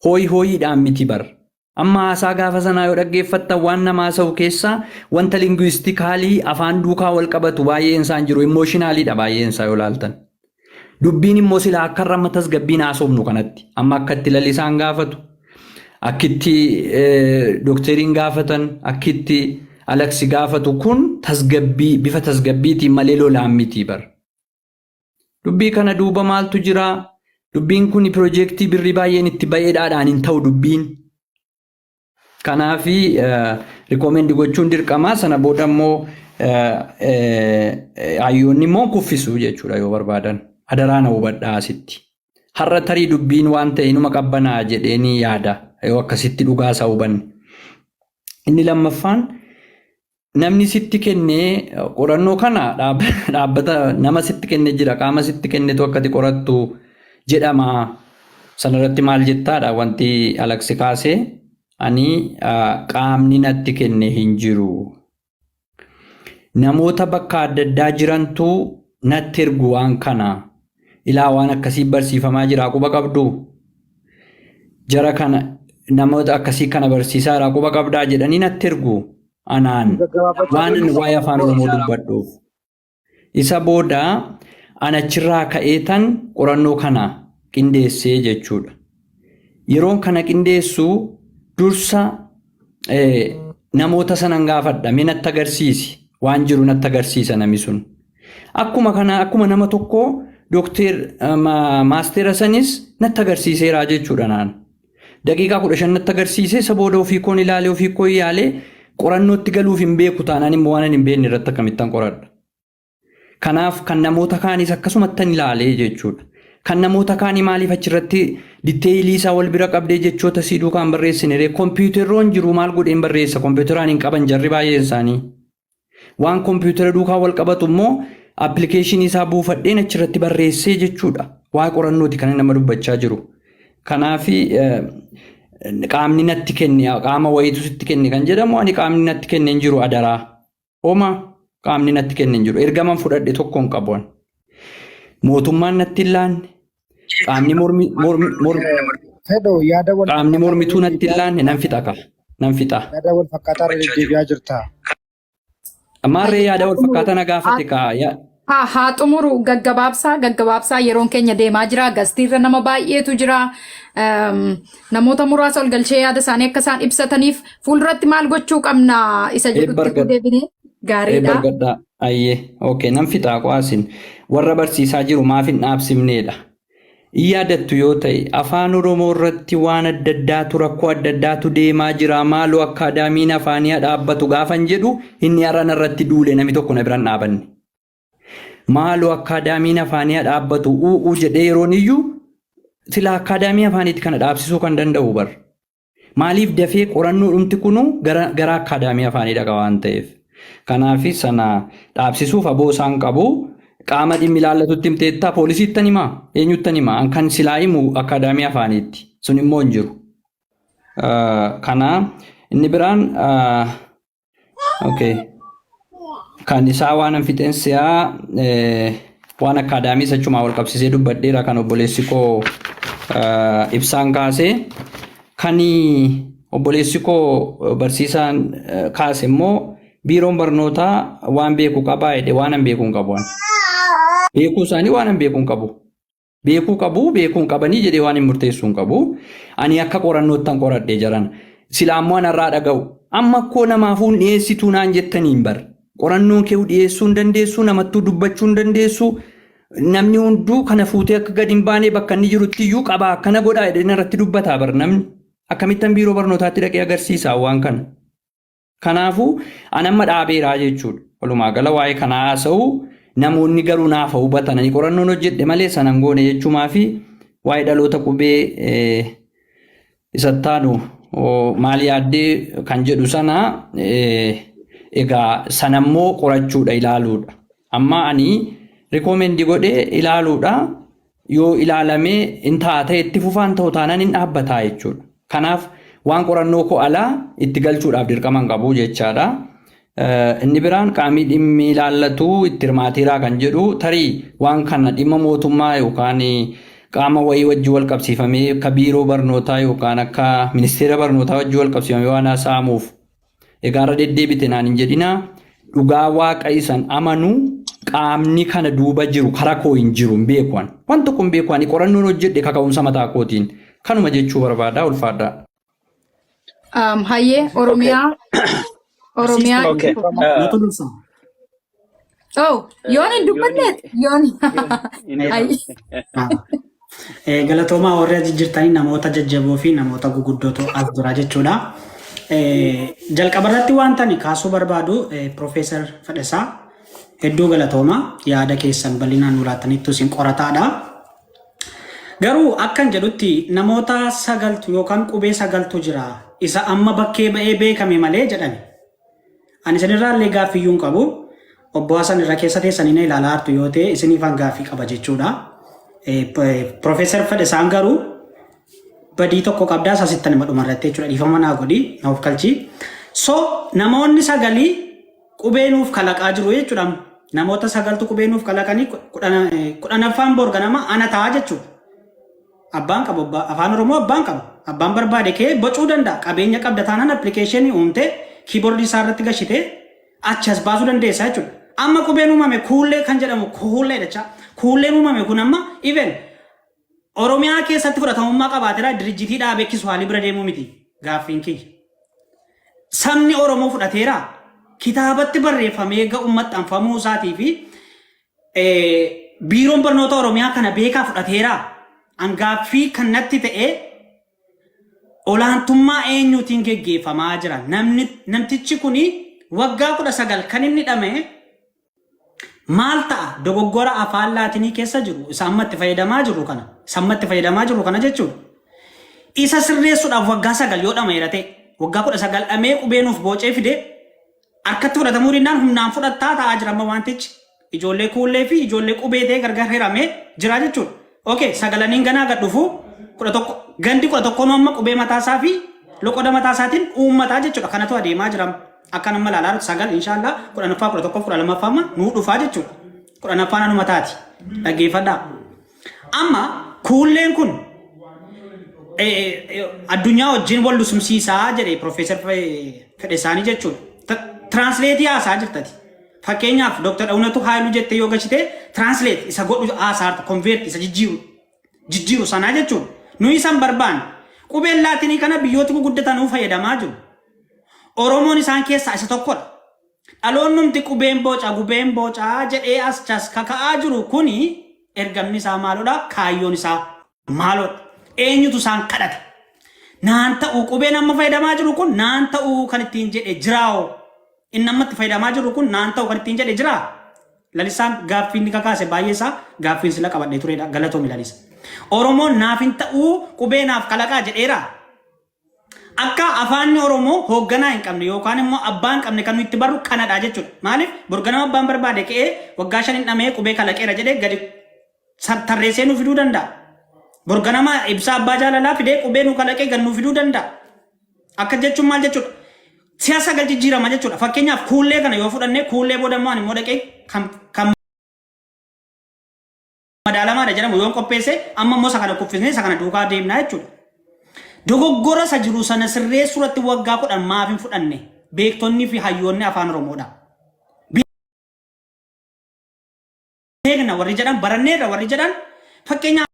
Hooyi hooyiidhaan miti bar. Amma haasaa gaafa sanaa yoo dhaggeeffattan waan nama haasa'u keessaa wanta linguistically afaan duukaa wal qabatu baay'een isaa hin jiru. Emotionaliidha baay'een isaa yoo laaltan. Dubbiin immoo silaa akka irra amma tasgabbiin haasofnu kanatti. Amma akka itti lalisaan gaafatu, akkitti dookteriin gaafatan, akkitti Alaksi gaafatu kun tasgabbii bifa tasgabbiitiin malee lolaan miti bar. Dubbii kana duuba maaltu jira? Dubbiin kun piroojeektii birrii baay'een itti ba'eedhaadhaan hin ta'u dubbiin. Kanaafi recommend gochuun dirqama. Sana booda immoo hayyoonni immoo kuffisu jechuudha yoo barbaadan. Adaraa na hubadhaa asitti. Har'a tarii dubbiin waan ta'e inuma qabbanaa jedheeni yaada yoo akkasitti dhugaa isaa hubanne. Inni lammaffaan, namni sitti kennee qorannoo kana dhaabbata nama sitti kenne jira, qaama sitti kennetu akkati qorattu jedhama. Sanarratti maal jettaadha wanti Alaksi kaasee? Ani qaamni natti kenne hin jiru. Namoota bakka adda addaa jirantu natti ergu waan kana. Ilaa, waan akkasii barsiifamaa jira, quba qabdu. Jara kana namoota akkasii kana barsiisaa jira, quba qabdaa jedhanii natti ergu anaan waan inni waa'ee afaan Oromoo dubbadhuuf. Isa booda an achirraa ka'eetan qorannoo kana qindeessee jechuudha. Yeroon kana qindeessu dursa namoota sanan gaafadha. Mee natti agarsiisi. Waan jiru natti agarsiisa namni sun. Akkuma kana akkuma nama tokkoo dookter maasteera sanis natti agarsiiseera jechuudha naan. Daqiiqaa 15 natti agarsiisee, isa booda ofii koon ilaalee, ofii koo yaalee, qorannootti galuuf hin beeku taanaan immoo waan hin beekne irratti akkamittan qoradha? Kanaaf kan namoota kaanis akkasumattan ilaalee jechuudha. Kan namoota kaanii maaliif achirratti detailii isaa wal bira qabdee jechoota sii duukaan barreessine ree? Kompiitarroon jiru maal godheen barreessa? Kompiitaraan hin qaban jarri baay'een isaanii. Waan kompiitara duukaa wal qabatu immoo applicationii isaa buufadheen achirratti barreessee jechuudha. Waa qorannooti kan nama dubbachaa jiru. Kanaaf qaamni natti kenne, qaama wayiitu sitti kenne kan jedhamu, ani qaamni natti kenne hin jiru adaraa. Homaa qaamni natti kenne hin jiru. Ergaman fudhadhe tokko hin qabu. Mootummaan natti hin laanne. Qaamni mormi mormi mormi Fedho, yaada wal qaamni mormituu natti hin laanne. Nan fixa ka. Nan fixa. Yaada wal fakkaataa irra deddeebi'aa jirta. Maarree yaada wal fakkaataa na gaafate kaa. Haa xumuru, gaggabaabsaa gaggabaabsaa, yeroon keenya deemaa jira. Gastiirra nama baay'eetu jira. Namoota muraasa ol galchee yaada isaanii akka isaan ibsataniif, fuulduratti maal gochuu qabna isa Eebba jedhutti argadha. deebinee Eebba gaariidha. argadhaa. Ayyee. Okay, nan fixaa qo'aasin. Warra barsiisaa jiru maaf hin dhaabsifneedha? In yaadattu yoo ta'e, afaan Oromoo irratti waan adda addaatu, rakkoo adda addaatu deemaa jira, maaloo akkaadaamiin afaanii haa dhaabbatu gaafan jedhu, inni har'a narratti duule namni tokko na bira hin dhaabanne. Maaloo akkaadaamiin afaanii haa dhaabbatu u'uu jedhee yeroon iyyuu, sila akkaadaamii afaaniitti kana dhaabsisuu kan danda'u bar. Maaliif dafee qorannoo dhumti kunuu gara akkaadaamii afaanii dhaqa waan ta'eef. Kanaaf sana dhaabsisuuf aboo isaan qabu. Qaama dhimmi ilaallatutti himteettaa, poolisiittan himaa, eenyuttan himaa? An kan silaa himu akkaadaamii afaaniitti, sun immoo hin jiru. Kana inni biraan, okay. Kan isaa waan an fixeen si'aa, waan akkaadaamii sachumaa wal qabsiisee dubbadheera. Kan obboleessi koo ibsaan kaasee, kan obboleessi koo barsiisaan kaase immoo, biiroon barnootaa waan beeku qabaa jedhe. Waan an beeku hin qabu. Beekuu isaanii waan an beeku hin qabu. Beekuu qabu, beekuu hin qabanii jedhee waan hin murteessuu hin qabu. Ani akka qorannoottan qoradhe jaran. Silaa immoo anarraa dhaga'u. Amma akkoo namaafuu hin dhiyeessituu naan jettaniin bar. Qorannoon kee dhiyeessuu hin dandeessu, namattuu dubbachuu hin dandeessu. Namni hunduu kana fuutee akka gadi hin baane bakka inni jirutti iyyuu qabaa akkana godhaa jedhee narratti dubbataa bar namni. Akkamittan biiroo barnootaatti dhaqee agarsiisa waan kana? Kanaafuu an amma dhaabeeraa jechuudha. Walumaa gala waa'ee kanaa haasa'u namoonni garuu naaf hubatan, ani qorannoon hojjedhe malee sanan goone jechuumaa fi waa'ee dhaloota qubee isattaanu maal yaaddee kan jedhu sana. Egaa sanammoo qorachuudha ilaaluudha. Amma ani recommend godhee ilaaluudha. Yoo ilaalamee hin ta'a ta'e itti fufaan ta'u taanaan hin dhaabbataa jechuudha. Kanaaf waan qorannoo koo alaa itti galchuudhaaf dirqama hin qabu jechaadha. Inni biraan qaamni dhimmi ilaallatu itti hirmaateeraa kan jedhu tarii waan kana dhimma mootummaa yookaan qaama wayii wajjin wal qabsiifamee akka biiroo barnootaa yookaan akka ministeera barnootaa wajjin wal qabsiifamee waan haasa'amuuf egaa irra deddeebite naan hin jedhinaa dhugaa waaqa isan amanu qaamni kana duuba jiru karaa koo hin jiru hin beeku ani. Waan tokko hin beeku ani qorannoon hojjedhe kaka'umsa mataa kootiin kanuma jechuu barbaada ulfaadhaa. Hayyee Oromiyaa Oromiyaa Okay. itti fufa. Natu dursa. Oh, yoon hin dubbanneet yoon Hayyee. Galatoomaa warri as jirtanii namoota jajjaboo fi namoota guguddootu as jira jechuudha. Jalqaba irratti wanta ani kaasuu barbaadu Profeesar Fedhasaa hedduu galatoomaa yaada keessan bal'inaan nu laattaniittu isin qorataadha. Garuu akkan jedhutti namoota sagaltu yookaan qubee sagaltu jira isa amma bakkee ba'ee beekame malee jedhani. Ani isinirraa illee gaaffiyyuu hin qabu. Obbo Hasan irra keessa teessanii na ilaalaa jirtu yoo ta'e isiniifan gaaffii qaba jechuudha. Profeesar Fedhasaan garuu badii tokko qabdaa isa sittan hima dhumarratti jechuudha. Dhiifama naa godhi na of kalchi. So namoonni sagalii qubee nuuf kalaqaa jiru jechuudha. Namoota sagaltu qubee nuuf kalaqanii kudhanaffaan bor ganama ana ta'a jechuudha. Abbaan qabu afaan Oromoo abbaan qaba. Abbaan barbaade kee bocuu danda'a. Qabeenya qabda taanaan appilikeeshinii uumtee kiiboordii isaa irratti gashitee achi as baasuu dandeessa jechuudha. Amma qubeen uumame kuullee kan jedhamu kuullee jecha. Kuulleen uumame kun amma even Oromiyaa keessatti fudhatamummaa qabaateera dirijjitii dhaabee Kiswaalii bira deemuu miti gaaffiin kiyya. Sabni Oromoo fudhateera kitaabatti barreeffamee ga'u maxxanfamuu isaatii fi biiroon barnoota Oromiyaa kana beekaa fudhateera. An gaaffii kan natti ta'e olaantummaa eenyuutiin geggeeffamaa jira. Namni namtichi kuni waggaa 19 kan inni dhame maal ta'a dogoggora afaan laatinii keessa jiru isa amma itti fayyadamaa jirru kana isa amma itti fayyadamaa jirru kana jechuudha. Isa sirreessuudhaaf waggaa 9 yoo dhameera ta'e waggaa 19 dhamee qubee nuuf boocee fide harkatti fudhatamuu dinnaan humnaan fudhattaa ta'aa jira amma wantichi. Ijoollee kuullee fi ijoollee qubee ta'ee gargar hiramee jira jechuudha. Okay, sagalaniin ganaa gad dhufu 11 gandi 11 amma qubee mataasaa fi loqoda mataa isaatiin uummataa jechuudha. Kanatu adeemaa jira. Akka nama ilaalaa jirtu sagal inshaallah 10ffaa 11 12ffaa amma nuu dhufaa jechuudha. 10ffaan anuma taati. Dhaggeeffadhaa. Amma kuulleen kun addunyaa wajjin wal lusumsiisaa jedhe Profeesar Fedhesaanii jechuudha. Translate haasaa jirtati. Fakkeenyaaf Dr. Dhawunatu Haayiluu jettee yoo gashite translate isa godhu haasaa jirta convert isa jijjiiru jijjiiru sanaa jechuudha. Nuyi isan barbaanne qubeen laatinii kana biyyooti guguddatanuu fayyadamaa jiru. Oromoon isaan keessaa isa tokkodha. Dhaloonnumti qubeen boca gubeen bocaa jedhee as chas kaka'aa jiru kuni ergamni isaa maalodha? Kaayyoon isaa maalodha? Eenyutu isaan kadhate? Naan ta'uu qubeen amma fayyadamaa jiru kun naan ta'uu kan ittiin jedhe jiraawoo? Inni amma itti fayyadamaa jiru kun naan ta'u kan ittiin jedhe jiraa? Lalisaan gaaffii inni kakaase baay'ee isaa gaaffiin sila qabadhee turedha. Galatoomi Lalisa. Oromoon naaf hin ta'uu qubee naaf kalaqaa jedheeraa? Akka afaanni Oromoo hoogganaa hin qabne yookaan immoo abbaa hin qabne kan nuyi itti barru kanadha jechuudha. Maaliif borganama abbaan barbaade ka'ee waggaa 5 hin dhamee qubee kalaqeera jedhee gadi tarreessee nu fiduu danda'a. Borganama ibsaa abbaa jaalalaa fidee qubee nu kalaqee gad nu fiduu danda'a. Akka jechuun maal jechuudha? Si'a 9 jijjiirama jechuudha. Fakkeenyaaf kuullee kana yoo fudhanne kuullee booda immoo ani immoo dhaqee kan madaalamaadha jedhamu yoon qopheesse amma immoo isa kana kuffisnee isa kana duukaa deemnaa jechuudha. Dogoggora isa jiru sana sirreessuu irratti waggaa 10 maaf hin fudhanne beektonni fi hayyoonni afaan Oromoodha. Beekna warri jedhan baranneerra warri jedhan fakkeenyaaf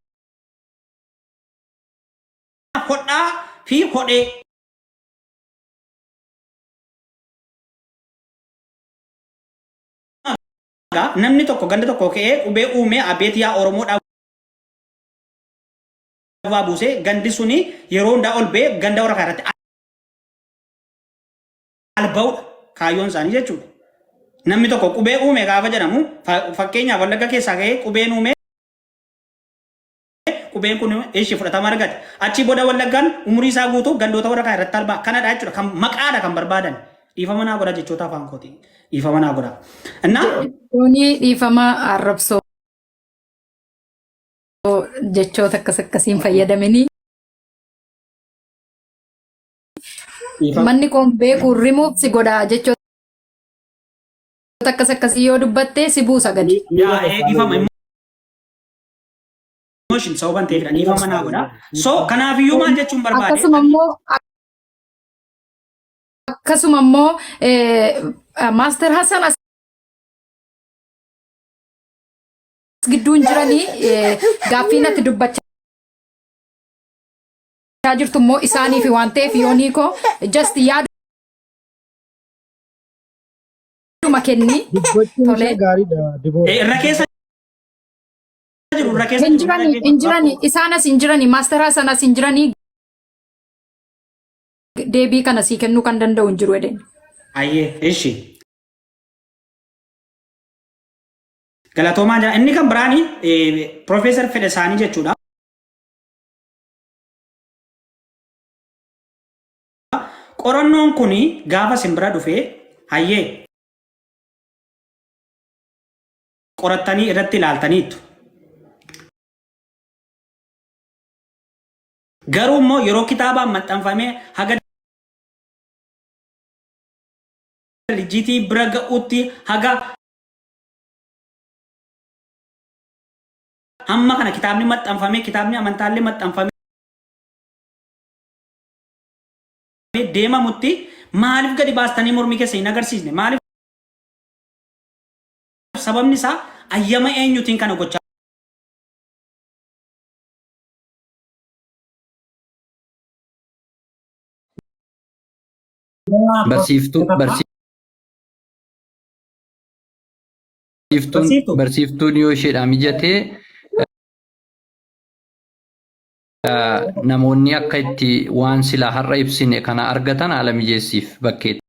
hodhaa fi hodhee. Namni tokko ganda tokko ka'ee qubee uumee abeet yaa Oromoo dhaabaa buusee gandi suni yeroo hundaa ol ba'ee ganda warra irratti alba'udha kaayyoon isaanii jechuudha. Namni tokko qubee uume gaafa jedhamu fakkeenyaaf Wallagga keessaa ka'ee qubeen uume qubeen kun ishii fudhatama argate. Achii booda Wallaggaan umurii isaa guutuu gandoota warra kaan irratti albaa. Kanadha jechuudha. Kan maqaadha kan barbaadan. Dhiifama naa godha jechoota afaan kootiin. Dhiifama naa godha. Innaa Kuni dhiifama arrabsoo jechoota akkas akkasiin fayyadamanii dhiifama. manni koon beeku remove si godha jechoota akkas akkasii yoo dubbatte si buusa gadi. Yaa ee dhiifama emotion sababan ta'eefidha. Dhiifama naa godha. So kanaafiyyuu maal jechuun barbaade? Akkasuma immoo akkasuma immoo Maaster Hassan as gidduun jiranii gaaffii natti dubbachaa jirtu immoo isaaniif waan ta'eef yoonii koo just yaaduma kenni. Dubbachuun Tolee. isaa gaariidha Diboora. Irra keessa jiru irra keessa Hin jiru irra jirani keessa hin jirani isaan as hin jirani Maaster Hassan as hin jiranii deebii kana sii kennuu kan danda'u hin jiru jedheen. Ayyee ishi. Galatoomaa jira. Inni kan biraani Profeesar Fedhasaanii jechuudha. Qorannoon kun gaafa isin bira dhufee hayyee qorattanii irratti ilaaltaniittu. Garuu immoo yeroo kitaabaan maxxanfamee haga dijiitii bira ga'utti haga hamma kana kitaabni maxxanfamee kitaabni amantaallee maxxanfamee deemamutti maaliif gadi baastanii mormii keessa hin agarsiisne? Maaliif sababni isaa ayyama eenyutiin kana gochaa Barsiiftuu barsiiftuun Barsiiftuu. barsiiftuun yoo isheedhaa mijatee namoonni akka itti waan silaa har'a ibsine kana argatan haala mijeessiif bakkeetti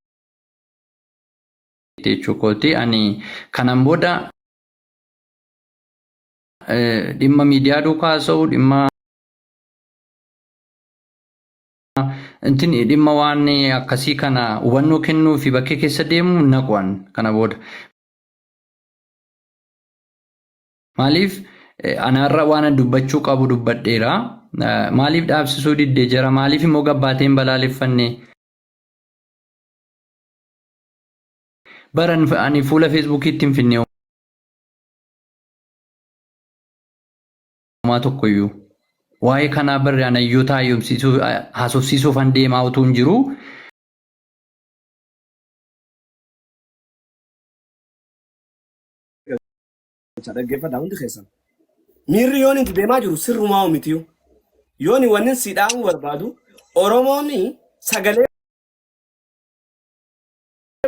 jechuu kooti. Ani kanan booda dhimma miidiyaa duukaa haasa'u dhimma intin dhimma waan akkasii kana hubannoo kennuu fi bakkee keessa deemu naqu an kana booda. Maaliif anaarra waan an dubbachuu qabu dubbadheera. Maaliif dhaabsisuu didde jara maaliif immoo gabbaatee hin balaaleffanne. Baran ani fuula feesbuukiitti hin finne homaa tokkoyyuu. Waa'ee kanaa barri an hayyoota hayyomsiisuu haasofsiisuufan deemaa utuu hin jiruu Dhaggeeffadhaa hundi keessan. Miirri yoon itti deemaa jiru sirrumaa mitiyu. Yooni wanni si dhaamuu barbaadu Oromoon sagalee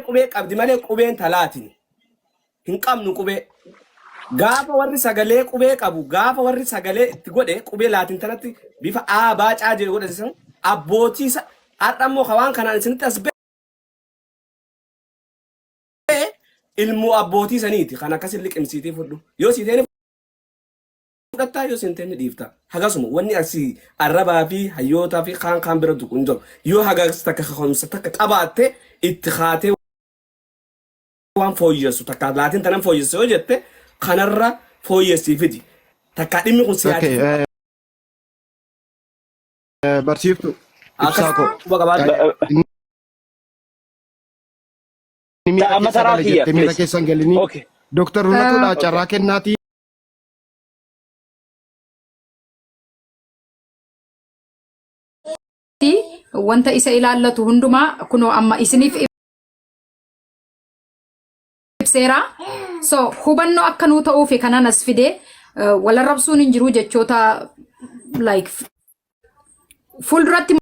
qubee qabdi malee qubeen talaatiin hin qabnu qubee. Gaafa warri sagalee qubee qabu gaafa warri sagalee itti godhe qubee laatiin tanatti bifa A baa caa jedhu godhe san abbootii isa har'a immoo ka waan kanaan isinitti as ba'e ilmoo abbootii saniiti kan akkasin liqimsiitii fudhu yoo sii ta'e ni fudhattaa yoo siin ta'e ni dhiifta hagasuma wanni asii arrabaa fi hayyootaa fi kaan kaan bira tuqu hin jiru yoo hagas takka kaka'umsa takka qabaatte itti kaatee waan fooyyessu takka laatiin tanan fooyyessa yoo jette kanarra fooyyessii fidi takka dhimmi kun Okay, siyaasii barsiiftu akkas ibsaa koo. quba qabaadhu. Inni miira Amma keessa taraa gala kiyya jettee miira please. keessa hin galinii. Okay. Dooktar Runatuudha Okay. carraa kennaatii. Wanta isa ilaallatu hundumaa kunoo amma isiniif ibseera. So hubannoo akka nuu ta'uufi kanan as fide wal arrabsuun hin jiru jechoota like fuulduratti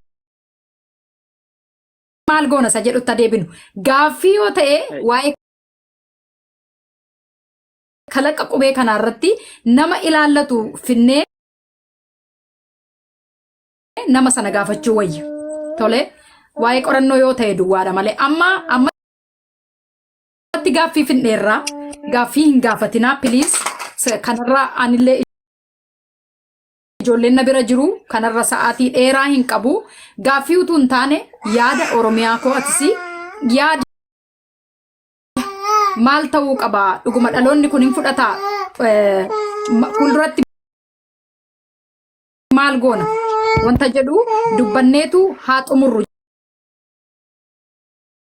maal goona isa jedhutti adeebinu. Gaaffii yoo ta'e waa'ee kalaqa qubee kanaa irratti nama ilaallatu finnee nama sana gaafachuu wayya. Tole waa'ee qorannoo yoo ta'e duwwaadha malee amma ammatti gaaffii finneerraa gaaffii hin gaafatinaa please kanarraa anillee ijoolleen na bira jiru kanarra sa'aatii dheeraa hin qabu gaaffii utuu hin taane yaada Oromiyaa koo atisi yaada. Maal ta'uu qaba? Dhuguma dhaloonni kun hin fudhataa? Fuulduratti maal goona? Wanta jedhu dubbanneetu haa xumurru.